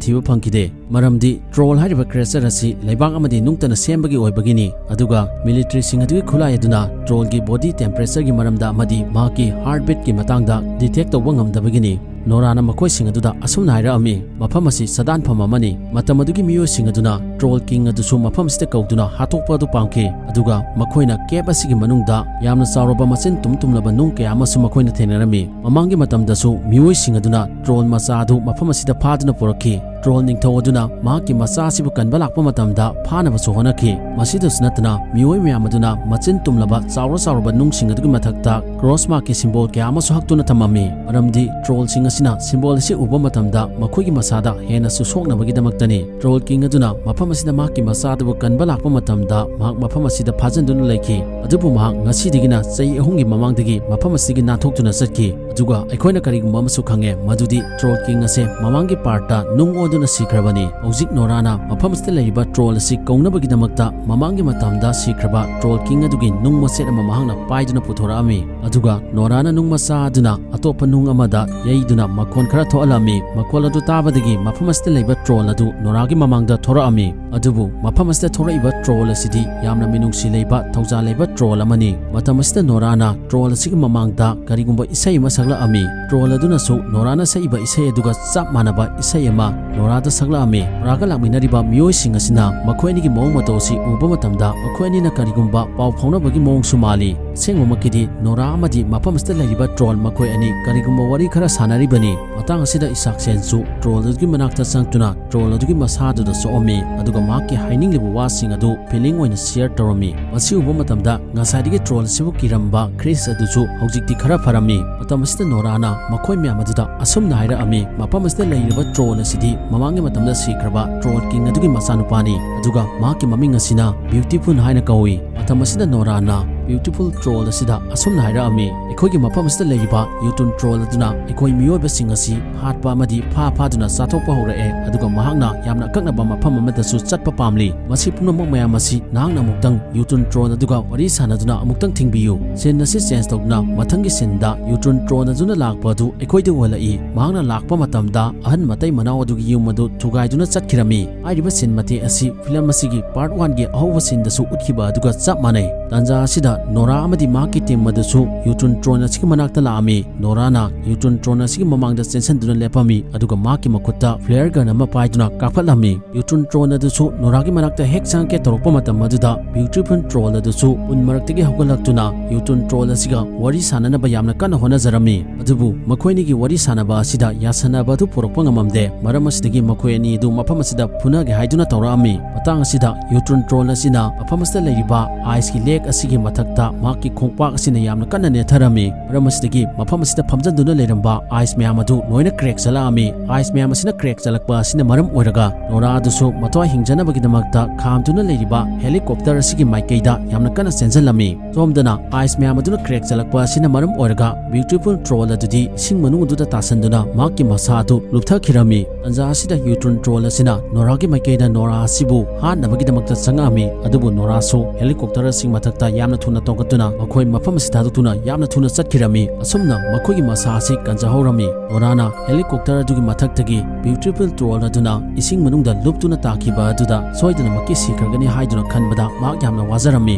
ꯊꯤꯕ ꯐꯪꯈꯤꯗꯦ꯫ ꯃꯔꯝꯗꯤ troll ꯍꯥꯏꯔꯤꯕ creature ꯑꯁꯤ ꯂꯩꯕꯥꯛ ꯑꯃꯗꯤ ꯅꯨꯡꯇꯅ ꯁꯦꯝꯕꯒꯤ ꯑꯣꯏꯕꯒꯤꯅꯤ꯫ ꯑꯗꯨꯒ military ꯁꯤꯡ ꯑꯗꯨꯒꯤ ꯈꯨꯠꯂꯥꯏ ꯑꯗꯨꯅ troll ꯒꯤ body temperature ꯒꯤ ꯃꯔꯝꯗ ꯑꯃꯗꯤ ꯃꯍꯥꯛꯀꯤ heartbeat ꯀꯤ ꯃꯇꯥꯡꯗ detect ꯇꯧꯕ ꯉꯝꯗꯕꯒꯤꯅꯤ꯫ Nora ꯅ ꯃꯈꯣꯏꯁꯤꯡ ꯑꯗꯨꯗ ꯑꯁꯨꯝꯅ ꯍꯥꯏꯔꯛꯑꯝꯃꯤ, "ꯃꯐꯝ ꯑꯁꯤ ꯁꯥꯗꯥꯟꯐꯝ ꯑꯃꯅꯤ꯫" ꯃꯇꯝ ꯑꯗꯨꯒꯤ ꯃꯤꯑꯣꯏꯁꯤꯡ ꯑꯗꯨꯅ troll king ꯑꯗꯨꯁꯨ ꯃꯐꯝ ꯑꯁꯤꯗ ꯀꯧꯗꯨꯅ ꯍꯥꯠꯇꯣꯛꯄ ꯑꯗꯨ ꯄꯥꯝꯈꯤ꯫ ꯑꯗꯨꯒ ꯃꯈꯣꯏꯅ cave ꯑꯁꯤꯒꯤ ꯃꯅꯨꯡꯗ ꯌꯥꯝꯅ ꯆꯥꯎꯔꯕ ꯃꯆꯤꯟ ꯇꯨꯝ ꯇꯨꯝꯂꯕ ꯅꯨꯡ ꯀꯌꯥ ꯑꯃꯁꯨ ꯃꯈꯣꯏꯅ ꯊꯦꯡꯅꯔꯝꯃꯤ꯫ ꯃꯃꯥꯡꯒꯤ ꯃꯇꯝꯗꯁꯨ ꯃꯤꯑꯣꯏꯁꯤꯡ ꯑꯗꯨꯅ troll ꯃꯆꯥ ꯑꯗꯨ ꯃꯐꯝ ꯑꯁꯤꯗ ꯐꯥꯗꯨꯅ ꯄꯨꯔꯛꯈꯤ꯫ ꯇ꯭ꯔꯣꯜ ꯅꯤꯡꯊꯧ ꯑꯗꯨꯅ ꯃꯍꯥꯛꯀꯤ ꯃꯆꯥ ꯑꯁꯤꯕꯨ ꯀꯟꯕ ꯂꯥꯛꯄ ꯃꯇꯝꯗ ꯐꯥꯅꯕꯁꯨ ꯍꯣꯠꯅꯈꯤ꯫ ꯃꯁꯤꯗꯁꯨ ꯅꯠꯇꯅ, ꯃꯤꯑꯣꯏ ꯃꯌꯥꯝ ꯑꯗꯨꯅ ꯃꯆꯤꯟ ꯇꯨꯝꯂꯕ ꯆꯥꯎꯔ ꯆꯥꯎꯔꯕ ꯅꯨꯡꯁꯤꯡ ꯑꯗꯨꯒꯤ ꯃꯊꯛꯇ ꯀ꯭ꯔꯣꯁ ꯃꯥꯔꯛꯀꯤ ꯁꯤꯝꯕꯣꯜ ꯀꯌꯥ ꯑꯃꯁꯨ ꯍꯛꯇꯨꯅ ꯊꯝꯃꯝꯃꯤ, ꯃꯔꯝꯗꯤ ꯇ꯭ꯔꯣꯜꯁꯤꯡ ꯑꯁꯤꯅ ꯁꯤꯝꯕꯣꯜ ꯑꯁꯤ ꯎꯕ ꯃꯇꯝꯗ ꯃꯈꯣꯏꯒꯤ ꯃꯁꯥꯗ ꯍꯦꯟꯅꯁꯨ ꯁꯣꯛꯅꯕꯒꯤꯗꯃꯛꯇꯅꯤ꯫ ꯇ꯭ꯔꯣꯜ ꯀꯤꯡ ꯑꯗꯨꯅ ꯃꯐꯝ ꯑꯁꯤꯗ ꯃꯍꯥꯛꯀꯤ ꯃꯆꯥ ꯑꯗꯨꯕꯨ ꯀꯟꯕ ꯂꯥꯛꯄ ꯃꯇꯝꯗ, ꯃꯍꯥꯛ ꯃꯐꯝ ꯑꯁꯤꯗ ꯐꯥꯖꯤꯟꯗꯨꯅ ꯂꯩꯈꯤ꯫ ꯑꯗꯨꯕꯨ ꯃꯍꯥꯛ ꯉꯁꯤꯗꯒꯤꯅ ꯆꯍꯤ ꯑꯍꯨꯝꯒꯤ ꯃꯃꯥꯡꯗꯒꯤ ꯃꯐꯝ ꯑꯁꯤꯗꯒꯤ ꯅꯥꯟꯊꯣꯛꯇꯨꯅ ꯆꯠꯈꯤ꯫ ꯑꯗꯨꯒ ꯑꯩꯈꯣꯏꯅ ꯀꯔꯤꯒꯨꯝꯕ ꯑꯃꯁꯨ ꯈꯪꯉꯦ, ꯃꯗꯨꯗꯤ ꯇ꯭ꯔꯣꯜ ꯀꯤꯡ ꯑꯁꯦ ꯃꯃꯥꯡꯒꯤ ꯄꯥꯔꯠꯇ ꯅꯨꯡ ꯑꯣꯟꯗꯨꯅ ꯁꯤꯈ꯭ꯔꯕꯅꯤ꯫ ꯍꯧꯖꯤꯛ ꯅꯣꯔꯥꯅ ꯃꯐꯝ ꯑꯁꯤꯗ ꯂꯩꯔꯤꯕ ꯇ꯭ꯔꯣꯜ ꯑꯁꯤ ꯀꯧꯅꯕꯒꯤꯗꯃꯛꯇ ꯃꯃꯥꯡꯒꯤ ꯃꯇꯝꯗ ꯁꯤꯈ꯭ꯔꯕ ꯇ꯭ꯔꯣꯜ ꯀꯤꯡ ꯑꯗꯨꯒꯤ ꯅꯨꯡ ꯃꯆꯦꯠ ꯑꯃ ꯃꯍꯥꯛꯅ ꯄꯥꯏꯗꯨꯅ ꯄꯨꯊꯣꯔꯛꯑꯝꯃꯤ꯫ ꯑꯗꯨꯒ ꯅꯣꯔꯥꯅ ꯅꯨꯡ ꯃꯆꯥ ꯑꯗꯨꯅ ꯑꯇꯣꯞꯄ ꯅꯨꯡ ꯑꯃꯗ ꯌꯩꯗꯨꯅ ꯃꯈꯣꯟ ꯈꯔ ꯊꯣꯛꯍꯜꯂꯝꯃꯤ꯫ ꯃꯈꯣꯜ ꯑꯗꯨ ꯇꯥꯕꯗꯒꯤ ꯃꯐꯝ ꯑꯁꯤꯗ ꯂꯩꯕ ꯇ꯭ꯔꯣꯜ ꯑꯗꯨ ꯅꯣꯔꯥꯒꯤ ꯃꯃꯥꯡꯗ ꯊꯣꯔꯛꯑꯝꯃꯤ꯫ ꯑꯗꯨꯕꯨ ꯃꯐꯝ ꯑꯁꯤꯗ ꯊꯣꯔꯛꯏꯕ ꯇ꯭ꯔꯣꯜ ꯑꯁꯤꯗꯤ ꯌꯥꯝꯅ ꯃꯤꯅꯨꯡꯁꯤ ꯂꯩꯕ, ꯊꯧꯖꯥꯜ ꯂꯩꯕ ꯇ꯭ꯔꯣꯜ ꯑꯃꯅꯤ꯫ ꯃꯇꯝ ꯑꯁꯤꯗ ꯅꯣꯔꯥꯅ ꯇ꯭ꯔꯣꯜ ꯑꯁꯤꯒꯤ ꯃꯃꯥꯡꯗ ꯀꯔꯤꯒꯨꯝꯕ ꯏꯁꯩ ꯑꯃ ꯁꯛꯂꯛꯑꯝꯃꯤ꯫ ꯇ꯭ꯔꯣꯜ ꯑꯗꯨꯅꯁꯨ ꯅꯣꯔꯥꯅ ꯁꯛꯏꯕ ꯏꯁꯩ ꯑꯗꯨꯒ ꯆꯞ ꯃꯥꯟꯅꯕ ꯏꯁꯩ ꯑꯃ ꯅꯣꯔꯥꯗ ꯁꯛꯂꯛꯑꯝꯃꯤ꯫ ꯅꯣꯔꯥꯒ ꯂꯥꯛꯃꯤꯟꯅꯔꯤꯕ ꯃꯤꯑꯣꯏꯁꯤꯡ ꯑꯁꯤꯅ ꯃꯈꯣꯏ ꯑꯅꯤꯒꯤ ꯃꯑꯣꯡ ꯃꯇꯧ ꯑꯁꯤ ꯎꯕ ꯃꯇꯝꯗ ꯃꯈꯣꯏ ꯑꯅꯤꯅ ꯀꯔꯤꯒꯨꯝꯕ ꯄꯥꯎ ꯐꯥꯎꯅꯕꯒꯤ ꯃꯑꯣꯡꯁꯨ ꯃꯥꯜꯂꯤ꯫ ꯑꯁꯦꯡꯕꯃꯛꯀꯤꯗꯤ ꯅꯣꯔꯥ ꯑꯃꯗꯤ ꯃꯐꯝ ꯑꯁꯤꯗ ꯂꯩꯔꯤꯕ ꯇ꯭ꯔꯣꯜ ꯃꯈꯣꯏ ꯑꯅꯤ ꯀꯔꯤꯒꯨꯝꯕ ꯋꯥꯔꯤ ꯈꯔ ꯁꯥꯟꯅꯔꯤꯕꯅꯤ꯫ ꯃꯇꯥꯡ ꯑꯁꯤꯗ ꯏꯁꯥꯛꯁꯦꯟꯁꯨ ꯇ꯭ꯔꯣꯜ ꯑꯗꯨꯒꯤ ꯃꯅꯥꯛꯇ ꯆꯪꯗꯨꯅ ꯇ꯭ꯔꯣꯜ ꯑꯗꯨꯒꯤ ꯃꯁꯥꯗꯨꯗ ꯁꯣꯛꯑꯝꯃꯤ, ꯑꯗꯨꯒ ꯃꯍꯥꯛꯀꯤ ꯍꯥꯏꯅꯤꯡꯂꯤꯕ ꯋꯥꯁꯤꯡ ꯑꯗꯨ ꯐꯤꯂꯤꯡ ꯑꯣꯏꯅ ꯁꯤꯌꯔ ꯇꯧꯔꯝꯃꯤ꯫ ꯃꯁꯤ ꯎꯕ ꯃꯇꯝꯗ ꯉꯁꯥꯏꯗꯒꯤ ꯇ꯭ꯔꯣꯜ ꯑꯁꯤꯕꯨ ꯀꯤꯔꯝꯕ ꯀ꯭ꯔꯤꯁ ꯑꯗꯨꯁꯨ ꯍꯧꯖꯤꯛꯇꯤ ꯈꯔ ꯐꯔꯝꯃꯤ꯫ ꯃꯇꯝ ꯑꯁꯤꯗ ꯅꯣꯔꯥꯅ ꯃꯈꯣꯏ ꯃꯌꯥꯝ ꯑꯗꯨꯗ ꯑꯁꯨꯝꯅ ꯍꯥꯏꯔꯛꯑꯝꯃꯤ, "ꯃꯐꯝ ꯑꯁꯤꯗ ꯂꯩꯔꯤꯕ ꯇ꯭ꯔꯣꯜ ꯑꯁꯤꯗꯤ ꯃꯃꯥꯡꯒꯤ ꯃꯇꯝꯗ ꯁꯤꯈ꯭ꯔꯕ ꯇ꯭ꯔꯣꯜ ꯀꯤꯡ ꯑꯗꯨꯒꯤ ꯃꯆꯥꯅꯨꯄꯥꯅꯤ, ꯑꯗꯨꯒ ꯃꯍꯥꯛꯀꯤ ꯃꯃꯤꯡ ꯑꯁꯤꯅ ꯕ꯭ꯌꯨꯇꯤꯐꯨꯜ ꯍꯥꯏꯅ ꯀꯧꯏ"꯫ ꯃꯇꯝ ꯑꯁꯤꯗ ꯅꯣꯔꯥꯅ ꯕ꯭ꯌꯨꯇꯤꯐꯨꯜ ꯇ꯭ꯔꯣꯜ ꯑꯁꯤꯗ ꯑꯁꯨꯝꯅ ꯍꯥꯏꯔꯛꯑꯝꯃꯤ, "ꯑꯩꯈꯣꯏꯒꯤ ꯃꯐꯝ ꯑꯁꯤꯗ ꯂꯩꯔꯤꯕ ꯌꯨꯇꯨꯟ ꯇ꯭ꯔꯣꯜ ꯑꯗꯨꯅ ꯑꯩꯈꯣꯏ ꯃꯤꯑꯣꯏꯕꯁꯤꯡ ꯑꯁꯤ ꯍꯥꯠꯄ ꯑꯃꯗꯤ ꯐꯥ ꯐꯥꯗꯨꯅ ꯆꯥꯊꯣꯛꯄ ꯍꯧꯔꯛꯑꯦ, ꯑꯗꯨꯒ ꯃꯍꯥꯛꯅ ꯌꯥꯝꯅ ꯑꯀꯛꯅꯕ ꯃꯐꯝ ꯑꯃꯗꯁꯨ ꯆꯠꯄ ꯄꯥꯝꯂꯤ꯫ ꯃꯁꯤ ꯄꯨꯝꯅꯃꯛ ꯃꯌꯥꯝ ꯑꯁꯤ ꯅꯍꯥꯛꯅ ꯑꯃꯨꯛꯇꯪ ꯌꯨꯇꯨꯟ ꯇ꯭ꯔꯣꯜ ꯑꯗꯨꯒ ꯋꯥꯔꯤ ꯁꯥꯟꯅꯗꯨꯅ ꯑꯃꯨꯛꯇꯪ ꯊꯤꯡꯕꯤꯌꯨ"꯫ ꯁꯤꯟ ꯑꯁꯤ ꯆꯦꯟꯖ ꯇꯧꯗꯨꯅ ꯃꯊꯪꯒꯤ ꯁꯤꯟꯗ ꯌꯨꯇꯨꯟ ꯇ꯭ꯔꯣꯜ ꯑꯗꯨꯅ ꯂꯥꯛꯄ ꯑꯗꯨ ꯑꯩꯈꯣꯏꯗ ꯎꯍꯜꯂꯛꯏ꯫ ꯃꯍꯥꯛꯅ ꯂꯥꯛꯄ ꯃꯇꯝꯗ ꯑꯍꯟ ꯃꯇꯩ ꯃꯅꯥꯎ ꯑꯗꯨꯒꯤ ꯌꯨꯝ ꯑꯗꯨ ꯊꯨꯒꯥꯏꯗꯨꯅ ꯆꯠꯈꯤꯔꯝꯃꯤ꯫ ꯍꯥꯏꯔꯤꯕ ꯁꯤꯟ ꯃꯇꯦꯛ ꯑꯁꯤ ꯐꯤꯂꯝ ꯑꯁꯤꯒꯤ ꯄꯥꯔꯠ ꯋꯥꯟꯒꯤ ꯑꯍꯧꯕ ꯁꯤꯟꯗꯁꯨ ꯎꯠꯈꯤꯕ ꯑꯗꯨꯒ ꯆꯞ ꯃꯥꯟꯅꯩ꯫ ꯇꯥꯟꯖꯥ ꯑꯁꯤꯗ ꯅꯣꯔꯥ ꯑꯃꯗꯤ ꯃꯍꯥꯛꯀꯤ ꯇꯤꯝ ꯑꯗꯨꯁꯨ ꯌꯨꯇ꯭ꯔꯣꯟ ꯇ꯭ꯔꯣꯟ ꯑꯁꯤꯒꯤ ꯃꯅꯥꯛꯇ ꯂꯥꯛꯑꯝꯃꯤ꯫ ꯅꯣꯔꯥꯅ ꯌꯨꯇ꯭ꯔꯣꯟ ꯇ꯭ꯔꯣꯟ ꯑꯁꯤꯒꯤ ꯃꯃꯥꯡꯗ ꯆꯦꯟꯁꯤꯟꯗꯨꯅ ꯂꯦꯞꯄꯝꯃꯤ, ꯑꯗꯨꯒ ꯃꯍꯥꯛꯀꯤ ꯃꯈꯨꯠꯇ ꯐ꯭ꯂꯦꯌꯔ ꯒꯟ ꯑꯃ ꯄꯥꯏꯗꯨꯅ ꯀꯥꯞꯈꯠꯂꯝꯃꯤ꯫ ꯌꯨꯇ꯭ꯔꯣꯟ ꯇ꯭ꯔꯣꯟ ꯑꯗꯨꯁꯨ ꯅꯣꯔꯥꯒꯤ ꯃꯅꯥꯛꯇ ꯍꯦꯛ ꯆꯪꯉꯛꯀꯦ ꯇꯧꯔꯛꯄ ꯃꯇꯝ ꯑꯗꯨꯗ ꯕ꯭ꯌꯨꯇꯤꯐꯨꯜ ꯇ꯭ꯔꯣꯜ ꯑꯗꯨꯁꯨ ꯎꯟ ꯃꯔꯛꯇꯒꯤ ꯍꯧꯒꯠꯂꯛꯇꯨꯅ ꯌꯨꯇ꯭ꯔꯣꯟ ꯇ꯭ꯔꯣꯜ ꯑꯁꯤꯒ ꯋꯥꯔꯤ ꯁꯥꯟꯅꯅꯕ ꯌꯥꯝꯅ ꯀꯟꯅ ꯍꯣꯠꯅꯖꯔꯝꯃꯤ꯫ ꯑꯗꯨꯕꯨ ꯃꯈꯣꯏ ꯑꯅꯤꯒꯤ ꯋꯥꯔꯤ ꯁꯥꯟꯅꯕ ꯑꯁꯤꯗ ꯌꯥꯁꯟꯅꯕ ꯑꯗꯨ ꯄꯨꯔꯛꯄ ꯉꯝꯃꯝꯗꯦ꯫ ꯃꯔꯝ ꯑꯁꯤꯗꯒꯤ ꯃꯈꯣꯏ ꯑꯅꯤ ꯑꯗꯨ ꯃꯐꯝ ꯑꯁꯤꯗ ꯐꯨꯅꯒꯦ ꯍꯥꯏꯗꯨꯅ ꯇꯧꯔꯛꯑꯝꯃꯤ꯫ ꯃꯇꯥꯡ ꯑꯁꯤꯗ ꯌꯨꯇ꯭ꯔꯣꯟ ꯇ꯭ꯔꯣꯜ ꯑꯁꯤꯅ ꯃꯐꯝ ꯑꯁꯤꯗ ꯂꯩꯔꯤꯕ ꯑꯥꯏꯁꯀꯤ ꯂꯦꯛ ꯑꯁꯤꯒꯤ ꯃꯊꯛꯇ ꯃꯍꯥꯛꯀꯤ ꯈꯣꯡꯄꯥꯛ ꯑꯁꯤꯅ ꯌꯥꯝꯅ ꯀꯟꯅ ꯅꯦꯠꯊꯔꯝꯃꯤ꯫ ꯃꯔꯝ ꯑꯁꯤꯗꯒꯤ ꯃꯐꯝ ꯑꯁꯤꯗ ꯐꯝꯖꯟꯗꯨꯅ ꯂꯩꯔꯝꯕ ꯑꯥꯏꯁ ꯃꯌꯥꯝ ꯑꯗꯨ ꯂꯣꯏꯅ ꯀ꯭ꯔꯦꯛ ꯆꯠꯂꯛꯑꯝꯃꯤ꯫ ꯑꯥꯏꯁ ꯃꯌꯥꯝ ꯑꯁꯤꯅ ꯀ꯭ꯔꯦꯛ ꯆꯠꯂꯛꯄ ꯑꯁꯤꯅ ꯃꯔꯝ ꯑꯣꯏꯔꯒ ꯅꯣꯔꯥ ꯑꯗꯨꯁꯨ ꯃꯊ꯭ꯋꯥꯏ ꯍꯤꯡꯖꯅꯕꯒꯤꯗꯃꯛꯇ ꯈꯥꯝꯗꯨꯅ ꯂꯩꯔꯤꯕ ꯍꯦꯂꯤꯀꯣꯞꯇꯔ ꯑꯁꯤꯒꯤ ꯃꯥꯏꯀꯩꯗ ꯌꯥꯝꯅ ꯀꯟꯅ ꯆꯦꯟꯁꯤꯜꯂꯝꯃꯤ꯫ ꯁꯣꯝꯗꯅ ꯑꯥꯏꯁ ꯃꯌꯥꯝ ꯑꯗꯨꯅ ꯀ꯭ꯔꯦꯛ ꯆꯠꯂꯛꯄ ꯑꯁꯤꯅ ꯃꯔꯝ ꯑꯣꯏꯔꯒ ꯕ꯭ꯌꯨꯇꯤꯐꯨꯜ ꯇ꯭ꯔꯣꯜ ꯑꯗꯨꯗꯤ ꯏꯁꯤꯡ ꯃꯅꯨꯡ ꯑꯗꯨꯗ ꯇꯥꯁꯟꯗꯨꯅ ꯃꯍꯥꯛꯀꯤ ꯃꯁꯥ ꯑꯗꯨ ꯂꯨꯞꯊꯈꯤꯔꯝꯃꯤ꯫ ꯇꯟꯖꯥ ꯑꯁꯤꯗ ꯌꯨꯇ꯭ꯔꯣꯟ ꯇ꯭ꯔꯣꯜ ꯑꯁꯤꯅ ꯅꯣꯔꯥꯒꯤ ꯃꯥꯏꯀꯩꯗ ꯅꯣꯔꯥ ꯑꯁꯤꯕꯨ ꯍꯥꯠꯅꯕꯒꯤꯗꯃꯛꯇ ꯆꯪꯉꯛꯑꯝꯃꯤ꯫ ꯑꯗꯨꯕꯨ ꯅꯣꯔꯥꯁꯨ ꯍꯦꯂꯤꯀꯣꯞꯇꯔ ꯑꯁꯤꯒꯤ ꯃꯊꯛꯇ ꯌꯥꯝꯅ ꯊꯨꯅ ꯇꯣꯡꯈꯠꯇꯨꯅ ꯃꯈꯣꯏ ꯃꯐꯝ ꯑꯁꯤ ꯊꯥꯗꯣꯛꯇꯨꯅ ꯌꯥꯝꯅ ꯊꯨꯅ ꯆꯠꯈꯤꯔꯝꯃꯤ꯫ ꯑꯁꯨꯝꯅ ꯃꯈꯣꯏꯒꯤ ꯃꯁꯥ ꯑꯁꯤ ꯀꯟꯖꯍꯧꯔꯝꯃꯤ꯫ ꯅꯣꯔꯥꯅ ꯍꯦꯂꯤꯀꯣꯞꯇꯔ ꯑꯗꯨꯒꯤ ꯃꯊꯛꯇꯒꯤ ꯕ꯭ꯌꯨꯇꯤꯐꯨꯜ ꯇ꯭ꯔꯣꯜ ꯑꯗꯨꯅ ꯏꯁꯤꯡ ꯃꯅꯨꯡꯗ ꯂꯨꯞꯇꯨꯅ ꯇꯥꯈꯤꯕ ꯑꯗꯨꯗ ꯁꯣꯏꯗꯅꯃꯛꯀꯤ ꯁꯤꯈ꯭ꯔꯒꯅꯤ ꯍꯥꯏꯗꯨꯅ ꯈꯟꯕꯗ ꯃꯍꯥꯛ ꯌꯥꯝꯅ ꯋꯥꯖꯔꯝꯃꯤ꯫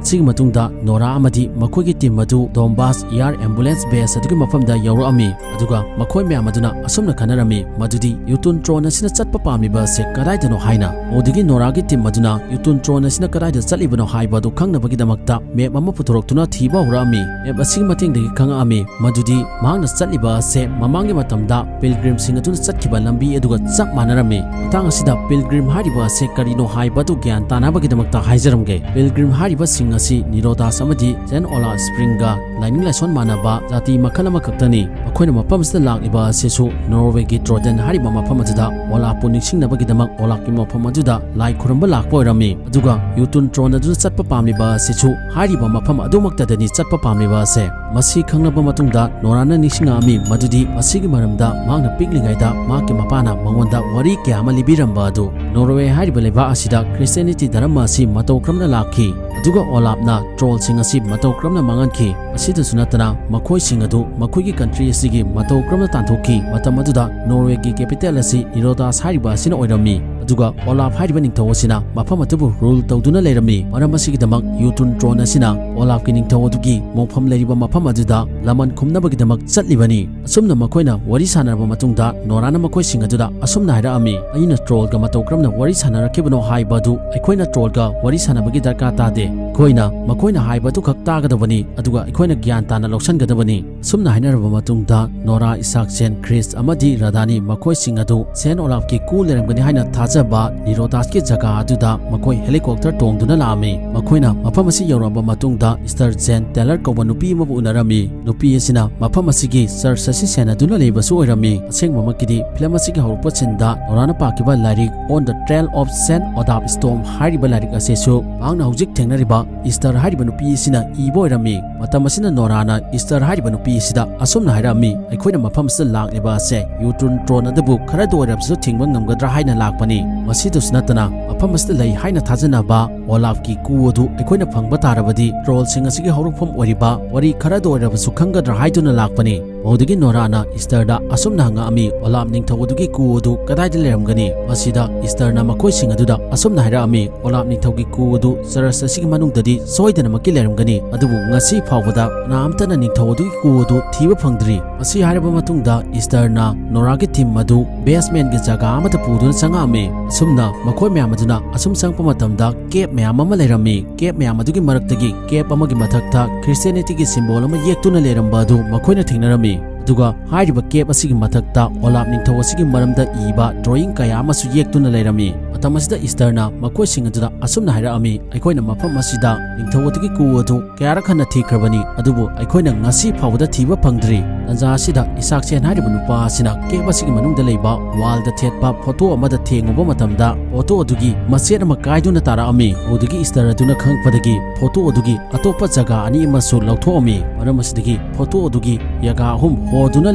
ꯑꯁꯤꯒꯤ ꯃꯇꯨꯡꯗ ꯅꯣꯔꯥ ꯑꯃꯗꯤ ꯃꯈꯣꯏꯒꯤ ꯇꯤꯝ ꯑꯗꯨ ꯗꯣꯝꯕꯥꯁ ꯑꯦꯌꯥꯔ ꯑꯦꯝꯕꯨꯂꯦꯟꯁ ꯕꯦꯁ ꯑꯗꯨꯒꯤ ꯃꯐꯝꯗ ꯌꯧꯔꯛꯑꯝꯃꯤ꯫ ꯑꯗꯨꯒ ꯃꯈꯣꯏ ꯃꯌꯥꯝ ꯑꯗꯨꯅ ꯑꯁꯨꯝꯅ ꯈꯟꯅꯔꯝꯃꯤ ꯃꯗꯨꯗꯤ ꯌꯨꯇ꯭ꯔꯣꯟ ꯇ꯭ꯔꯣꯟ ꯑꯁꯤꯅ ꯆꯠꯄ ꯄꯥꯝꯂꯤꯕ ꯑꯁꯤ ꯀꯗꯥꯏꯗꯅꯣ ꯍꯥꯏꯅ꯫ ꯑꯗꯨꯗꯒꯤ ꯅꯣꯔꯥꯒꯤ ꯇꯤꯝ ꯑꯗꯨꯅ ꯌꯨꯇ꯭ꯔꯣꯟ ꯇ꯭ꯔꯣꯟ ꯑꯁꯤꯅ ꯀꯗꯥꯏꯗ ꯆꯠꯂꯤꯕꯅꯣ ꯍꯥꯏꯕ ꯑꯗꯨ ꯈꯪꯅꯕꯒꯤꯗꯃꯛꯇ ꯃꯦꯞ ꯑꯃ ꯄꯨꯊꯣꯔꯛꯇꯨꯅ ꯊꯤꯕ ꯍꯧꯔꯛꯑꯝꯃꯤ꯫ ꯃꯦꯞ ꯑꯁꯤꯒꯤ ꯃꯇꯦꯡꯗꯒꯤ ꯈꯪꯉꯛꯑꯝꯃꯤ ꯃꯗꯨꯗꯤ ꯃꯍꯥꯛꯅ ꯆꯠꯂꯤꯕ ꯑꯁꯦ ꯃꯃꯥꯡꯒꯤ ꯃꯇꯝꯗ ꯄꯤꯜꯒ꯭ꯔꯤꯝꯁꯤꯡ ꯑꯗꯨꯅ ꯆꯠꯈꯤꯕ ꯂꯝꯕꯤ ꯑꯗꯨꯒ ꯆꯞ ꯃꯥꯟꯅꯔꯝꯃꯤ꯫ ꯃꯇꯥꯡ ꯑꯁꯤꯗ ꯄꯤꯜꯒ꯭ꯔꯤꯝ ꯍꯥꯏꯔꯤꯕ ꯑꯁꯦ ꯀꯔꯤꯅꯣ ꯍꯥꯏꯕ ꯑꯗꯨ ꯒ꯭ꯌꯥꯟ ꯇꯥꯅꯕꯒꯤꯗꯃꯛꯇ ꯍꯥꯏꯖꯔꯝꯒꯦ꯫ ꯄꯤꯜꯒ꯭ꯔꯤꯝ ꯍꯥꯏꯔꯤꯕꯁꯤꯡ ꯑꯁꯤ ꯅꯤꯔꯣꯗꯥꯁ ꯑꯃꯗꯤ ꯁꯦꯟ ꯑꯣꯂꯥ ꯁ꯭ꯄ꯭ꯔꯤꯡꯒ ꯂꯥꯏꯅꯤꯡ ꯂꯥꯏꯁꯣꯟ ꯃꯥꯟꯅꯕ ꯖꯥꯇꯤ ꯃꯈꯜ ꯑꯃꯈꯛꯇꯅꯤ꯫ ꯃꯈꯣꯏꯅ ꯃꯐꯝ ꯑꯁꯤꯗ ꯂꯥꯛꯂꯤꯕ ꯑꯁꯤꯁꯨ ꯅꯣꯔꯋꯦꯒꯤ ꯇ꯭ꯔꯣꯗꯦꯟ ꯍꯥꯏꯔꯤꯕ ꯃꯐꯝ ꯑꯗꯨꯗ ꯑꯣꯂꯥꯞꯄꯨ ꯅꯤꯡꯁꯤꯡꯅꯕꯒꯤꯗꯃꯛ ꯑꯣꯂꯥꯞꯀꯤ ꯃꯐꯝ ꯑꯗꯨꯗ ꯂꯥꯏ ꯈꯨꯔꯨꯝꯕ ꯂꯥꯛꯄ ꯑꯣꯏꯔꯝꯃꯤ꯫ ꯑꯗꯨꯒ ꯌꯨꯇ꯭ꯔꯣꯟ ꯇ꯭ꯔꯣꯟ ꯑꯗꯨꯅ ꯆꯠꯄ ꯄꯥꯝꯂꯤꯕ ꯑꯁꯤꯁꯨ ꯍꯥꯏꯔꯤꯕ ꯃꯐꯝ ꯑꯗꯨꯃꯛꯇꯗꯅꯤ ꯆꯠꯄ ꯄꯥꯝꯂꯤꯕ ꯑꯁꯦ꯫ ꯃꯁꯤ ꯈꯪꯂꯕ ꯃꯇꯨꯡꯗ ꯅꯣꯔꯥꯅ ꯅꯤꯡꯁꯤꯡꯉꯛꯑꯝꯃꯤ ꯃꯗꯨꯗꯤ ꯃꯁꯤꯒꯤ ꯃꯔꯝꯗ ꯃꯍꯥꯛꯅ ꯄꯤꯛꯂꯤꯉꯩꯗ ꯃꯍꯥꯛꯀꯤ ꯃꯄꯥꯅ ꯃꯉꯣꯟꯗ ꯋꯥꯔꯤ ꯀꯌꯥ ꯑꯃ ꯂꯤꯕꯤꯔꯝꯕ ꯑꯗꯨ꯫ ꯅꯣꯔꯋꯦ ꯍꯥꯏꯔꯤꯕ ꯂꯩꯕꯥꯛ ꯑꯁꯤꯗ ꯈ꯭ꯔꯤꯁꯇꯤꯌꯥꯅꯤꯇꯤ ꯙꯔꯃ ꯑꯁꯤ ꯃꯇꯧ ꯀꯔꯝꯅ ꯂꯥꯛꯈꯤ, ꯑꯗꯨꯒ ꯑꯣꯂꯥꯞꯅ ꯇ꯭ꯔꯣꯜꯁꯤꯡ ꯑꯁꯤ ꯃꯇꯧ ꯀꯔꯝꯅ ꯃꯥꯡꯍꯟꯈꯤ, ꯑꯁꯤꯗꯁꯨ ꯅꯠꯇꯅ ꯃꯈꯣꯏꯁꯤꯡ ꯑꯗꯨ ꯃꯈꯣꯏꯒꯤ ꯀꯟꯇ꯭ꯔꯤ ꯑꯁꯤꯒꯤ ꯃꯇꯧ ꯀꯔꯝꯅ ꯇꯥꯟꯊꯣꯛꯈꯤ꯫ ꯃꯇꯝ ꯑꯗꯨꯗ ꯅꯣꯔꯋꯦꯒꯤ ꯀꯦꯄꯤꯇꯦꯜ ꯑꯁꯤ ꯅꯤꯔꯣꯗꯥꯁ ꯍꯥꯏꯔꯤꯕ ꯑꯁꯤꯅ ꯑꯣꯏꯔꯝꯃꯤ꯫ ꯑꯗꯨꯒ ꯑꯣꯂꯥꯐ ꯍꯥꯏꯔꯤꯕ ꯅꯤꯡꯊꯧ ꯑꯁꯤꯅ ꯃꯐꯝ ꯑꯗꯨꯕꯨ ꯔꯨꯜ ꯇꯧꯗꯨꯅ ꯂꯩꯔꯝꯃꯤ꯫ ꯃꯔꯝ ꯑꯁꯤꯒꯤꯗꯃꯛ ꯌꯨꯇꯨꯟ ꯇ꯭ꯔꯣꯟ ꯑꯁꯤꯅ ꯑꯣꯂꯥꯐꯀꯤ ꯅꯤꯡꯊꯧ ꯑꯗꯨꯒꯤ ꯃꯣꯡꯐꯝ ꯂꯩꯔꯤꯕ ꯃꯐꯝ ꯑꯗꯨꯗ ꯂꯃꯟ ꯈꯨꯝꯅꯕꯒꯤꯗꯃꯛ ꯆꯠꯂꯤꯕꯅꯤ꯫ ꯑꯁꯨꯝꯅ ꯃꯈꯣꯏꯅ ꯋꯥꯔꯤ ꯁꯥꯟꯅꯔꯕ ꯃꯇꯨꯡꯗ ꯅꯣꯔꯥꯅ ꯃꯈꯣꯏꯁꯤꯡ ꯑꯗꯨꯗ ꯑꯁꯨꯝꯅ ꯍꯥꯏꯔꯛꯑꯝꯃꯤ, "ꯑꯩꯅ ꯇ꯭ꯔꯣꯜꯒ ꯃꯇꯧ ꯀꯔꯝꯅ ꯋꯥꯔꯤ ꯁꯥꯟꯅꯔꯛꯈꯤꯕꯅꯣ ꯍꯥꯏꯕ ꯑꯗꯨ ꯑꯩꯈꯣꯏꯅ ꯇ꯭ꯔꯣꯜꯒ ꯋꯥꯔꯤ ꯁꯥꯟꯅꯕꯒꯤ ꯗꯔꯀꯥꯔ ꯇꯥꯗꯦ꯫ ꯑꯩꯈꯣꯏꯅ ꯃꯈꯣꯏꯅ ꯍꯥꯏꯕ ꯑꯗꯨꯈꯛ ꯇꯥꯒꯗꯕꯅꯤ, ꯑꯗꯨꯒ ꯑꯩꯈꯣꯏꯅ ꯒ꯭ꯌꯥꯟ ꯇꯥꯅ ꯂꯧꯁꯤꯟꯒꯗꯕꯅꯤ"꯫ ꯑꯁꯨꯝꯅ ꯍꯥꯏꯅꯔꯕ ꯃꯇꯨꯡꯗ ꯅꯣꯔꯥ, ꯏꯁꯥꯛꯁꯦꯟ, ꯈ꯭ꯔꯤꯁ ꯑꯃꯗꯤ ꯔꯥꯙꯥꯅꯤ ꯃꯈꯣꯏꯁꯤꯡ ꯑꯗꯨ ꯁꯦꯟ ꯑꯣꯂꯥꯐꯀꯤ ꯀꯨ ꯂꯩꯔꯝꯒꯅꯤ ꯍꯥꯏꯅ ꯊꯥꯖꯕ ꯅꯤꯔꯣꯗꯥꯁꯀꯤ ꯖꯒꯥ ꯑꯗꯨꯗ ꯃꯈꯣꯏ ꯍꯦꯂꯤꯀꯣꯞꯇꯔ ꯇꯣꯡꯗꯨꯅ ꯂꯥꯛꯑꯝꯃꯤ꯫ ꯃꯈꯣꯏꯅ ꯃꯐꯝ ꯑꯁꯤ ꯌꯧꯔꯛꯑꯕ ꯃꯇꯨꯡꯗ ꯏꯁꯇꯔ ꯖꯦꯟ ꯇꯦꯂꯔ ꯀꯧꯕ ꯅꯨꯄꯤ ꯑꯃꯕꯨ ꯎꯅꯔꯝꯃꯤ꯫ ꯅꯨꯄꯤ ꯑꯁꯤꯅ ꯃꯐꯝ ꯑꯁꯤꯒꯤ ꯆꯔꯆ ꯑꯁꯤ ꯁꯦꯟꯅꯗꯨꯅ ꯂꯩꯕꯁꯨ ꯑꯣꯏꯔꯝꯃꯤ꯫ ꯑꯁꯦꯡꯕꯃꯛꯀꯤꯗꯤ ꯐꯤꯂꯝ ꯑꯁꯤꯒꯤ ꯍꯧꯔꯛꯄ ꯁꯤꯟꯗ ꯅꯣꯔꯥꯅ ꯄꯥꯈꯤꯕ ꯂꯥꯏꯔꯤꯛ On the Trail of Saint Olaf Storm ꯍꯥꯏꯔꯤꯕ ꯂꯥꯏꯔꯤꯛ ꯑꯁꯤꯁꯨ ꯃꯍꯥꯛꯅ ꯍꯧꯖꯤꯛ ꯊꯦꯡꯅꯔꯤꯕ ꯏꯁꯇꯔ ꯍꯥꯏꯔꯤꯕ ꯅꯨꯄꯤ ꯑꯁꯤꯅ ꯏꯕ ꯑꯣꯏꯔꯝꯃꯤ꯫ ꯃꯇꯝ ꯑꯁꯤꯅ ꯅꯣꯔꯥꯅ ꯏꯁꯇꯔ ꯍꯥꯏꯔꯤꯕ ꯅꯨꯄꯤ ꯑꯁꯤꯗ ꯑꯁꯨꯝꯅ ꯍꯥꯏꯔꯛꯑꯝꯃꯤ, "ꯑꯩꯈꯣꯏꯅ ꯃꯐꯝ ꯑꯁꯤꯗ ꯂꯥꯛꯂꯤꯕ ꯑꯁꯦ ꯌꯨꯇꯨꯟ ꯇ꯭ꯔꯣꯟ ꯑꯗꯨꯕꯨ ꯈꯔꯗ ꯑꯣꯏꯔꯕꯁꯨ ꯊꯤꯡꯕ ꯉꯝꯒꯗ꯭ꯔꯥ ꯍꯥꯏꯅ ꯂꯥꯛꯄꯅꯤ꯫ ꯃꯁꯤꯗꯁꯨ ꯅꯠꯇꯅ ꯃꯐꯝ ꯑꯁꯤꯗ ꯂꯩ ꯍꯥꯏꯅ ꯊꯥꯖꯅꯕ ꯑꯣꯂꯥꯐꯀꯤ ꯀꯨ ꯑꯗꯨ ꯑꯩꯈꯣꯏꯅ ꯐꯪꯕ ꯇꯥꯔꯕꯗꯤ ꯇ꯭ꯔꯣꯜꯁꯤꯡ ꯑꯁꯤꯒꯤ ꯍꯧꯔꯛꯐꯝ ꯑꯣꯏꯔꯤꯕ ꯋꯥꯔꯤ ꯈꯔꯗ ꯑꯣꯏꯔꯕꯁꯨ ꯈꯪꯒꯗ꯭ꯔꯥ ꯍꯥꯏꯗꯨꯅ ꯂꯥꯛꯄꯅꯤ"꯫ ꯃꯗꯨꯗꯒꯤ ꯅꯣꯔꯥꯅ ꯏꯁꯇꯔꯗ ꯑꯁꯨꯝꯅ ꯍꯪꯉꯛꯑꯝꯃꯤ, "ꯑꯣꯂꯥꯐ ꯅꯤꯡꯊꯧ ꯑꯗꯨꯒꯤ ꯀꯨ ꯑꯗꯨ ꯀꯗꯥꯏꯗ ꯂꯩꯔꯝꯒꯅꯤ?" ꯃꯁꯤꯗ ꯏꯁꯇꯔꯅ ꯃꯈꯣꯏꯁꯤꯡ ꯑꯗꯨꯗ ꯑꯁꯨꯝꯅ ꯍꯥꯏꯔꯛꯑꯝꯃꯤ, "ꯑꯣꯂꯥꯐ ꯅꯤꯡꯊꯧꯒꯤ ꯀꯨ ꯑꯗꯨ ꯆꯔꯆ ꯑꯁꯤꯒꯤ ꯃꯅꯨꯡꯗꯗꯤ ꯁꯣꯏꯗꯅꯃꯛꯀꯤ ꯂꯩꯔꯝꯒꯅꯤ, ꯑꯗꯨꯕꯨ ꯉꯁꯤ ꯐꯥꯎꯕꯗ ꯀꯅꯥꯝꯇꯅ ꯅꯤꯡꯊꯧ ꯑꯗꯨꯒꯤ ꯀꯨ ꯑꯗꯨ ꯊꯤꯕ ꯐꯪꯗ꯭ꯔꯤ"꯫ ꯃꯁꯤ ꯍꯥꯏꯔꯕ ꯃꯇꯨꯡꯗ ꯏꯁꯇꯔꯅ ꯅꯣꯔꯥꯒꯤ ꯇꯤꯝ ꯑꯗꯨ ꯕꯦꯁꯃꯦꯟꯒꯤ ꯖꯒꯥ ꯑꯃꯗ ꯄꯨꯗꯨꯅ ꯆꯪꯉꯛꯑꯝꯃꯤ꯫ ꯑꯁꯨꯝꯅ ꯃꯈꯣꯏ ꯃꯌꯥꯝ ꯑꯗꯨꯅ ꯑꯁꯨꯝ ꯆꯪꯉꯛꯄ ꯃꯇꯝꯗ ꯀꯦꯞ ꯃꯌꯥꯝ ꯑꯃ ꯂꯩꯔꯝꯃꯤ꯫ ꯀꯦꯞ ꯃꯌꯥꯝ ꯑꯗꯨꯒꯤ ꯃꯔꯛꯇꯒꯤ ꯀꯦꯞ ꯑꯃꯒꯤ ꯃꯊꯛꯇ ꯈ꯭ꯔꯤꯁꯇꯤꯌꯥꯅꯤꯇꯤꯒꯤ ꯁꯤꯝꯕꯣꯜ ꯑꯃ ꯌꯦꯛꯇꯨꯅ ꯂꯩꯔꯝꯕ ꯑꯗꯨ ꯃꯈꯣꯏꯅ ꯊꯦꯡꯅꯔꯝꯃꯤ꯫ ꯑꯗꯨꯒ ꯍꯥꯏꯔꯤꯕ ꯀꯦꯞ ꯑꯁꯤꯒꯤ ꯃꯊꯛꯇ ꯑꯣꯂꯥꯞ ꯅꯤꯡꯊꯧ ꯑꯁꯤꯒꯤ ꯃꯔꯝꯗ ꯏꯕ ꯗ꯭ꯔꯣꯌꯤꯡ ꯀꯌꯥ ꯑꯃꯁꯨ ꯌꯦꯛꯇꯨꯅ ꯂꯩꯔꯝꯃꯤ꯫ ꯃꯇꯝ ꯑꯁꯤꯗ ꯏꯁꯇꯔꯅ ꯃꯈꯣꯏꯁꯤꯡ ꯑꯗꯨꯗ ꯑꯁꯨꯝꯅ ꯍꯥꯏꯔꯛꯑꯝꯃꯤ, "ꯑꯩꯈꯣꯏꯅ ꯃꯐꯝ ꯑꯁꯤꯗ ꯅꯤꯡꯊꯧ ꯑꯗꯨꯒꯤ ꯀꯨ ꯑꯗꯨ ꯀꯌꯥꯔꯛ ꯍꯟꯅ ꯊꯤꯈ꯭ꯔꯕꯅꯤ, ꯑꯗꯨꯕꯨ ꯑꯩꯈꯣꯏꯅ ꯉꯁꯤ ꯐꯥꯎꯕꯗ ꯊꯤꯕ ꯐꯪꯗ꯭ꯔꯤ"꯫ ꯇꯟꯖꯥ ꯑꯁꯤꯗ ꯏꯁꯥꯛꯁꯦꯟ ꯍꯥꯏꯔꯤꯕ ꯅꯨꯄꯥ ꯑꯁꯤꯅ ꯀꯦꯞ ꯑꯁꯤꯒꯤ ꯃꯅꯨꯡꯗ ꯂꯩꯕ ꯋꯥꯜꯗ ꯊꯦꯠꯄ ꯐꯣꯇꯣ ꯑꯃꯗ ꯊꯦꯡꯉꯨꯕ ꯃꯇꯝꯗ ꯐꯣꯇꯣ ꯑꯗꯨꯒꯤ ꯃꯆꯦꯠ ꯑꯃ ꯀꯥꯏꯗꯨꯅ ꯇꯥꯔꯛꯑꯝꯃꯤ꯫ ꯑꯗꯨꯗꯒꯤ ꯏꯁꯇꯔ ꯑꯗꯨꯅ ꯈꯪꯉꯛꯄꯗꯒꯤ ꯐꯣꯇꯣ ꯑꯗꯨꯒꯤ ꯑꯇꯣꯞꯄ ꯖꯒꯥ ꯑꯅꯤ ꯑꯃꯁꯨ ꯂꯧꯊꯣꯛꯑꯝꯃꯤ꯫ ꯃꯔꯝ ꯑꯁꯤꯗꯒꯤ ꯐꯣꯇꯣ ꯑꯗꯨꯒꯤ ꯖꯒꯥ ꯑꯍꯨꯝ ꯍꯣꯗꯨꯅ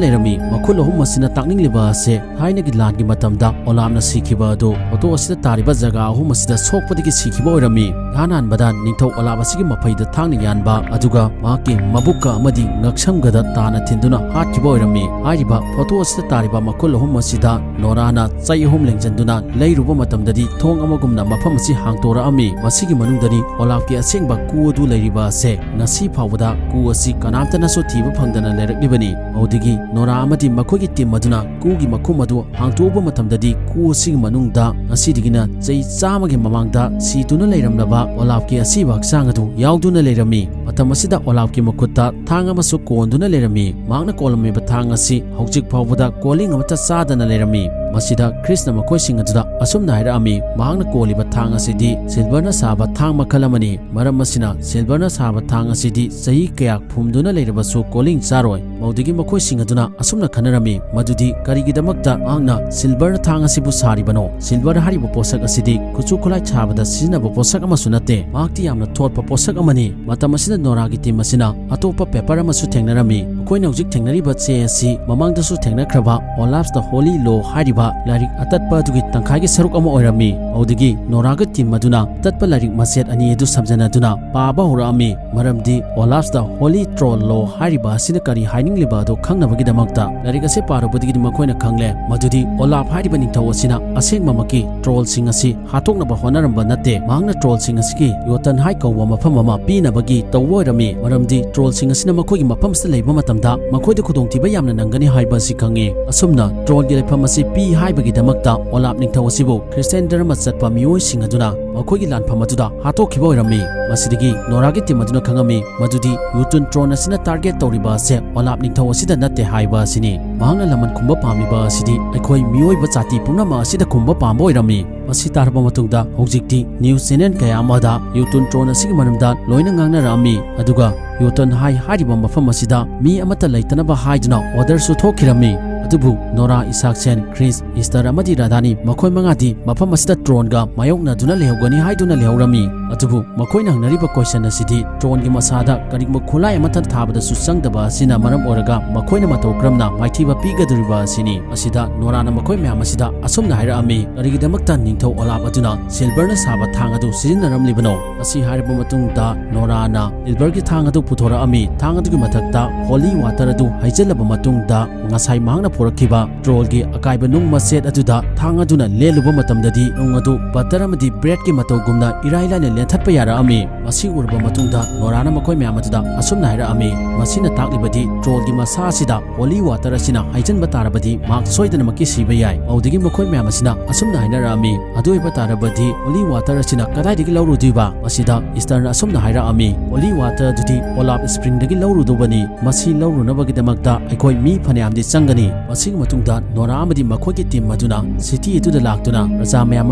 ꯂꯩꯔꯝꯃꯤ꯫ ꯃꯈꯨꯜ ꯑꯍꯨꯝ ꯑꯁꯤꯅ ꯇꯥꯛꯅꯤꯡꯂꯤꯕ ꯑꯁꯦ ꯊꯥꯏꯅꯒꯤ ꯂꯥꯟꯒꯤ ꯃꯇꯝꯗ ꯑꯣꯂꯥꯞꯅ ꯁꯤꯈꯤꯕ ꯑꯗꯨ ꯐꯣꯇꯣ ꯑꯁꯤꯗ ꯇꯥꯔꯤꯕ ꯖꯒꯥ ꯑꯍꯨꯝ ꯑꯁꯤꯗ ꯁꯣꯛꯄꯗꯒꯤ ꯁꯤꯈꯤꯕ ꯑꯣꯏꯔꯝꯃꯤ꯫ ꯏꯍꯥꯟ ꯍꯥꯟꯕꯗ ꯅꯤꯡꯊꯧ ꯑꯣꯂꯥꯞ ꯑꯁꯤꯒꯤ ꯃꯐꯩꯗ ꯊꯥꯡꯅ ꯌꯥꯟꯕ, ꯑꯗꯨꯒ ꯃꯍꯥꯛꯀꯤ ꯃꯕꯨꯛꯀ ꯑꯃꯗꯤ ꯉꯛꯁꯝꯒꯗ ꯇꯥꯅ ꯊꯤꯟꯗꯨꯅ ꯍꯥꯠꯈꯤꯕ ꯑꯣꯏꯔꯝꯃꯤ꯫ ꯍꯥꯏꯔꯤꯕ ꯐꯣꯇꯣ ꯑꯁꯤꯗ ꯇꯥꯔꯤꯕ ꯃꯈꯨꯜ ꯑꯍꯨꯝ ꯑꯁꯤꯗ ꯅꯣꯔꯥꯅ ꯆꯩ ꯑꯍꯨꯝ ꯂꯦꯡꯖꯟꯗꯨꯅ ꯂꯩꯔꯨꯕ ꯃꯇꯝꯗꯗꯤ ꯊꯣꯡ ꯑꯃꯒꯨꯝꯅ ꯃꯐꯝ ꯑꯁꯤ ꯍꯥꯡꯇꯣꯔꯛꯑꯝꯃꯤ꯫ ꯃꯁꯤꯒꯤ ꯃꯅꯨꯡꯗꯅꯤ ꯑꯣꯂꯥꯞꯀꯤ ꯑꯁꯦꯡꯕ ꯀꯨ ꯑꯗꯨ ꯂꯩꯔꯤꯕ ꯑꯁꯦ꯫ ꯉꯁꯤ ꯐꯥꯎꯕꯗ ꯀꯨ ꯑꯁꯤ ꯀꯅꯥꯝꯇꯅꯁꯨ ꯊꯤꯕ ꯐꯪꯗꯅ ꯂꯩꯔꯛꯂꯤꯕꯅꯤ꯫ ꯃꯗꯨꯗꯒꯤ ꯅꯣꯔꯥ ꯑꯃꯗꯤ ꯃꯈꯣꯏꯒꯤ ꯇꯤꯝ ꯑꯗꯨꯅ ꯀꯨꯒꯤ ꯃꯈꯨꯝ ꯑꯗꯨ ꯍꯥꯡꯇꯣꯛꯎꯕ ꯃꯇꯝꯗꯗꯤ ꯀꯨ ꯑꯁꯤꯒꯤ ꯃꯅꯨꯡꯗ ꯉꯁꯤꯗꯒꯤꯅ ꯆꯍꯤ ꯆꯥꯝꯃꯒꯤ ꯃꯃꯥꯡꯗ ꯁꯤꯗꯨꯅ ꯂꯩꯔꯝꯂꯕ ꯑꯣꯂꯥꯞꯀꯤ ꯑꯁꯤꯕ ꯍꯛꯆꯥꯡ ꯑꯗꯨ ꯌꯥꯎꯗꯨꯅ ꯂꯩꯔꯝꯃꯤ꯫ ꯃꯇꯝ ꯑꯁꯤꯗ ꯑꯣꯂꯥꯞꯀꯤ ꯃꯈꯨꯠꯇ ꯊꯥꯡ ꯑꯃꯁꯨ ꯀꯣꯟꯗꯨꯅ ꯂꯩꯔꯝꯃꯤ꯫ ꯃꯍꯥꯛꯅ ꯀꯣꯜꯂꯝꯃꯤꯕ ꯊꯥꯡ ꯑꯁꯤ ꯍꯧꯖꯤꯛ ꯐꯥꯎꯕꯗ ꯀꯣꯂꯤꯡ ꯑꯃꯠꯇ ꯆꯥꯗꯅ ꯂꯩꯔꯝꯃꯤ꯫ ꯃꯁꯤꯗ ꯈ꯭ꯔꯤꯁꯅ ꯃꯈꯣꯏꯁꯤꯡ ꯑꯗꯨꯗ ꯑꯁꯨꯝꯅ ꯍꯥꯏꯔꯛꯑꯝꯃꯤ, ꯃꯍꯥꯛꯅ ꯀꯣꯜꯂꯤꯕ ꯊꯥꯡ ꯑꯁꯤꯗꯤ ꯁꯤꯜꯚꯔꯅ ꯁꯥꯕ ꯊꯥꯡ ꯃꯈꯜ ꯑꯃꯅꯤ꯫ ꯃꯔꯝ ꯑꯁꯤꯅ ꯁꯤꯜꯚꯔꯅ ꯁꯥꯕ ꯊꯥꯡ ꯑꯁꯤꯗꯤ ꯆꯍꯤ ꯀꯌꯥ ꯐꯨꯝꯗꯨꯅ ꯂꯩꯔꯕꯁꯨ ꯀꯣꯂꯤꯡ ꯆꯥꯔꯣꯏ꯫ ꯃꯗꯨꯗꯒꯤ ꯃꯈꯣꯏꯁꯤꯡ ꯑꯗꯨꯅ ꯑꯁꯨꯝꯅ ꯈꯟꯅꯔꯝꯃꯤ, ꯃꯗꯨꯗꯤ ꯀꯔꯤꯒꯤꯗꯃꯛꯇ ꯃꯍꯥꯛꯅ ꯁꯤꯜꯚꯔ ꯊꯥꯡ ꯑꯁꯤꯕꯨ ꯁꯥꯔꯤꯕꯅꯣ? ꯁꯤꯜꯚꯔ ꯍꯥꯏꯔꯤꯕ ꯄꯣꯠꯁꯛ ꯑꯁꯤꯗꯤ ꯈꯨꯠꯁꯨ ꯈꯨꯠꯂꯥꯏ ꯁꯥꯕꯗ ꯁꯤꯖꯤꯟꯅꯕ ꯄꯣꯠꯁꯛ ꯑꯃꯁꯨ ꯅꯠꯇꯦ꯫ ꯃꯍꯥꯛꯇꯤ ꯌꯥꯝꯅ ꯊꯣꯠꯄ ꯄꯣꯠꯁꯛ ꯑꯃꯅꯤ꯫ ꯃꯇꯝ ꯑꯁꯤꯗ ꯅꯣꯔꯥꯒꯤ ꯇꯤꯝ ꯑꯁꯤꯅ ꯑꯇꯣꯞꯄ ꯄꯦꯄꯔ ꯑꯃꯁꯨ ꯊꯦꯡꯅꯔꯝꯃꯤ꯫ ꯑꯩꯈꯣꯏꯅ ꯍꯧꯖꯤꯛ ꯊꯦꯡꯅꯔꯤꯕ ꯆꯦ ꯑꯁꯤ ꯃꯃꯥꯡꯗꯁꯨ ꯊꯦꯡꯅꯈ꯭ꯔꯕ Olaf's The Holy Law ꯍꯥꯏꯔꯤꯕ ꯂꯥꯏꯔꯤꯛ ꯑꯇꯠꯄ ꯑꯗꯨꯒꯤ ꯇꯪꯈꯥꯏꯒꯤ ꯁꯔꯨꯛ ꯑꯃ ꯑꯣꯏꯔꯝꯃꯤ꯫ ꯑꯗꯨꯗꯒꯤ ꯅꯣꯔꯥꯒ ꯇꯤꯝ ꯑꯗꯨꯅ ꯑꯇꯠꯄ ꯂꯥꯏꯔꯤꯛ ꯃꯆꯦꯠ ꯑꯅꯤ ꯑꯗꯨ ꯁꯝꯖꯟꯅꯗꯨꯅ ꯄꯥꯕ ꯍꯧꯔꯛꯑꯝꯃꯤ꯫ ꯃꯔꯝꯗꯤ Olaf's The Holy Troll Law ꯍꯥꯏꯔꯤꯕ ꯑꯁꯤꯅ ꯀꯔꯤ ꯍꯥꯏꯅꯤꯡꯂꯤꯕ ꯑꯗꯨ ꯈꯪꯅꯕꯒꯤꯗꯃꯛꯇ꯫ ꯂꯥꯏꯔꯤꯛ ꯑꯁꯤ ꯄꯥꯔꯨꯕꯗꯒꯤꯗꯤ ꯃꯈꯣꯏꯅ ꯈꯪꯂꯦ ꯃꯗꯨꯗꯤ ꯑꯣꯂꯥꯞ ꯍꯥꯏꯔꯤꯕ ꯅꯤꯡꯊꯧ ꯑꯁꯤꯅ ꯑꯁꯦꯡꯕꯃꯛꯀꯤ ꯇ꯭ꯔꯣꯜꯁꯤꯡ ꯑꯁꯤ ꯍꯥꯠꯇꯣꯛꯅꯕ ꯍꯣꯠꯅꯔꯝꯕ ꯅꯠꯇꯦ꯫ ꯃꯍꯥꯛꯅ ꯇ꯭ꯔꯣꯜꯁꯤꯡ ꯑꯁꯤꯒꯤ ꯌꯣꯇꯟꯍꯥꯏ ꯀꯧꯕ ꯃꯐꯝ ꯑꯃ ꯄꯤꯅꯕꯒꯤ ꯇꯧꯕ ꯑꯣꯏꯔꯝꯃꯤ꯫ ꯃꯔꯝꯗꯤ ꯇ꯭ꯔꯣꯜꯁꯤꯡ ꯑꯁꯤꯅ ꯃꯈꯣꯏꯒꯤ ꯃꯐꯝ ꯑꯁꯤꯗ ꯂꯩꯕ ꯃꯇꯝꯗ ꯃꯈꯣꯏꯗ ꯈꯨꯗꯣꯡꯊꯤꯕ ꯌꯥꯝꯅ ꯅꯪꯒꯅꯤ ꯍꯥꯏꯕ ꯑꯁꯤ ꯈꯪꯉꯤ꯫ ꯑꯁꯨꯝꯅ ꯇ꯭ꯔꯣꯜꯒꯤ ꯂꯩꯐꯝ ꯑꯁꯤ ꯄꯤ ꯍꯥꯏꯕꯒꯤꯗꯃꯛꯇ ꯑꯣꯂꯥꯞ ꯅꯤꯡꯊꯧ ꯑꯁꯤꯕꯨ ꯈ꯭ꯔꯤꯁꯇꯤꯌꯥꯟ ꯙꯔꯃ ꯆꯠꯄ ꯃꯤꯑꯣꯏꯁꯤꯡ ꯑꯗꯨꯅ ꯃꯈꯣꯏꯒꯤ ꯂꯥꯟꯐꯝ ꯑꯗꯨꯗ ꯍꯥꯠꯇꯣꯛꯈꯤꯕ ꯑꯣꯏꯔꯝꯃꯤ꯫ ꯃꯁꯤꯗꯒꯤ ꯅꯣꯔꯥꯒꯤ ꯇꯤꯝ ꯑꯗꯨꯅ ꯈꯪꯉꯝꯃꯤ ꯃꯗꯨꯗꯤ ꯌꯨꯇꯨꯟ ꯇ꯭ꯔꯣꯟ ꯑꯁꯤꯅ ꯇꯥꯔꯒꯦꯠ ꯇꯧꯔꯤꯕ ꯑꯁꯦ ꯑꯣꯂꯥꯞ ꯅꯤꯡꯊꯧ ꯑꯁꯤꯗ ꯅꯠꯇꯦ ꯍꯥꯏꯕ ꯑꯁꯤꯅꯤ꯫ ꯃꯍꯥꯛꯅ ꯂꯃꯟ ꯈꯨꯝꯕ ꯄꯥꯝꯂꯤꯕ ꯑꯁꯤꯗꯤ ꯑꯩꯈꯣꯏ ꯃꯤꯑꯣꯏꯕ ꯖꯥꯇꯤ ꯄꯨꯝꯅꯃꯛ ꯑꯁꯤꯗ ꯈꯨꯝꯕ ꯄꯥꯝꯕ ꯑꯣꯏꯔꯝꯃꯤ꯫ ꯃꯁꯤ ꯇꯥꯔꯕ ꯃꯇꯨꯡꯗ ꯍꯧꯖꯤꯛꯇꯤ ꯅ꯭ꯌꯨꯁ ꯆꯦꯅꯦꯜ ꯀꯌꯥ ꯑꯃꯗ ꯌꯨꯇꯨꯟ ꯇ꯭ꯔꯣꯟ ꯑꯁꯤꯒꯤ ꯃꯔꯝꯗ ꯂꯣꯏꯅ ꯉꯥꯡꯅꯔꯛꯑꯝꯃꯤ꯫ ꯑꯗꯨꯒ ꯌꯨꯇꯟꯍꯥꯏ ꯍꯥꯏꯔꯤꯕ ꯃꯐꯝ ꯑꯁꯤꯗ ꯃꯤ ꯑꯃꯠꯇ ꯂꯩꯇꯅꯕ ꯍꯥꯏꯗꯨꯅ ꯑꯣꯔꯗꯔꯁꯨ ꯊꯣꯛꯈꯤꯔꯝꯃꯤ꯫ ꯑꯗꯨꯕꯨ ꯅꯣꯔꯥ, ꯏꯁꯥꯛꯁꯦꯟ, ꯈ꯭ꯔꯤꯁ, ꯏꯁꯇꯔ ꯑꯃꯗꯤ ꯔꯥꯙꯥꯅꯤ ꯃꯈꯣꯏ ꯃꯉꯥꯗꯤ ꯃꯐꯝ ꯑꯁꯤꯗ ꯇ꯭ꯔꯣꯟꯒ ꯃꯥꯌꯣꯛꯅꯗꯨꯅ ꯂꯩꯍꯧꯒꯅꯤ ꯍꯥꯏꯗꯨꯅ ꯂꯩꯍꯧꯔꯝꯃꯤ꯫ ꯑꯗꯨꯕꯨ ꯃꯈꯣꯏꯅ ꯍꯪꯅꯔꯤꯕ question ꯑꯁꯤꯗꯤ ꯇ꯭ꯔꯣꯟꯒꯤ ꯃꯁꯥꯗ ꯀꯔꯤꯒꯨꯝꯕ ꯈꯨꯠꯂꯥꯏ ꯑꯃꯠꯇ ꯊꯥꯕꯗꯁꯨ ꯆꯪꯗꯕ ꯑꯁꯤꯅ ꯃꯔꯝ ꯑꯣꯏꯔꯒ ꯃꯈꯣꯏꯅ ꯃꯇꯧ ꯀꯔꯝꯅ ꯃꯥꯏꯊꯤꯕ ꯄꯤꯒꯗꯧꯔꯤꯕ ꯑꯁꯤꯅꯤ꯫ ꯃꯁꯤꯗ ꯅꯣꯔꯥꯅ ꯃꯈꯣꯏ ꯃꯌꯥꯝ ꯑꯁꯤꯗ ꯑꯁꯨꯝꯅ ꯍꯥꯏꯔꯛꯑꯝꯃꯤ, "ꯀꯔꯤꯒꯤꯗꯃꯛꯇ ꯅꯤꯡꯊꯧ ꯑꯣꯂꯥꯞ ꯑꯗꯨꯅ ꯁꯤꯜꯚꯔꯅ ꯁꯥꯕ ꯊꯥꯡ ꯑꯗꯨ ꯁꯤꯖꯤꯟꯅꯔꯝꯂꯤꯕꯅꯣ?" ꯑꯁꯤ ꯍꯥꯏꯔꯕ ꯃꯇꯨꯡꯗ ꯅꯣꯔꯥꯅ ꯁꯤꯜꯚꯔꯒꯤ ꯊꯥꯡ ꯑꯗꯨ ꯄꯨꯊꯣꯔꯛꯑꯝꯃꯤ꯫ ꯊꯥꯡ ꯑꯗꯨꯒꯤ ꯃꯊꯛꯇ holy water ꯑꯗꯨ ꯍꯩꯖꯤꯜꯂꯕ ꯃꯇꯨꯡꯗ ꯉꯁꯥꯏ ꯃꯍꯥꯛꯅ ꯄꯨꯔꯛꯈꯤꯕ ꯇ꯭ꯔꯣꯜꯒꯤ ꯑꯀꯥꯏꯕ ꯅꯨꯡ ꯃꯆꯦꯠ ꯑꯗꯨꯗ ꯊꯥꯡ ꯑꯗꯨꯅ ꯂꯦꯜꯂꯨꯕ ꯃꯇꯝꯗꯗꯤ ꯅꯨꯡ ꯑꯗꯨ butter ꯑꯃꯗꯤ breadꯀꯤ ꯃꯇꯧꯒꯨꯝꯅ ꯏꯔꯥꯏ ꯂꯥꯏꯅ ꯂꯦꯟꯊꯠꯄ ꯌꯥꯔꯛꯑꯝꯃꯤ꯫ ꯃꯁꯤ ꯎꯔꯕ ꯃꯇꯨꯡꯗ ꯅꯣꯔꯥꯅ ꯃꯈꯣꯏ ꯃꯌꯥꯝ ꯑꯗꯨꯗ ꯑꯁꯨꯝꯅ ꯍꯥꯏꯔꯛꯑꯝꯃꯤ, "ꯃꯁꯤꯅ ꯇꯥꯛꯂꯤꯕꯗꯤ ꯇ꯭ꯔꯣꯜꯒꯤ ꯃꯁꯥ ꯑꯁꯤꯗ holy water ꯑꯁꯤꯅ ꯍꯩꯖꯤꯟꯕ ꯇꯥꯔꯕꯗꯤ ꯃꯍꯥꯛ ꯁꯣꯏꯗꯅꯃꯛꯀꯤ ꯁꯤꯕ ꯌꯥꯏ"꯫ ꯃꯗꯨꯗꯒꯤ ꯃꯈꯣꯏ ꯃꯌꯥꯝ ꯑꯁꯤꯅ ꯑꯁꯨꯝꯅ ꯍꯥꯏꯅꯔꯛꯑꯝꯃꯤ, "ꯑꯗꯨ ꯑꯣꯏꯕ ꯇꯥꯔꯕꯗꯤ holy water ꯑꯁꯤꯅ ꯀꯗꯥꯏꯗꯒꯤ ꯂꯧꯔꯨꯗꯣꯏꯕ?" ꯃꯁꯤꯗ ꯏꯁꯇꯔꯅ ꯑꯁꯨꯝꯅ ꯍꯥꯏꯔꯛꯑꯝꯃꯤ, "Holy water ꯑꯗꯨꯗꯤ ꯑꯣꯂꯥꯞ springꯗꯒꯤ ꯂꯧꯔꯨꯗꯧꯕꯅꯤ꯫ ꯃꯁꯤ ꯂꯧꯔꯨꯅꯕꯒꯤꯗꯃꯛꯇ ꯑꯩꯈꯣꯏ ꯃꯤ ꯐꯅꯌꯥꯝꯗꯤ ꯆꯪꯒꯅꯤ"꯫ ꯃꯁꯤꯒꯤ ꯃꯇꯨꯡꯗ ꯅꯣꯔꯥ ꯑꯃꯗꯤ ꯃꯈꯣꯏꯒꯤ team ꯑꯗꯨꯅ city ꯑꯗꯨꯗ ꯂꯥꯛꯇꯨꯅ ꯄ꯭ꯔꯖꯥ ꯃꯌꯥꯝ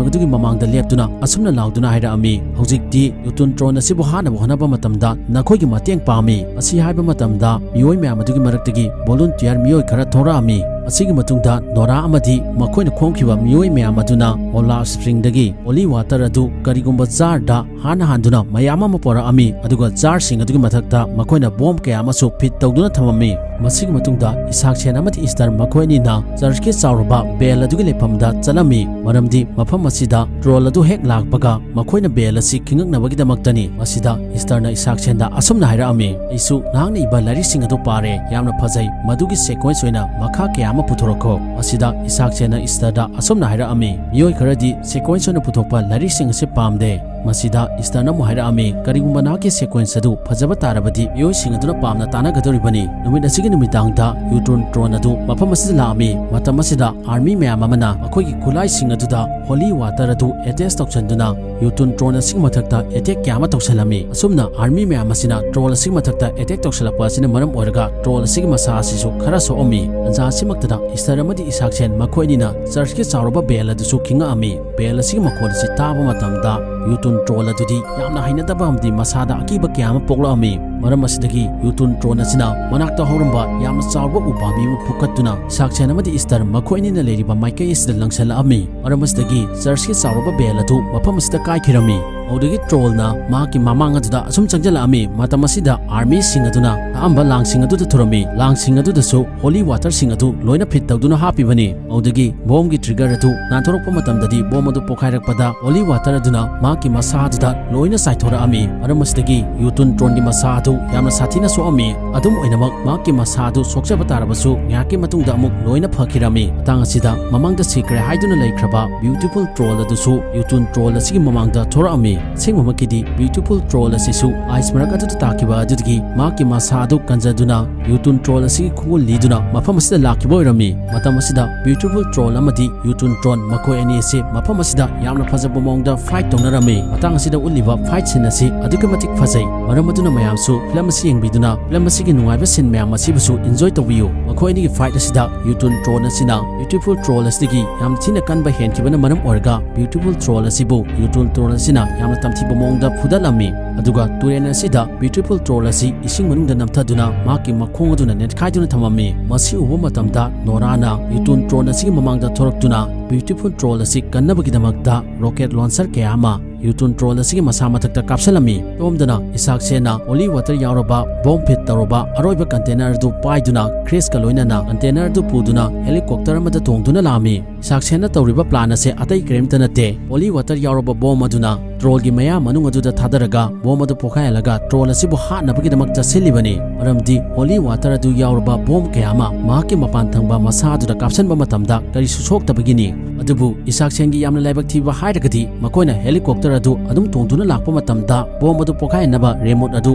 ꯑꯗꯨꯒꯤ ꯃꯃꯥꯡꯗ ꯂꯦꯞꯇꯨꯅ ꯑꯁꯨꯝꯅ ꯂꯥꯎꯗꯨꯅ ꯍꯥꯏꯔꯛꯑꯝꯃꯤ, "ꯍꯧꯖꯤꯛꯇꯤ ꯌꯨꯇꯨꯟ ꯇ꯭ꯔꯣꯟ ꯑꯁꯤꯕꯨ ꯍꯥꯠꯅꯕ ꯍꯣꯠꯅꯕ ꯃꯇꯝꯗ ꯅꯈꯣꯏꯒꯤ ꯃꯇꯦꯡ ꯄꯥꯝꯃꯤ"꯫ ꯃꯁꯤ ꯍꯥꯏꯕ ꯃꯇꯝꯗ ꯃꯤꯑꯣꯏ ꯃꯌꯥꯝ ꯑꯗꯨꯒꯤ ꯃꯔꯛꯇꯒꯤ volunteer ꯃꯤꯑꯣꯏ ꯈꯔ ꯊꯣꯔꯛꯑꯝꯃꯤ꯫ ꯃꯁꯤꯒꯤ ꯃꯇꯨꯡꯗ ꯅꯣꯔꯥ ꯑꯃꯗꯤ ꯃꯈꯣꯏꯅ ꯈꯣꯝꯈꯤꯕ ꯃꯤꯑꯣꯏ ꯃꯌꯥꯝ ꯑꯗꯨꯅ ꯑꯣꯂꯥꯞ springꯗꯒꯤ holy water ꯑꯗꯨ ꯀꯔꯤꯒꯨꯝꯕ jarꯗ ꯍꯥꯟ ꯍꯥꯟꯗꯨꯅ ꯃꯌꯥꯝ ꯑꯃ ꯄꯨꯔꯛꯑꯝꯃꯤ, ꯑꯗꯨꯒ jarꯁꯤꯡ ꯑꯗꯨꯒꯤ ꯃꯊꯛꯇ ꯃꯈꯣꯏꯅ bomb ꯀꯌꯥ ꯑꯃꯁꯨ fit ꯇꯧꯗꯨꯅ ꯊꯝꯃꯝꯃꯤ꯫ ꯃꯁꯤꯒꯤ ꯃꯇꯨꯡꯗ ꯏꯁꯥꯛꯁꯦꯟ ꯑꯃꯗꯤ ꯏꯁꯇꯔ ꯃꯈꯣꯏ ꯑꯅꯤꯅ churchꯀꯤ ꯆꯥꯎꯔꯕ bell ꯑꯗꯨꯒꯤ ꯂꯩꯐꯝꯗ ꯆꯠꯂꯝꯃꯤ, ꯃꯔꯝꯗꯤ ꯃꯐꯝ ꯑꯁꯤꯗ ꯇ꯭ꯔꯣꯜ ꯑꯗꯨ ꯍꯦꯛ ꯂꯥꯛꯄꯒ ꯃꯈꯣꯏꯅ bell ꯑꯁꯤ ꯈꯤꯡꯉꯛꯅꯕꯒꯤꯗꯃꯛꯇꯅꯤ꯫ ꯃꯁꯤꯗ ꯏꯁꯇꯔꯅ ꯏꯁꯥꯛꯁꯦꯟꯗ ꯑꯁꯨꯝꯅ ꯍꯥꯏꯔꯛꯑꯝꯃꯤ, "ꯑꯩꯁꯨ ꯅꯍꯥꯛꯅ ꯏꯕ ꯂꯥꯏꯔꯤꯛꯁꯤꯡ ꯑꯗꯨ ꯄꯥꯔꯦ, ꯌꯥꯝꯅ ꯐꯖꯩ, ꯃꯗꯨꯒꯤ sequence ꯑꯣꯏꯅ ꯃꯈꯥ ꯀꯌꯥ ꯑꯃ ꯄꯨꯊꯣꯔꯛꯈꯣ"꯫ ꯃꯁꯤꯗ ꯏꯁꯥꯛꯁꯦꯟꯅ ꯏꯁꯇꯔꯗ ꯑꯁꯨꯝꯅ ꯍꯥꯏꯔꯛꯑꯝꯃꯤ, "ꯃꯤꯑꯣꯏ ꯈꯔꯗꯤ sequence ꯑꯣꯏꯅ ꯄꯨꯊꯣꯛꯄ ꯂꯥꯏꯔꯤꯛꯁꯤꯡ ꯑꯁꯤ ꯄꯥꯝꯗꯦ"꯫ ꯃꯁꯤꯗ ꯏꯁꯇꯔꯅ ꯑꯃꯨꯛ ꯍꯥꯏꯔꯛꯑꯝꯃꯤ, "ꯀꯔꯤꯒꯨꯝꯕ ꯅꯍꯥꯛꯀꯤ sequence ꯑꯗꯨ ꯐꯖꯕ ꯇꯥꯔꯕꯗꯤ ꯃꯤꯑꯣꯏꯁꯤꯡ ꯑꯗꯨꯅ ꯄꯥꯝꯅ ꯇꯥꯟꯅꯒꯗꯧꯔꯤꯕꯅꯤ"꯫ ꯅꯨꯃꯤꯠ ꯑꯁꯤꯒꯤ ꯅꯨꯃꯤꯗꯥꯡꯗ ꯌꯨꯇꯨꯟ ꯇ꯭ꯔꯣꯟ ꯑꯗꯨ ꯃꯐꯝ ꯑꯁꯤꯗ ꯂꯥꯛꯑꯝꯃꯤ꯫ ꯃꯇꯝ ꯑꯁꯤꯗ army ꯃꯌꯥꯝ ꯑꯃꯅ ꯃꯈꯣꯏꯒꯤ ꯈꯨꯠꯂꯥꯏꯁꯤꯡ ꯑꯗꯨꯗ holy water ꯑꯗꯨ attach ꯇꯧꯁꯤꯟꯗꯨꯅ ꯌꯨꯇꯨꯟ ꯇ꯭ꯔꯣꯟ ꯑꯁꯤꯒꯤ ꯃꯊꯛꯇ attack ꯀꯌꯥ ꯑꯃ ꯇꯧꯁꯤꯜꯂꯝꯃꯤ꯫ ꯑꯁꯨꯝꯅ army ꯃꯌꯥꯝ ꯑꯁꯤꯅ ꯇ꯭ꯔꯣꯜ ꯑꯁꯤꯒꯤ ꯃꯊꯛꯇ attack ꯇꯧꯁꯤꯜꯂꯛꯄ ꯑꯁꯤꯅ ꯃꯔꯝ ꯑꯣꯏꯔꯒ ꯇ꯭ꯔꯣꯜ ꯑꯁꯤꯒꯤ ꯃꯁꯥ ꯑꯁꯤꯁꯨ ꯈꯔ ꯁꯣꯛꯑꯝꯃꯤ꯫ ꯇꯟꯖꯥ ꯑꯁꯤꯃꯛꯇꯗ ꯏꯁꯇꯔ ꯑꯃꯗꯤ ꯏꯁꯥꯛꯁꯦꯟ ꯃꯈꯣꯏ ꯑꯅꯤꯅ churchꯀꯤ ꯆꯥꯎꯔꯕ bell ꯑꯗꯨꯁꯨ ꯈꯤꯡꯉꯛꯑꯝꯃꯤ꯫ Bell ꯑꯁꯤꯒꯤ ꯃꯈꯣꯜ ꯑꯁꯤ ꯇꯥꯕ ꯃꯇꯝꯗ ꯌꯨꯇꯨꯟ ꯇ꯭ꯔꯣꯜ ꯑꯗꯨꯗꯤ ꯌꯥꯝꯅ ꯍꯩꯅꯗꯕ ꯑꯃꯗꯤ ꯃꯁꯥꯗ ꯑꯀꯤꯕ ꯀꯌꯥ ꯑꯃ ꯄꯣꯛꯂꯛꯑꯝꯃꯤ꯫ ꯃꯔꯝ ꯑꯁꯤꯗꯒꯤ ꯌꯨꯇꯨꯟ ꯇ꯭ꯔꯣꯟ ꯑꯁꯤꯅ ꯃꯅꯥꯛꯇ ꯍꯧꯔꯝꯕ ꯌꯥꯝꯅ ꯆꯥꯎꯔꯕ ꯎꯄꯥꯝꯕꯤ ꯑꯃ ꯐꯨꯛꯀꯠꯇꯨꯅ ꯏꯁꯥꯛꯁꯦꯟ ꯑꯃꯗꯤ ꯏꯁꯇꯔ ꯃꯈꯣꯏ ꯑꯅꯤꯅ ꯂꯩꯔꯤꯕ ꯃꯥꯏꯀꯩ ꯑꯁꯤꯗ ꯂꯪꯁꯜꯂꯛꯑꯝꯃꯤ꯫ ꯃꯔꯝ ꯑꯁꯤꯗꯒꯤ ꯆꯔꯆꯀꯤ ꯆꯥꯎꯔꯕ ꯕꯦꯜ ꯑꯗꯨ ꯃꯐꯝ ꯑꯁꯤꯗ ꯀꯥꯏꯈꯤꯔꯝꯃꯤ꯫ ꯃꯗꯨꯗꯒꯤ ꯇ꯭ꯔꯣꯜꯅ ꯃꯍꯥꯛꯀꯤ ꯃꯃꯥꯡ ꯑꯗꯨꯗ ꯑꯁꯨꯝ ꯆꯪꯁꯤꯜꯂꯛꯑꯝꯃꯤ꯫ ꯃꯇꯝ ꯑꯁꯤꯗ ꯑꯥꯔꯃꯤꯁꯤꯡ ꯑꯗꯨꯅ ꯊꯛꯑꯝꯕ ꯂꯥꯡꯁꯤꯡ ꯑꯗꯨꯗ ꯊꯨꯔꯝꯃꯤ꯫ ꯂꯥꯡꯁꯤꯡ ꯑꯗꯨꯗꯁꯨ ꯍꯣꯂꯤ ꯋꯥꯇꯔꯁꯤꯡ ꯑꯗꯨ ꯂꯣꯏꯅ ꯐꯤꯠ ꯇꯧꯗꯨꯅ ꯍꯥꯞꯄꯤꯕꯅꯤ꯫ ꯃꯗꯨꯗꯒꯤ ꯕꯣꯝꯒꯤ ꯇ꯭ꯔꯤꯒꯔ ꯑꯗꯨ ꯅꯥꯟꯊꯣꯔꯛꯄ ꯃꯇꯝꯗꯗꯤ ꯕꯣꯝ ꯑꯗꯨ ꯄꯣꯈꯥꯏꯔꯛꯄꯗ ꯍꯣꯂꯤ ꯋꯥꯇꯔ ꯑꯗꯨꯅ ꯃꯍꯥꯛꯀꯤ ꯃꯁꯥ ꯑꯗꯨꯗ ꯂꯣꯏꯅ ꯆꯥꯏꯊꯣꯔꯛꯑꯝꯃꯤ꯫ ꯃꯔꯝ ꯑꯁꯤꯗꯒꯤ ꯌꯨꯇꯨꯟ ꯇ꯭ꯔꯣꯟꯒꯤ ꯃꯁꯥ ꯑꯗꯨ ꯌꯥꯝꯅ ꯁꯥꯊꯤꯅ ꯁꯣꯛꯑꯝꯃꯤ꯫ ꯑꯗꯨꯝ ꯑꯣꯏꯅꯃꯛ ꯃꯍꯥꯛꯀꯤ ꯃꯁꯥ ꯑꯗꯨ ꯁꯣꯛꯆꯕ ꯇꯥꯔꯕꯁꯨ ꯉꯥꯏꯍꯥꯛꯀꯤ ꯃꯇꯨꯡꯗ ꯑꯃꯨꯛ ꯂꯣꯏꯅ ꯐꯈꯤꯔꯝꯃꯤ꯫ ꯃꯇꯥꯡ ꯑꯁꯤꯗ ꯃꯃꯥꯡꯗ ꯁꯤꯈ꯭ꯔꯦ ꯍꯥꯏꯗꯨꯅ ꯂꯩꯈ꯭ꯔꯕ ꯕ꯭ꯌꯨꯇꯤꯐꯨꯜ ꯇ꯭ꯔꯣꯜ ꯑꯗꯨꯁꯨ ꯌꯨꯇꯨꯟ ꯇ꯭ꯔꯣꯜ ꯑꯁꯤꯒꯤ ꯃꯃꯥꯡꯗ ꯊꯣꯔꯛꯑꯝꯃꯤ꯫ ꯑꯁꯦꯡꯕꯃꯛꯀꯤꯗꯤ ꯕ꯭ꯌꯨꯇꯤꯐꯨꯜ ꯇ꯭ꯔꯣꯜ ꯑꯁꯤꯁꯨ ꯑꯥꯏꯁ ꯃꯔꯛ ꯑꯗꯨꯗ ꯇꯥꯈꯤꯕ ꯑꯗꯨꯗꯒꯤ ꯃꯍꯥꯛꯀꯤ ꯃꯁꯥ ꯑꯗꯨ ꯀꯟꯖꯗꯨꯅ ꯌꯨꯇꯨꯟ ꯇ꯭ꯔꯣꯜ ꯑꯁꯤꯒꯤ ꯈꯣꯡꯒꯨꯜ ꯂꯤꯗꯨꯅ ꯃꯐꯝ ꯑꯁꯤꯗ ꯂꯥꯛꯈꯤꯕ ꯑꯣꯏꯔꯝꯃꯤ꯫ ꯃꯇꯝ ꯑꯁꯤꯗ ꯕ꯭ꯌꯨꯇꯤꯐꯨꯜ ꯇ꯭ꯔꯣꯜ ꯑꯃꯗꯤ ꯌꯨꯇꯨꯟ ꯇ꯭ꯔꯣꯟ ꯃꯈꯣꯏ ꯑꯅꯤ ꯑꯁꯤ ꯃꯐꯝ ꯑꯁꯤꯗ ꯌꯥꯝꯅ ꯐꯖꯕ ꯃꯑꯣꯡꯗ ꯐꯥꯏꯠ ꯇꯧꯅꯔꯝꯃꯤ꯫ ꯃꯇꯥꯡ ꯑꯁꯤꯗ ꯎꯠꯂꯤꯕ ꯐꯥꯏꯠ ꯁꯤꯟ ꯑꯁꯤ ꯑꯗꯨꯛꯀꯤ ꯃꯇꯤꯛ ꯐꯖꯩ꯫ ꯃꯔꯝ ꯑꯗꯨꯅ ꯃꯌꯥꯝꯁꯨ ꯐꯤꯂꯝ ꯑꯁꯤ ꯌꯦꯡꯕꯤꯗꯨꯅ ꯐꯤꯂꯝ ꯑꯁꯤꯒꯤ ꯅꯨꯡꯉꯥꯏꯕ ꯁꯤꯟ ꯃꯌꯥꯝ ꯑꯁꯤꯕꯨꯁꯨ ꯏꯟꯖꯣꯏ ꯇꯧꯕꯤꯌꯨ꯫ ꯃꯈꯣꯏ ꯑꯅꯤꯒꯤ ꯐꯥꯏꯠ ꯑꯁꯤꯗ ꯌꯨꯇꯨꯟ ꯇ꯭ꯔꯣꯟ ꯑꯁꯤꯅ ꯕ꯭ꯌꯨꯇꯤꯐꯨꯜ ꯇ꯭ꯔꯣꯜ ꯑꯁꯤꯗꯒꯤ ꯌꯥꯝ ꯊꯤꯅ ꯀꯟꯕ ꯍꯦꯟꯈꯤꯕꯅ ꯃꯔꯝ ꯑꯣꯏꯔꯒ ꯕ꯭ꯌꯨꯇꯤꯐꯨꯜ ꯇ꯭ꯔꯣꯜ ꯑꯁꯤꯕꯨ ꯌꯨꯇꯨꯟ ꯇ꯭ꯔꯣꯜ ꯑꯁꯤꯅ ꯌꯥꯝꯅ ꯇꯝꯊꯤꯕ ꯃꯑꯣꯡꯗ ꯐꯨꯗꯠꯂꯝꯃꯤ꯫ ꯑꯗꯨꯒ ꯇꯨꯔꯦꯜ ꯑꯁꯤꯗ ꯕ꯭ꯌꯨꯇꯤꯐꯨꯜ ꯇ꯭ꯔꯣꯜ ꯑꯁꯤ ꯏꯁꯤꯡ ꯃꯅꯨꯡꯗ ꯅꯝꯊꯗꯨꯅ ꯃꯍꯥꯛꯀꯤ ꯃꯈꯣꯡ ꯑꯗꯨꯅ ꯅꯦꯠꯈꯥꯏꯗꯨꯅ ꯊꯝꯃꯝꯃꯤ꯫ ꯃꯁꯤ ꯎꯕ ꯃꯇꯝꯗ ꯅꯣꯔꯥꯅ ꯌꯨꯇꯨꯟ ꯇ꯭ꯔꯣꯜ ꯑꯁꯤꯒꯤ ꯃꯃꯥꯡꯗ ꯊꯣꯔꯛꯇꯨꯅ ꯕ꯭ꯌꯨꯇꯤꯐꯨꯜ ꯇ꯭ꯔꯣꯜ ꯑꯁꯤ ꯀꯟꯅꯕꯒꯤꯗꯃꯛꯇ ꯔꯣꯀꯦꯠ ꯂꯣꯟꯁꯔ ꯀꯌꯥ ꯑꯃ ꯌꯨꯇꯨꯟ ꯇ꯭ꯔꯣꯜ ꯑꯁꯤꯒꯤ ꯃꯁꯥ ꯃꯊꯛꯇ ꯀꯥꯞꯁꯤꯜꯂꯝꯃꯤ꯫ ꯁꯣꯝꯗꯅ ꯏꯁꯥꯛꯁꯦꯟꯅ ꯍꯣꯂꯤ ꯋꯥꯇꯔ ꯌꯥꯎꯔꯕ ꯕꯣꯝ ꯐꯤꯠ ꯇꯧꯔꯕ ꯑꯔꯣꯏꯕ ꯀꯟꯇꯦꯅꯔ ꯑꯗꯨ ꯄꯥꯏꯗꯨꯅ ꯈ꯭ꯔꯤꯁꯀ ꯂꯣꯏꯅꯅ ꯀꯟꯇꯦꯅꯔ ꯑꯗꯨ ꯄꯨꯗꯨꯅ ꯍꯦꯂꯤꯀꯣꯞꯇꯔ ꯑꯃꯗ ꯇꯣꯡꯗꯨꯅ ꯂꯥꯛꯑꯝꯃꯤ꯫ ꯏꯁꯥꯛꯁꯦꯟꯅ ꯇꯧꯔꯤꯕ ꯄ꯭ꯂꯥꯟ ꯑꯁꯦ ꯑꯇꯩ ꯀꯔꯤꯝꯇ ꯅꯠꯇꯦ꯫ ꯍꯣꯂꯤ ꯋꯥꯇꯔ ꯌꯥꯎꯔꯕ ꯕꯣꯝ ꯑꯗꯨꯅ ꯇ꯭ꯔꯣꯜꯒꯤ ꯃꯌꯥꯝ ꯃꯅꯨꯡ ꯑꯗꯨꯗ ꯊꯥꯗꯔꯒ ꯕꯣꯝ ꯑꯗꯨ ꯄꯣꯈꯥꯏꯍꯜꯂꯒ ꯇ꯭ꯔꯣꯜ ꯑꯁꯤꯕꯨ ꯍꯥꯠꯅꯕꯒꯤꯗꯃꯛꯇ ꯁꯤꯜꯂꯤꯕꯅꯤ꯫ ꯃꯔꯝꯗꯤ ꯍꯣꯂꯤ ꯋꯥꯇꯔ ꯑꯗꯨ ꯌꯥꯎꯔꯕ ꯕꯣꯝ ꯀꯌꯥ ꯑꯃ ꯃꯍꯥꯛꯀꯤ ꯃꯄꯥꯟ ꯊꯪꯕ ꯃꯁꯥ ꯑꯗꯨꯗ ꯀꯥꯞꯁꯤꯟꯕ ꯃꯇꯝꯗ ꯀꯔꯤꯁꯨ ꯁꯣꯛꯇꯕꯒꯤꯅꯤ꯫ ꯑꯗꯨꯕꯨ ꯏꯁꯥꯛꯁꯦꯟꯒꯤ ꯌꯥꯝꯅ ꯂꯥꯏꯕꯛ ꯊꯤꯕ ꯍꯥꯏꯔꯒꯗꯤ ꯃꯈꯣꯏꯅ ꯍꯦꯂꯤꯀꯣꯞꯇꯔ ꯑꯗꯨ ꯑꯗꯨꯝ ꯇꯣꯡꯗꯨꯅ ꯂꯥꯛꯄ ꯃꯇꯝꯗ ꯕꯣꯝ ꯑꯗꯨ ꯄꯣꯈꯥꯏꯍꯟꯅꯕ ꯔꯦꯃꯣꯠ ꯑꯗꯨ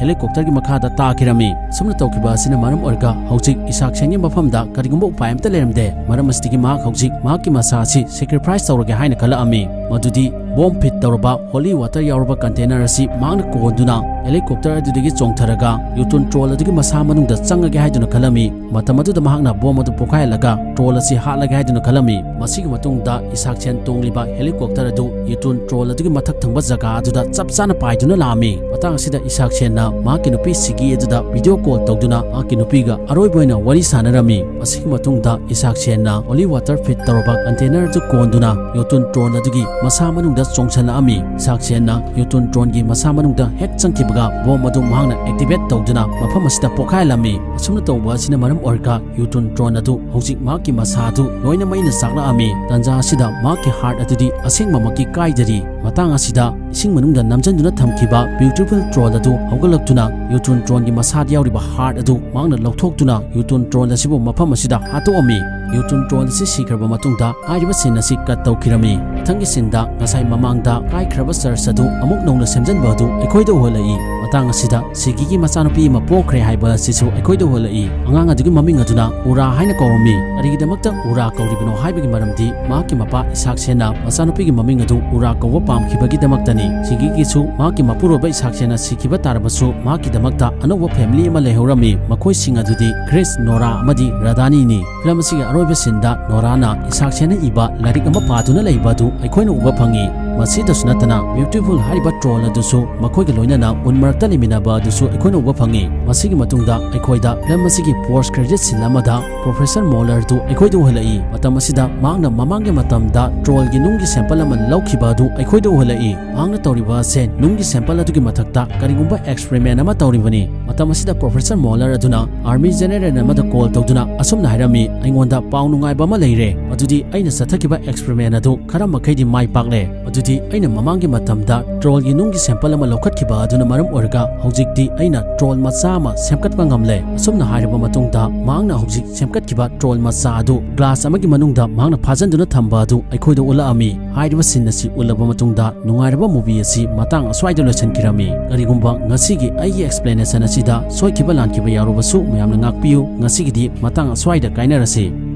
ꯍꯦꯂꯤꯀꯣꯞꯇꯔꯒꯤ ꯃꯈꯥꯗ ꯇꯥꯈꯤꯔꯝꯃꯤ꯫ ꯑꯁꯨꯝꯅ ꯇꯧꯈꯤꯕ ꯑꯁꯤꯅ ꯃꯔꯝ ꯑꯣꯏꯔꯒ ꯍꯧꯖꯤꯛ ꯏꯁꯥꯛꯁꯦꯟꯒꯤ ꯃꯐꯝꯗ ꯀꯔꯤꯒꯨꯝꯕ ꯎꯄꯥꯏ ꯑꯃꯠꯇ ꯂꯩꯔꯝꯗꯦ꯫ ꯃꯔꯝ ꯑꯁꯤꯗꯒꯤ ꯃꯍꯥꯛ ꯍꯧꯖꯤꯛ ꯃꯍꯥꯛꯀꯤ ꯃꯁꯥ ꯑꯁꯤ ꯁꯦꯀ꯭ꯔꯤꯐꯥꯏꯁ ꯇꯧꯔꯒꯦ ꯍꯥꯏꯅ ꯈꯜꯂꯛꯑꯝꯃꯤ꯫ ꯃꯗꯨꯗꯤ ꯕꯣꯝ ꯐꯤꯠ ꯇꯧꯔꯕ ꯍꯣꯂꯤ ꯋꯥꯇꯔ ꯌꯥꯎꯔꯕ ꯀꯟꯇꯦꯅꯔ ꯑꯁꯤ ꯃꯍꯥꯛꯅ ꯀꯣꯟꯗꯨꯅ helicopter ꯑꯗꯨꯗꯒꯤ ꯆꯣꯡꯊꯔꯒ ꯌꯨꯇꯨꯟ troll ꯑꯗꯨꯒꯤ ꯃꯁꯥ ꯃꯅꯨꯡꯗ ꯆꯪꯉꯒꯦ ꯍꯥꯏꯗꯨꯅ ꯈꯜꯂꯝꯃꯤ꯫ ꯃꯇꯝ ꯑꯗꯨꯗ ꯃꯍꯥꯛꯅ bomb ꯑꯗꯨ ꯄꯣꯈꯥꯏꯍꯜꯂꯒ troll ꯑꯁꯤ ꯍꯥꯠꯂꯒꯦ ꯍꯥꯏꯗꯨꯅ ꯈꯜꯂꯝꯃꯤ꯫ ꯃꯁꯤꯒꯤ ꯃꯇꯨꯡꯗ ꯏꯁꯥꯛꯁꯦꯟ ꯇꯣꯡꯂꯤꯕ helicopter ꯑꯗꯨ ꯌꯨꯇꯨꯟ troll ꯑꯗꯨꯒꯤ ꯃꯊꯛ ꯊꯪꯕ ꯖꯒꯥ ꯑꯗꯨꯗ ꯆꯞ ꯆꯥꯅ ꯄꯥꯏꯗꯨꯅ ꯂꯥꯛꯑꯝꯃꯤ꯫ ꯃꯇꯥꯡ ꯑꯁꯤꯗ ꯏꯁꯥꯛꯁꯦꯟꯅ ꯃꯍꯥꯛꯀꯤ ꯅꯨꯄꯤ ꯁꯤꯒꯤ ꯑꯗꯨꯗ video call ꯇꯧꯗꯨꯅ ꯃꯍꯥꯛꯀꯤ ꯅꯨꯄꯤꯒ ꯑꯔꯣꯏꯕ ꯑꯣꯏꯅ ꯋꯥꯔꯤ ꯁꯥꯟꯅꯔꯝꯃꯤ꯫ ꯃꯁꯤꯒꯤ ꯃꯇꯨꯡꯗ ꯏꯁꯥꯛꯁꯦꯟꯅ holy water feed ꯇꯧꯔꯕ container ꯑꯗꯨ ꯀꯣꯟꯗꯨꯅ ꯌꯨꯇꯨꯟ troll ꯑꯗꯨꯒꯤ ꯃꯁꯥ ꯃꯅꯨꯡꯗ ꯆꯣꯡꯁꯤꯜꯂꯛꯑꯝꯃꯤ꯫ ꯏꯁꯥꯛꯁꯦꯟꯅ ꯌꯨꯇꯨꯟ trollꯒꯤ ꯃꯁꯥ ꯃꯅꯨꯡꯗ ꯍꯦꯛ ꯆꯪꯈꯤꯕꯒ bomb ꯑꯗꯨ ꯃꯍꯥꯛꯅ activate ꯇꯧꯗꯨꯅ ꯃꯐꯝ ꯑꯁꯤꯗ ꯄꯣꯈꯥꯏꯍꯜꯂꯝꯃꯤ꯫ ꯑꯁꯨꯝꯅ ꯇꯧꯕ ꯑꯁꯤꯅ ꯃꯔꯝ ꯑꯣꯏꯔꯒ ꯌꯨꯇꯨꯟ troll ꯑꯗꯨ ꯍꯧꯖꯤꯛ ꯃꯍꯥꯛꯀꯤ ꯃꯁꯥ ꯑꯗꯨ ꯂꯣꯏꯅ ꯃꯩꯅ ꯆꯥꯛꯂꯛꯑꯝꯃꯤ꯫ ꯇꯥꯟꯖꯥ ꯑꯁꯤꯗ ꯃꯍꯥꯛꯀꯤ heart ꯑꯗꯨꯗꯤ ꯑꯁꯦꯡꯕꯃꯛꯀꯤ ꯀꯥꯏꯗꯔꯤ꯫ ꯃꯇꯥꯡ ꯑꯁꯤꯗ ꯏꯁꯤꯡ ꯃꯅꯨꯡꯗ ꯅꯝꯖꯟꯗꯨꯅ ꯊꯝꯈꯤꯕ beautiful troll ꯑꯗꯨ ꯍꯧꯒꯠꯂꯛꯇꯨꯅ ꯌꯨꯇꯨꯟ trollꯒꯤ ꯃꯁꯥꯗ ꯌꯥꯎꯔꯤꯕ heart ꯑꯗꯨ ꯃꯍꯥꯛꯅ ꯂꯧꯊꯣꯛꯇꯨꯅ ꯌꯨꯇꯨꯟ troll ꯑꯁꯤꯕꯨ ꯃꯐꯝ ꯑꯁꯤꯗ ꯍꯥꯠꯇꯣꯛꯑꯝꯃꯤ꯫ ꯌꯨꯇꯨꯟ troll ꯑꯁꯤ ꯁꯤꯈ꯭ꯔꯕ ꯃꯇꯨꯡꯗ ꯍꯥꯏꯔꯤꯕ scene ꯑꯁꯤ cut ꯇꯧꯈꯤꯔꯝꯃꯤ꯫ ꯃꯊꯪꯒꯤ sceneꯗ ꯉꯁꯥꯏ ꯃꯃꯥꯡꯗ ꯀꯥꯏꯈ꯭ꯔꯕ church ꯑꯗꯨ ꯑꯃꯨꯛ ꯅꯧꯅ ꯁꯦꯝꯖꯤꯟꯕ ꯑꯗꯨ ꯑꯩꯈꯣꯏꯗ ꯎꯍꯜꯂꯛꯏ꯫ ꯃꯇꯥꯡ ꯑꯁꯤꯗ ꯁꯤꯒꯤꯒꯤ ꯃꯆꯥꯅꯨꯄꯤ ꯑꯃ ꯄꯣꯛꯈ꯭ꯔꯦ ꯍꯥꯏꯕ ꯑꯁꯤꯁꯨ ꯑꯩꯈꯣꯏꯗ ꯎꯍꯜꯂꯛꯏ꯫ ꯑꯉꯥꯡ ꯑꯗꯨꯒꯤ ꯃꯃꯤꯡ ꯑꯗꯨꯅ ꯎꯔꯥ ꯍꯥꯏꯅ ꯀꯧꯔꯝꯃꯤ꯫ ꯀꯔꯤꯒꯤꯗꯃꯛꯇ ꯎꯔꯥ ꯀꯧꯔꯤꯕꯅꯣ ꯍꯥꯏꯕꯒꯤ ꯃꯔꯝꯗꯤ ꯃꯍꯥꯛꯀꯤ ꯃꯄꯥ ꯏꯁꯥꯛꯁꯦꯟꯅ ꯃꯆꯥꯅꯨꯄꯤꯒꯤ ꯃꯃꯤꯡ ꯑꯗꯨ ꯎꯔꯥ ꯀꯧꯕ ꯄꯥꯝꯈꯤꯕꯒꯤꯗꯃꯛꯇꯅꯤ꯫ ꯁꯤꯒꯤꯒꯤꯁꯨ ꯃꯍꯥꯛꯀꯤ ꯃꯄꯨꯔꯣꯏꯕ ꯏꯁꯥꯛꯁꯦꯟꯅ ꯁꯤꯈꯤꯕ ꯇꯥꯔꯕꯁꯨ ꯃꯍꯥꯛꯀꯤꯗꯃꯛꯇ ꯑꯅꯧꯕ family ꯑꯃ ꯂꯩꯍꯧꯔꯝꯃꯤ꯫ ꯃꯈꯣꯏꯁꯤꯡ ꯑꯗꯨꯗꯤ ꯀ꯭ꯔꯤꯁ, ꯅꯣꯔꯥ ꯑꯃꯗꯤ ꯔꯥꯙꯥꯅꯤꯅꯤ꯫ ꯐꯤꯂꯝ ꯑꯁꯤꯒꯤ ꯑꯔꯣꯏꯕ sceneꯗ ꯅꯣꯔꯥꯅ ꯏꯁꯥꯛꯁꯦꯟꯅ ꯏꯕ ꯂꯥꯏꯔꯤꯛ ꯑꯃ ꯄꯥꯗꯨꯅ ꯂꯩꯕ ꯑꯗꯨ ꯑꯩꯈꯣꯏꯅ ꯎꯕ ꯐꯪꯉꯤ꯫ ꯃꯁꯤꯗꯁꯨ ꯅꯠꯇꯅ beautiful ꯍꯥꯏꯔꯤꯕ troll ꯑꯗꯨꯁꯨ ꯃꯈꯣꯏꯒ ꯂꯣꯏꯅꯅ ꯎꯟ ꯃꯔꯛꯇ ꯂꯩꯃꯤꯟꯅꯕ ꯑꯗꯨꯁꯨ ꯑꯩꯈꯣꯏꯅ ꯎꯕ ꯐꯪꯉꯤ꯫ ꯃꯁꯤꯒꯤ ꯃꯇꯨꯡꯗ ꯑꯩꯈꯣꯏꯗ ꯐꯤꯂꯝ ꯑꯁꯤꯒꯤ post credit scene ꯑꯃꯗ professor Muller ꯑꯗꯨ ꯑꯩꯈꯣꯏꯗ ꯎꯍꯜꯂꯛꯏ꯫ ꯃꯇꯝ ꯑꯁꯤꯗ ꯃꯍꯥꯛꯅ ꯃꯃꯥꯡꯒꯤ ꯃꯇꯝꯗ trollꯒꯤ ꯅꯨꯡꯒꯤ sample ꯑꯃ ꯂꯧꯈꯤꯕ ꯑꯗꯨ ꯑꯩꯈꯣꯏꯗ ꯎꯍꯜꯂꯛꯏ꯫ ꯃꯍꯥꯛꯅ ꯇꯧꯔꯤꯕ ꯑꯁꯦ ꯅꯨꯡꯒꯤ sample ꯑꯗꯨꯒꯤ ꯃꯊꯛꯇ ꯀꯔꯤꯒꯨꯝꯕ experiment ꯑꯃ ꯇꯧꯔꯤꯕꯅꯤ꯫ ꯃꯇꯝ ꯑꯁꯤꯗ professor Muller ꯑꯗꯨꯅ army general ꯑꯃꯗ call ꯇꯧꯗꯨꯅ ꯑꯁꯨꯝꯅ ꯍꯥꯏꯔꯝꯃꯤ, "ꯑꯩꯉꯣꯟꯗ ꯄꯥꯎ ꯅꯨꯡꯉꯥꯏꯕ ꯑꯃ ꯂꯩꯔꯦ꯫ ꯑꯗꯨꯗꯤ ꯑꯩꯅ ꯆꯠꯊꯈꯤꯕ experiment ꯑꯗꯨ ꯈꯔ ꯃꯈꯩꯗꯤ ꯃꯥꯏ ꯄꯥꯛꯂꯦ꯫ ꯑꯗꯨꯗꯤ ꯑꯩꯅ ꯃꯃꯥꯡꯒꯤ ꯃꯇꯝꯗ trollꯒꯤ ꯅꯨꯡꯒꯤ sample ꯑꯃ ꯂꯧꯈꯠꯈꯤꯕ ꯑꯗꯨꯅ ꯃꯔꯝ ꯑꯣꯏꯔꯒ ꯍꯧꯖꯤꯛꯇꯤ ꯑꯩꯅ troll ꯃꯆꯥ ꯑꯃ ꯁꯦꯝꯒꯠꯄ ꯉꯝꯂꯦ"꯫ ꯑꯁꯨꯝꯅ ꯍꯥꯏꯔꯕ ꯃꯇꯨꯡꯗ ꯃꯍꯥꯛꯅ ꯍꯧꯖꯤꯛ ꯁꯦꯝꯒꯠꯈꯤꯕ troll ꯃꯆꯥ ꯑꯗꯨ glass ꯑꯃꯒꯤ ꯃꯅꯨꯡꯗ ꯃꯍꯥꯛꯅ ꯐꯥꯖꯤꯟꯗꯨꯅ ꯊꯝꯕ ꯑꯗꯨ ꯑꯩꯈꯣꯏꯗ ꯎꯠꯂꯛꯑꯝꯃꯤ꯫ ꯍꯥꯏꯔꯤꯕ scene ꯑꯁꯤ ꯎꯠꯂꯕ ꯃꯇꯨꯡꯗ ꯅꯨꯡꯉꯥꯏꯔꯕ movie ꯑꯁꯤ ꯃꯇꯥꯡ ꯑꯁ꯭ꯋꯥꯏꯗ ꯂꯣꯏꯁꯤꯟꯈꯤꯔꯝꯃꯤ꯫ ꯀꯔꯤꯒꯨꯝꯕ ꯉꯁꯤꯒꯤ ꯑꯩꯒꯤ explanation ꯑꯁꯤꯗ ꯁꯣꯏꯈꯤꯕ ꯂꯥꯟꯈꯤꯕ ꯌꯥꯎꯔꯕꯁꯨ ꯃꯌꯥꯝꯅ ꯉꯥꯛꯄꯤꯌꯨ꯫ ꯉꯁꯤꯒꯤꯗꯤ ꯃꯇꯥꯡ ꯑꯁ꯭ꯋꯥꯏꯗ ꯀꯥꯏꯅꯔꯁꯤ꯫